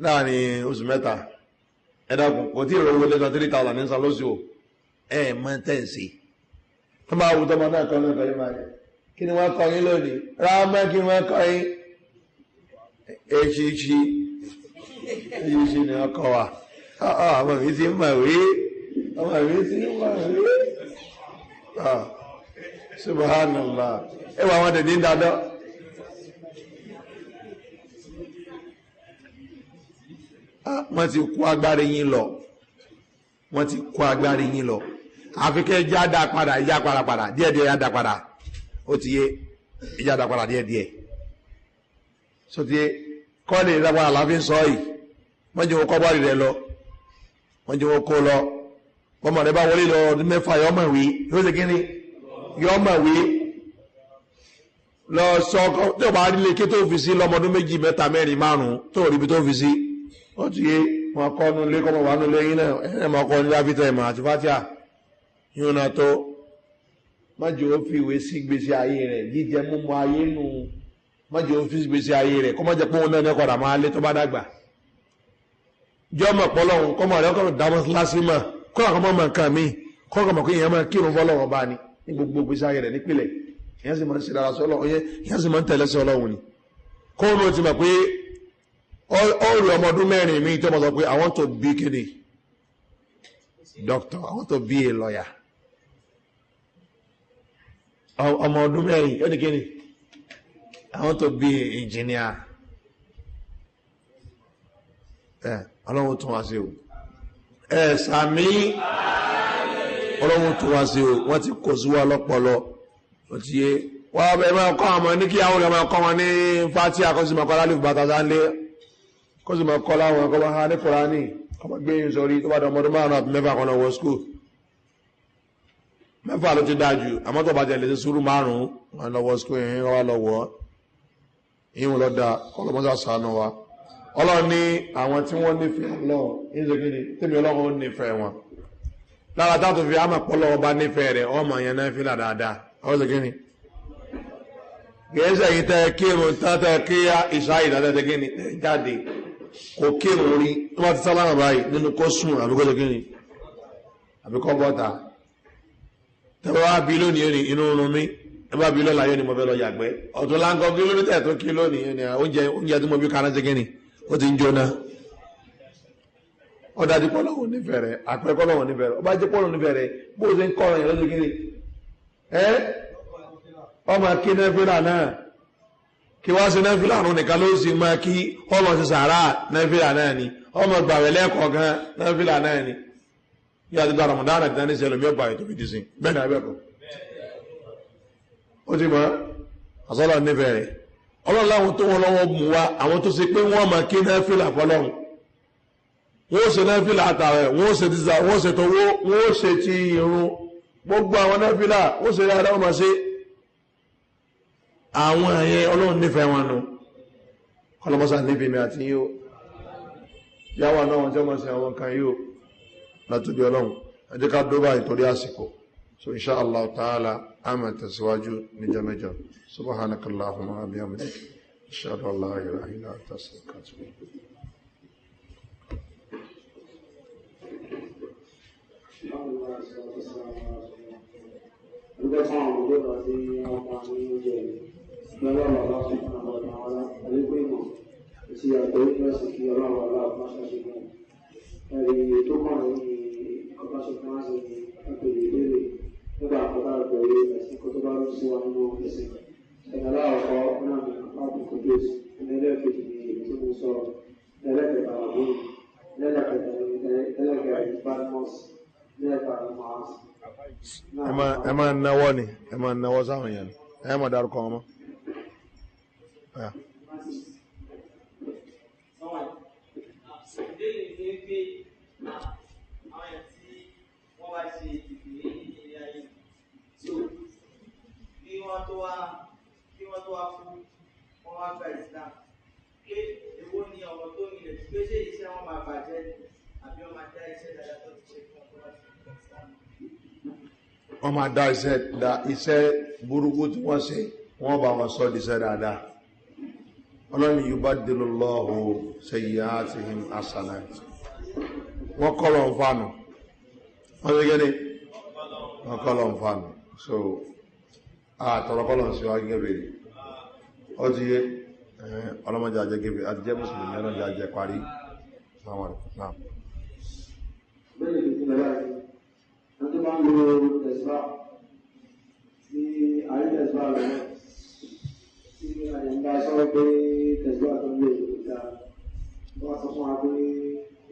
láàrin oṣù mẹ́ta. Ẹ dákun, kò tí ìrówó lé san 3,000 ní san lóṣù o. Ẹ mọ tẹ́ǹsì. Tó bá wù tọmọ náà kọ́ náà kọ́ yín máa yẹ. Kí ni wọ́n kọ́ yín lónìí? Rámẹ́ kí wọ́n kọ́ yín? Eṣiṣi. Eṣiṣi ni wọ́n kọ́ wa. Ọmọ mi ti ń mọ̀ wí. Ọmọ mi ti ń mọ̀ wí. Subhanallah. Ẹ wà wọn dẹ̀dí ń dadọ́. Wọ́n ti kó agbára yín lọ. Wọ́n ti kó agbára yín lọ. Àfi kẹ́ ẹja dá padà, ẹja padà padà, díẹ̀díẹ̀ ẹja dá padà. Ó ti yé, ẹja dá padà díẹ̀díẹ̀. Sọ ti yé, kọ́ọ̀lì ìdá padà la fi ń sọ yìí. Wọ́n jẹ́ wọn kọ́ bọ́ọ̀lì rẹ lọ. Wọ́n jẹ́ wọn kó lọ. Bọ́mọ rẹ bá wọlé lọ ọdún mẹ́fà yọ ọmọ ìwé. Yóò ṣe kíni? Yọ ọmọ ìwé. Lọ sọ ọkọ tí o bá rí lè ké tó fi sí lọ́mọdún méjì mẹ́ta mẹ́rin márùn-ún tó rí ibi tó fi sí. Ó ti yé, wọn kọ́ nu ilé kọ́mọ wà nù lẹ́yìn náà, ẹ̀ máa kọ́ ní láfíìtà ìmọ̀ àti fátíà. Yóò náà tó. Má jẹ́ ó fi ìwé sí gbèsè ayé rẹ̀, jíjẹ múmu ayé nù. Má jẹ́ ó fi gbèsè ayé rẹ̀, kọ́ má jẹ́ pé òun náà ní ọkọ̀ máa lé tó bá dàgbà. Jọ́ mọ̀ pọ́lọ́hún, kọ́ mọ̀ rẹ̀ kọ́ dá mọ́sálásí mọ̀, kọ́ àkọ́ mọ̀ nǹkan mi, kọ́ ọkọ̀ mọ̀ pé èèyàn máa kírun fọ́lọ́hún ọba ni ní gbogbo gbèsè ayé rẹ̀ nípìnlẹ̀. Èèyàn sì máa ń ṣe dára sọ́lọ́, èèyàn sì máa ń tẹ̀lé sọ́lọ́hún ni. Kó o ti mọ̀ pé ó rí ọmọ ọdún mẹ́rin mi tó mọ̀ sọ pé I want to be kini doctor, I want to be a lawyer. Ọmọ ọdún mẹ́rin yóò ní kini I want to be an engineer. Ẹ ọlọ́run tún wá sí o. Ẹ sàmí, ọlọ́run tún wá sí o. Wọ́n ti kò sí wa lọ́pọlọ. Ó ti yé wọ́n bẹ máa kọ́ àwọn ní kí àwọn ọmọ kọ́ wọn ní fati àkọsímọ̀ kọ́ lálẹ́ bàtà sáńlé, kọ́símọ̀ kọ́ láwọn ọkọ̀ wọn ní kùránì, ọmọ gbé yín sọrí tó bá dọ̀ ọmọdún 5 àti 6 kan lọ wọ skul. 6 ló ti dáa jù, àmọ́ tó bá jẹ́ lè ṣe sùúrù 5 wọn lọ wọ skul yẹn wá lọ wọ́ ìhun lọ da. Kọlọmọsá sànù wa. Ọlọ́run ní àwọn tí wọ́n nífẹ̀ẹ́ ọlọ́run ní ṣe kíni tèmi ọlọ́run ó nífẹ̀ẹ́ wọn. Lára táàtò fi àmọ̀ pọ́lọ́ ọba nífẹ̀ẹ́ rẹ̀, ọmọ yẹn náà fi là dáadáa. Ọ ṣe kíni kìí ṣe tẹ kírun tán tẹ kí ìṣá ìdájọ́ tẹ kíni jáde kò kírun rí tó bá ti sálámà báyìí nínú kó sùn àbí kó ṣe kíni àbí kó bọ́ta. Tẹ́wọ́ wá bí lónìí ní inú oorun mi, ẹ bá bí lọ́la yóò ní mo fẹ́ lọ yàgbẹ́. Ọ̀tún láńkọ́ kí lónìí tẹ̀ tó kí lónìí ní oúnjẹ tí mo bí kaná ṣe kíni ó ti ń jóná. Ó dájú pọ́lọ́wọ́ nífẹ̀ẹ́ rẹ̀, àpẹẹrẹ pọ́lọ́wọ́ nífẹ̀ẹ́ rẹ̀, ó bá jẹ́ pọ́lọ́wọ́ nífẹ̀ẹ́ rẹ̀ bó ṣe ń kọ́ ọ̀rọ̀ yẹn lọ́sẹ̀ kíni ẹ́ ọmọ kí nẹ́fìlà náà kí wá sí nẹ́fìlà nù nìkan ló sì máa kí ọmọ sí sàárà nẹ́fìlà náà ni, ọmọ gbàwẹ̀ lẹ́ẹ̀kọ̀ọ̀kan nẹ́fìlà náà ni. Yíyá ti gba Ramadan àti dání sẹlẹ̀ mi ọgbà ètò fìdí sí bẹ́ẹ̀ náà bẹ́ẹ̀ kọ́. Ó ti mọ̀ àsọ́lọ̀ nífẹ̀ẹ́ rẹ̀. Ọlọ́run láwọn tó wọn lọ́wọ́ mú wa, àwọn tó ṣe pé wọ́n máa kí nẹ́fìlà fọlọ́run, wọ́n ṣe nẹ́fìlà àtàwẹ̀, wọ́n ṣe títà, wọ́n ṣe tọwọ́, wọ́n ṣe ti irun, gbogbo àwọn nẹ́fìlà wọ́n ṣe dáadáa, wọ́n máa ṣe àwọn ẹ̀yẹ. Ọlọ́run nífẹ̀ẹ́ wọn nù. Kọlọmọ́sá nífẹ̀ẹ́ mi àti yíò yáwà náà wọ́n tí wọ́n máa ṣe àwọn kan yíò látòbí ọlọ́run. Ẹ jẹ́ ká dóbà ìtorí àsìkò. So insha Allah ta'ala a máa tẹ̀síwájú níjọ́ mẹ́jọ. Subhanakallahumma wa bihamdika, ashhadu an la ilaha illa anta, astaghfiruka wa atubu ilayk. Dúpẹ́ fún àwọn olùdókòwò àti ọmọ ní oúnjẹ rẹ̀. Lọ́wọ́ bàbá fún àwọn àwọn àlékún ìmọ̀ àti àgbẹ̀wò ìrẹsì kí ọlọ́run aláàbò máa ṣàṣe fún un. Ẹ̀rí tó kàn ní ọbaṣọ fún wáṣẹ ní àpèlè ìbéèrè nígbà àkọ́kọ́ àgbẹ̀wò ẹ̀sìn kan tó bá rú sí wa nínú ẹ̀sìn. Ẹ̀yìn aláwọ̀kọ́ náà ní apá kòdós, ẹ̀yìn ẹlẹ́ẹ̀kejì ní èyí tí mo sọ̀rọ̀, ẹlẹ́ẹ̀kẹta àbúrò, ẹlẹ́ẹ̀kẹta ní ẹlẹ́ẹ̀kẹrin Badmus, ẹlẹ́ẹ̀kẹta ní Mars. Ẹ máa náwọ́ ni, ẹ máa náwọ́ sáwọn èèyàn ni, ẹ máa dárúkọ wọn mọ́. Ìbéèrè ni pé àwọn èèyàn tí wọ́n bá ṣe ìpìlẹ̀ ní ilé ayé tó bí wọ́n tó wá bí wọ́n tó wá fún wọ́n wá gba Islam, pé èwo ni ọ̀rọ̀ tó nílẹ̀ pé ṣé iṣẹ́ wọn máa bàjẹ́ ni àbí wọ́n máa dá iṣẹ́ dáadáa tó ti ṣe fún wọn tó bá ti gba Islam? Wọ́n máa dá iṣẹ́ burúkú tí wọ́n ṣe, wọ́n bá wọn sọ díṣẹ́ dáadáa. Ọlọ́run yubaddilullahu sayyi'atihim hasanat. Wọ́n kọ́ lọ ń fànù, wọ́n ṣe gẹ́ni wọ́n kọ́ lọ ń fànù. So àtọ̀rọ̀ kọ́ lọ sí wá gẹ́gẹ́ bèèrè. Ó ti yé ọlọ́mọdé àjẹ́ gẹ́gẹ́ àti jẹ́ mùsùlùmí, ọlọ́mọdé àjẹ́ parí. Bẹ́ẹ̀ ni ìpínlẹ̀ báyìí, wọ́n tó bá ń lo tẹ̀síwá tí àrí tẹ̀síwá lọ́wọ́ tí àyẹ̀mbá sọ̀rọ̀ pé tẹ̀síwá tó ń lè lò dáa, wọ́n sọ fún wa pé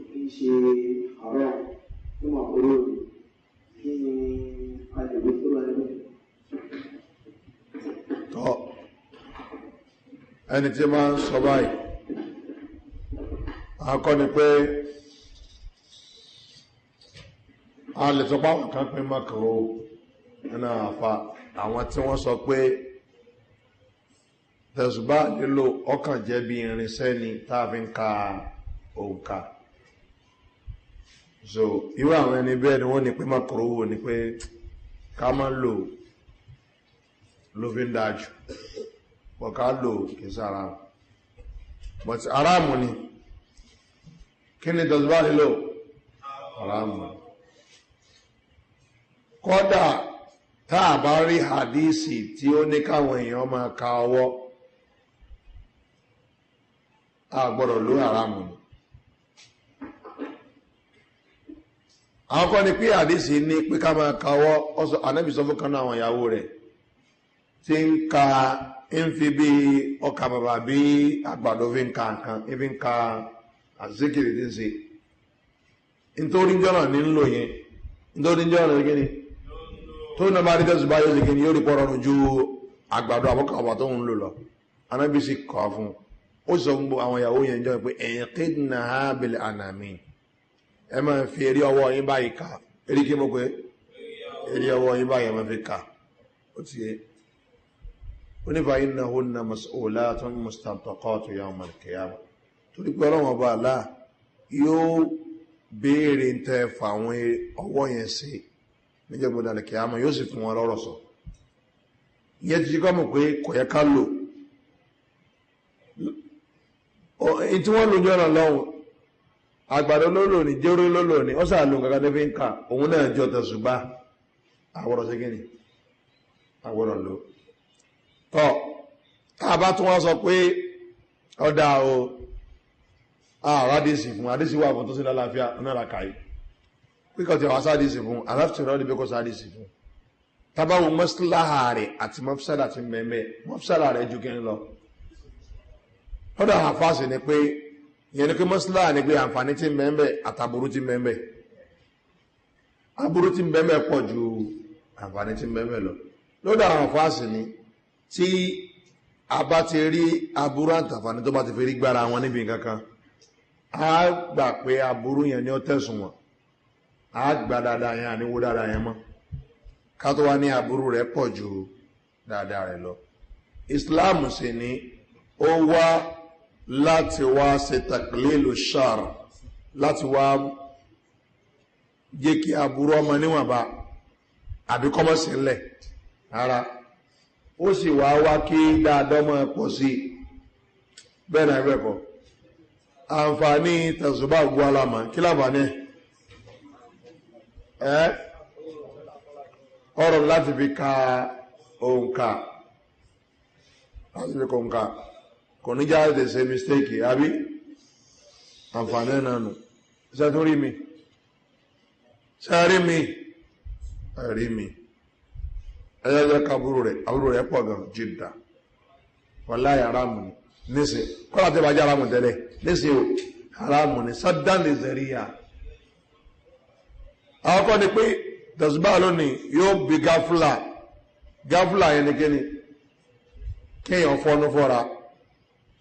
kì í ṣe àárọ̀ tó máa kóró rè, kí ni a lè wí fún ẹni bẹ́ẹ̀? Tọ́ ẹni tí máa ń sọ báyìí, àkọ́ ni pé a lè sọ pé àwọn kan pín mọ́kànlá nínú àfa àwọn tí wọ́n sọ pé tẹ̀sùbá lílò ọkàn jẹ́ bí irinṣẹ́ ni tá a fi ń ka òǹkà. So irú àwọn ẹni bẹ́ẹ̀ ni wọ́n ní pé mọ́kànlá wò ní pé ká má lò ló fi ń dájú pọ̀ ká lò kì í sára, but aráàmù ni. Kí ni tẹ̀sùbá lílò? Aráàmù ni. Kódà tá a bá rí hadisi tí ó ní káwọn èèyàn máa ka ọwọ́, a gbọ́dọ̀ ló haramu ni. Àwọn kan ní pé hadisi ní pé ká máa ka ọwọ́. Ànábì sọ fún kan náà àwọn ìyàwó rẹ̀ tí ń ka ń fi bí ọkà bàbà bí àgbàdo fi ń ka nǹkan, fi ń ka Àzíkìrì tí ń se nítorí jọ́nà ní ń lò yẹn, nítorí jọ́nà ní kíni tó ní bá rí tẹ́sùbá yóò sì kíni yóò rí pọ́rọ̀rùn ju àgbàdo àbọ́kàwà tó ń lò lọ. Anábì sì kọ́ fún ó sọ fún àwọn ìyàwó yẹn jọ pé ẹ̀yìn kédìnà ábìlì ànàmì, ẹ máa fi eré ọwọ́ yín báyìí ká. Eré kí mo pé eré ọwọ́ yín báyìí ẹ máa fi ká. Ó ti yé onífà iná hún na mas'ulatun mustantaqatu yawm al-qiyamah, torí pé ọlọ́wọ́n ọba àlá yóò béèrè ń tẹ́ fà àwọn ọwọ́ yẹn sí níjẹ́gbọ́dà al-qiyamah, yóò sì fún wọn lọ́rọ̀ sọ. Ìyẹn ti kọ́ mọ̀ pé kò yẹ ká lò èyí tí wọ́n lò ní ọ̀nà lọ́hùn. Àgbàdo lólò ní jéró lólò ní ó sà lò nǹkan tó fi ń kà, òun náà jọ tẹ̀sùbá. Àwọ̀rọ̀ sí kíni àwọ̀rọ̀ lò tọ́. Tá a bá tún wọ́n sọ pé ọ̀dà o, àrádìsì fún àdìsí wà fún tó sí lálàáfíà náà làkàyè píkọ̀ tí àwọn sádìsì fún àláfíà rọ́ọ̀dì bí kò sádìsì fún. Tábàwò mọ́síláhà rẹ̀ àti mọ́físàlà ti mẹ́mẹ́ mọ́físàlà rẹ̀ ju kí n lọ lọ́dọ̀ àfáàsì ni pé ìyẹn ni pé mọ́síláhà ni pé àǹfààní ti mẹ́mẹ́ àtàbúrú ti mẹ́mẹ́, aburú ti mẹ́mẹ́ pọ̀ ju àǹfààní ti mẹ́mẹ́ lọ. Lọ́dọ̀ àwọn àfáàsì ni tí a bá ti rí aburú àtàǹfààní tó bá ti fi rí gbára wọn níbi nǹkan kan, a gbà pé aburú yẹn ni ó tẹ̀sùn wọn, a gbà dáadáa yẹn, àníwó dáadáa yẹn mọ́, ká tó wá ní aburú rẹ̀ pọ̀ ju dáadáa rẹ̀ lọ. Islam sì ni ó wá láti wá ṣe taklilu shar, láti wá jẹ́ kí aburú ọmọ níwọ̀nba àbí kọ́mọ̀ sí ńlẹ̀ rárá, ó sì wá wá kí dáadáa ọmọ pọ̀ sí bẹ́ẹ̀ náà bẹ́ẹ̀ kọ́. Àǹfààní tẹ̀sùbá gbọ́ alámà kí láǹfààní ẹ̀ ọ̀rọ̀ láti fi ka òǹkà, láti fi ka òǹkà kò ní jáde ṣe mistake àbí àǹfààní náà nù. Ṣe tún rí mi? Ṣe rí mi? Rí mi ẹjọ́ ká àbúrò rẹ̀, àbúrò rẹ̀ pọ̀ gan jìdá wàláhì haramu ni nísìn, kọ́lá tí bá jẹ́ haramu tẹ́lẹ̀ nísìn o, haramu ni sádán lè zẹ̀ríyà. Àwọn kọ́ ni pé tẹ̀sùbá lónìí yóò bí gáfúlà. Gáfúlà yẹn ni kíni kéèyàn fọ́nú fọ́ra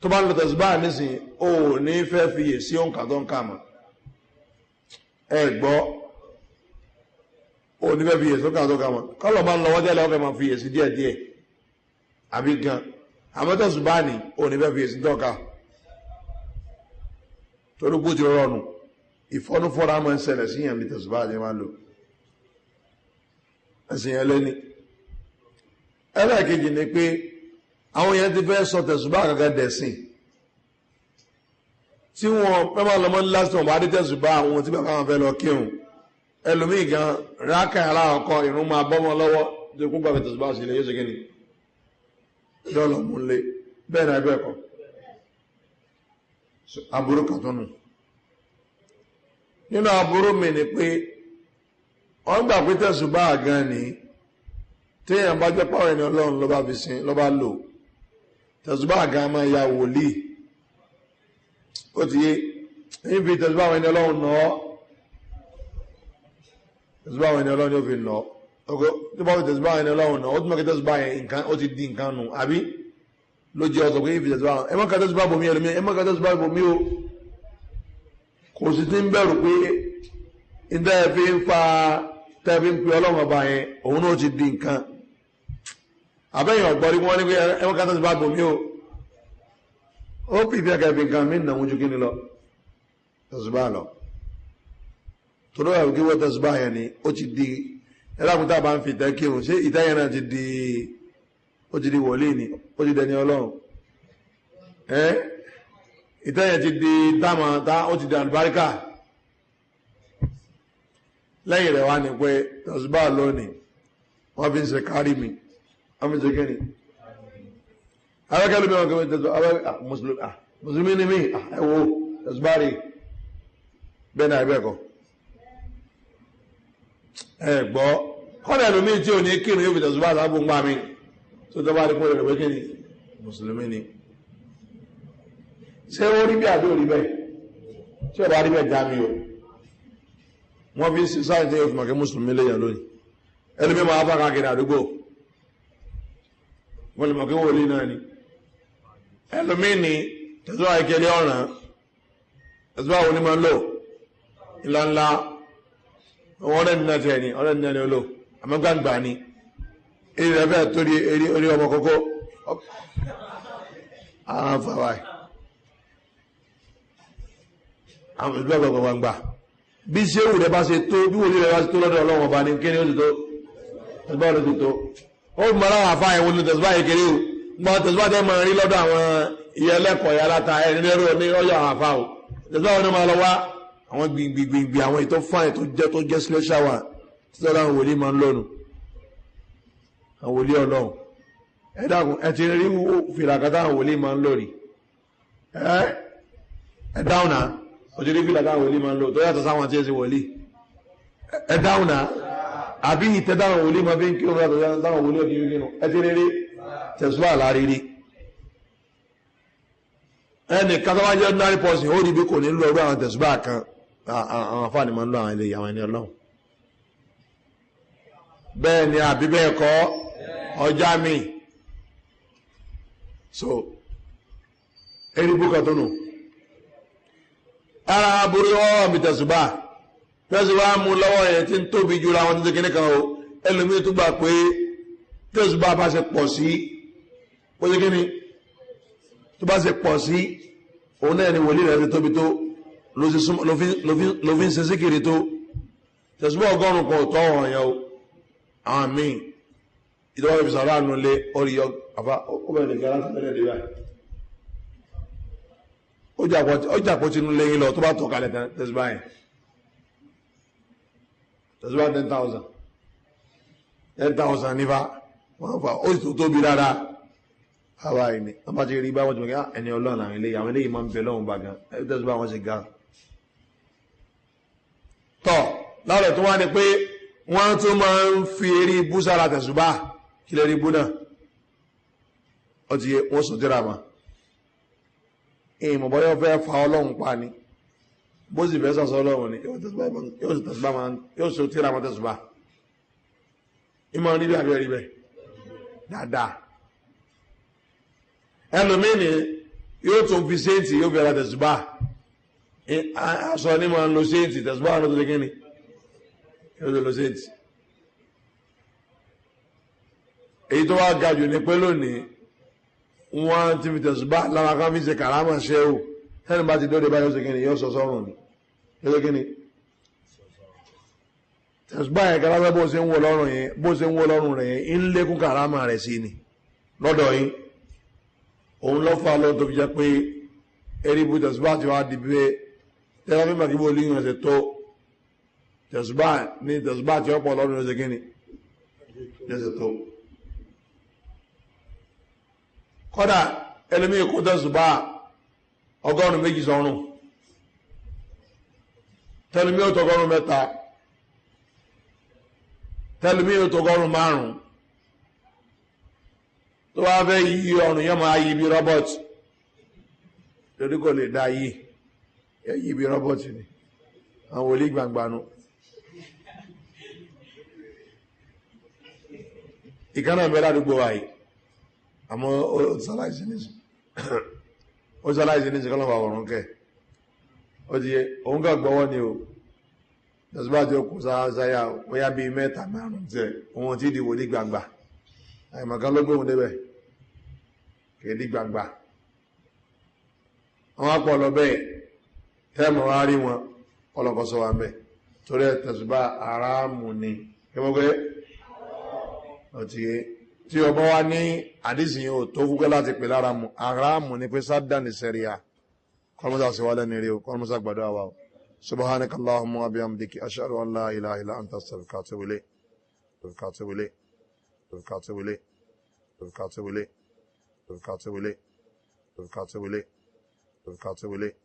tó bá ń lo tẹ̀sùbá nísìn, o ò ní fẹ́ fi yè sí òǹkà tó ń kà mọ́. Ẹ gbọ́, o ní fẹ́ fi yè sí òǹkà tó ń kà mọ́. Kọ́lọ̀ máa ń lọ wọ́n tẹ́lẹ̀ ọ̀fẹ́ máa fi yè sí díẹ̀díẹ̀ àbí gan. Àmọ́ tẹ̀sùbá ni o ní fẹ́ fi yè sí tọ́ka torí kó ti rọrùn. Ìfọ́núfọ́ra máa ń ṣẹlẹ̀ síyàn bí tẹ̀sùbá àti máa lò ẹ̀sìn yẹn lẹ́ni. Ẹlẹ́ẹ̀kejì ni pé àwọn yẹn ti fẹ́ sọ tẹ̀sùbá kankan dẹ̀sìn tí wọ́n pẹ́ máa lọ́mọ́ lásìkò wọn bá dé tẹ̀sùbá àwọn tí bàbá wọn fẹ́ lọ kírun. Ẹlòmíì gan rákà aláwọ̀kọ ìrún máa bọ́mọ lọ́wọ́ tó kún gbàgbé tẹ̀sùbá sílẹ̀ yóò ṣe kí ni lọ́lọ́ mú lé bẹ́ẹ̀ náà bẹ́ẹ̀ kọ́. Aburú kan tó nù nínú aburú mi ni pé wọ́n gbà pé tẹ̀sùbá gan ni téèyàn bá jẹ́ pàwọn ẹni ọlọ́run ló bá fi sin ló bá lò tẹ̀sùbá gan máa ya wòlíì. Ó ti yé níbi tẹ̀sùbá àwọn ẹni ọlọ́run nà ọ́, tẹ̀sùbá àwọn ẹni ọlọ́run yóò fi nà ọ́. Tó bá fi tẹ̀sùbá àwọn ẹni ọlọ́run nà ọ́, ó tún mọ̀ kí tẹ̀sùbá yẹn nǹkan ó ti di nǹkan nù àbí ló jẹ́ ọ̀sọ̀ pé ìfi tẹ̀sùbá ẹ má ka tẹ̀sùbá bòmí ẹlòmíì, ẹ má ka tẹ̀sùbá bòmí o. Kò sì ti ń bẹ̀rù pé ìdá ẹ fi ń fa tẹ́ fi ń pe ọlọ́run ọba yẹn òun náà ti di nǹkan. Àbẹ́yìn ọ̀gbọ́n rí wọ́n ní pé ẹ má ka tẹ̀sùbá bòmí o. Ó pìpì ẹ̀ka ìfi nǹkan mí nà wọ́n ju kí ni lọ tẹ̀sùbá lọ. Torí ẹ̀rù kí wọ́n tẹ̀sùbá yẹn ni ó ti di ẹlẹ́kùn tá a bá ń fi ìtẹ́ kírun ṣé ìtẹ́ yẹn náà ti di ó ti di wòlíì ni ó ti dẹni ọlọ́run. Ẹ́ ìtẹ́ yẹn ti di dáàmà tá ó ti di àlùbáríkà. Lẹ́yìn rẹ̀ wá ní pé tẹ̀sùbá lónìí wọ́n fi ń ṣe kárí mi, wọ́n fi ń ṣe kíni. Abẹ́kẹ́lú mi wọn kí wọ́n tẹ̀sùbá mùsùlùmí ni mí ẹ wo tẹ̀sùbá rí bẹ́ẹ̀ náà bẹ́ẹ̀ kọ́. Ẹ gbọ́ kọ́nà ẹlòmíì tí ò ní kírun yóò fi tẹ̀sùbá sábò ń gbà mí tó tọ́ bá rí pé rẹ̀ pé kíni mùsùlùmí ni. Ṣé ó rí bí àbí ò rí bẹ́ẹ̀? Tí ọba rí bẹ́ẹ̀ já mi o. Wọ́n fi ń sáyẹn tí yóò fi mọ̀ kí mùsùlùmí léèyàn lónìí. Ẹlòmíì máa bá káàkiri àdúgbò. Wọ́n lè mọ̀ kí wòlíì náà ni. Ẹlòmíì ni tẹ̀síwá ìkẹlẹ́ ọ̀ràn. Tẹ̀síwá wo ni máa ń lò? Ńláńlá. Ọ̀rẹ́ nínú tiẹ̀ ni, ọ̀rẹ́ nínú ni ó lò. Àmọ́ gbàǹgbà ni. Eré rẹ̀ fẹ́ torí eré ọmọ kókó. Àwọn fàwáì. Àwọn ìgbà gbàgbàgbà. Bí ṣéwù rẹ̀ bá ṣe tó, bí wòlíì rẹ̀ bá ṣe tó lọ́dọ̀ Ọlọ́run ọba ni kí ni ó ti tó? Tẹ̀síwá ló ti tó. Ó mọ aláwọ̀ àfáà ẹ̀wọ̀n ní tẹ̀síwá yìí kéré o. Mọ tẹ̀síwá tẹ́ máa rí lọ́dọ̀ àwọn ìyá ẹlẹ́kọ̀ọ́ ìyá aláta ẹni lérò ní ọyọ́ àwọn àfáà o. Tẹ̀síwá wọn ni máa lọ wá àwọn gbìngbìngbì àwọn ètò fáìn tó jẹ́ tó jẹ́ sílẹ̀ṣà wà títọ́ láwọn wòlíì máa ń lọ́nu. Àwọn wòlíì Ọlọ́run. Ẹ dákun, ẹ ti rí fìlà kan táwọn wòlíì máa ń lò rí. Ẹ dáhùn náà. Ó ti rí fìlà táwọn wòlíì máa ń lò tó yàtọ̀ sáwọn tí ẹ ṣe wòlíì. Ẹ dáhùn náà. Àbí ìtẹ́ táwọn wòlíì máa fi ń kírun yàtọ̀ sáwọn wòlíì òkè kírun. Ẹ ti rí rí tẹ̀síwá lárírí. Ẹnì kan tó bá jẹ́ ordinary person ó rí bí kò ní lọ ọdún àwọn tẹ̀síwá kan. Àwọn afáàní máa ń lọ àwọn ilé àwọn ẹni Ọlọ́run. Bẹ́ẹ̀ ni àbí bẹ́ẹ̀ kọ́ ọjà mi. So, eribu kan tó nù. Ara aburú ọwọ́ mi tẹ̀sùbá. Tẹ̀sùbá mú lọ́wọ́ yẹn tí ń tóbi ju ra wọn títí kíní kan o. Ẹlòmíì tó gbà pé tẹ̀sùbá bá ṣe pọ̀ sí, bó ṣe kíni tó bá ṣe pọ̀ sí, òun náà ni wòlíì rẹ̀ ti tóbi tó, ló fi ń ṣe síkìrì tó. Tẹ̀sùbá 100 kan ò tọ́ ọ̀ràn yẹn o. Àwọn míì ìdọ́wọ́ fi sàrà nù lé orí yọ àbá ó bẹ̀rẹ̀ nìkan láti bẹ̀rẹ̀ dé báyìí. Ó jàpọ̀ tí inú lẹ́yìn lọ tó bá tọ̀ kalẹ̀ tẹ̀sùbá yẹn. Tẹ̀sùbá 10,000. 10,000 nípa wọ́n fà ó sì tó tóbi dáadáa. Bàbá yìí ni wọ́n bá ti rí bá wọ́n ti mọ̀ kí ẹni Ọlọ́run àwọn eléyìí àwọn eléyìí máa ń bẹ lọ́hùn bá gan. Tẹ̀sùbá wọn sì ga. Tọ̀ láwùjọ tó wá ni pé wọ́n tún máa ń fi eré ibú sára tẹ̀sùbá. Kí lè rí ibú náà? Ó ti yé wọ́n sọ tíra ma. Ìmọ̀ bọ́yọ́ fẹ́ fa Ọlọ́run pa ni. Bó sì fẹ́ sọ̀sọ́ Ọlọ́run ni yóò sọ tíra ma tẹ̀sùbá. Ìmọ̀ rí bí àbí ẹ̀rí bẹ́ẹ̀. Dáadáa. Ẹlòmíì ni yóò tún fi séǹtì yóò fi ra tẹ̀sùbá. Aṣọ ni máa ń lo séǹtì tẹ̀sùbá ló tó ṣe kíni. Yóò tó lo séǹtì. Èyí tó wá ga jù ní pé lónìí wọ́n ti fi tẹ̀sùbá lára kan fi ṣe kàrámà ṣe o. Tẹ́ni bá ti dóde báyìí ó ṣe kíni yóò sọ sọ́rùn ni. Yóò ṣe kíni. Tẹ̀sùbá yẹn kàrámà bó ṣe ń wọ lọ́rùn yẹn bó ṣe ń wọ lọ́rùn rẹ̀ yẹn ń lékún kàrámà rẹ̀ sí ni lọ́dọ̀ yín. Òun ló fà lọ́ tó fi jẹ́ pé eribu tẹ̀sùbá ti wá di pé tẹ́lá fi màkì bó líyìn ọ̀sẹ̀ tó tẹ̀sùbá ní tẹ̀sùbá ti ọ̀pọ̀ lọ́rùn ó ṣe kíni yóò ṣe tó. Kọ́dà ẹlòmíì kó tẹ̀sùbá 102 sọ́rùn. Tẹlòmíì ó tó 300. Tẹlòmíì ó tó 500. Tó bá fẹ́ yí ọrùn yẹn máa yí bí rọ́bọ̀tì. Torí kò lè dá yí. Yẹ yí bí rọ́bọ̀tì ni. Àwọn wòlíì gbàngbà nu. Ìkànnà ń bẹ ládùúgbò wa yìí. Àmọ́ ó ṣaláìsí nísìn. Ó ṣaláìsí nísìn kọ́lọ́mù àwòrán kẹ́. Ó ti yé, òun kà gbọ́wọ́ ni o. Tẹ̀síbá tí ó kù sáyà bóyá bíi 3, 4 tẹ̀, òun ti di wòlíì gbangba. Àìmọ̀kan ló gbé òun débẹ̀. Kì í di gbangba. Wọ́n á pọ̀ lọ bẹ́ẹ̀. Tẹ́ẹ̀mù wá rí wọn, ọlọ́kọ̀ sọ wa bẹ́ẹ̀. Torí ẹ̀ tẹ̀síbá aráàmù ni. Kí wọ́n gbé? Ó ti yé. Tí ọba wa ní àdísìn yóò tó fúkẹ́ láti pè lára mu aráàmù ni pé sádà ní sẹ́ríà kọlmọ́sá sí wá lẹ́ni rí o kọlmọ́sá gbàdúrà wa o. Subhanaka Allahumma wa bihamdika ashhadu an la ilaha illa anta astaghfiruka wa atubu ilayk. Astaghfiruka wa atubu ilayk. Astaghfiruka wa atubu ilayk. Astaghfiruka wa atubu ilayk. Astaghfiruka wa atubu ilayk. Astaghfiruka wa atubu ilayk.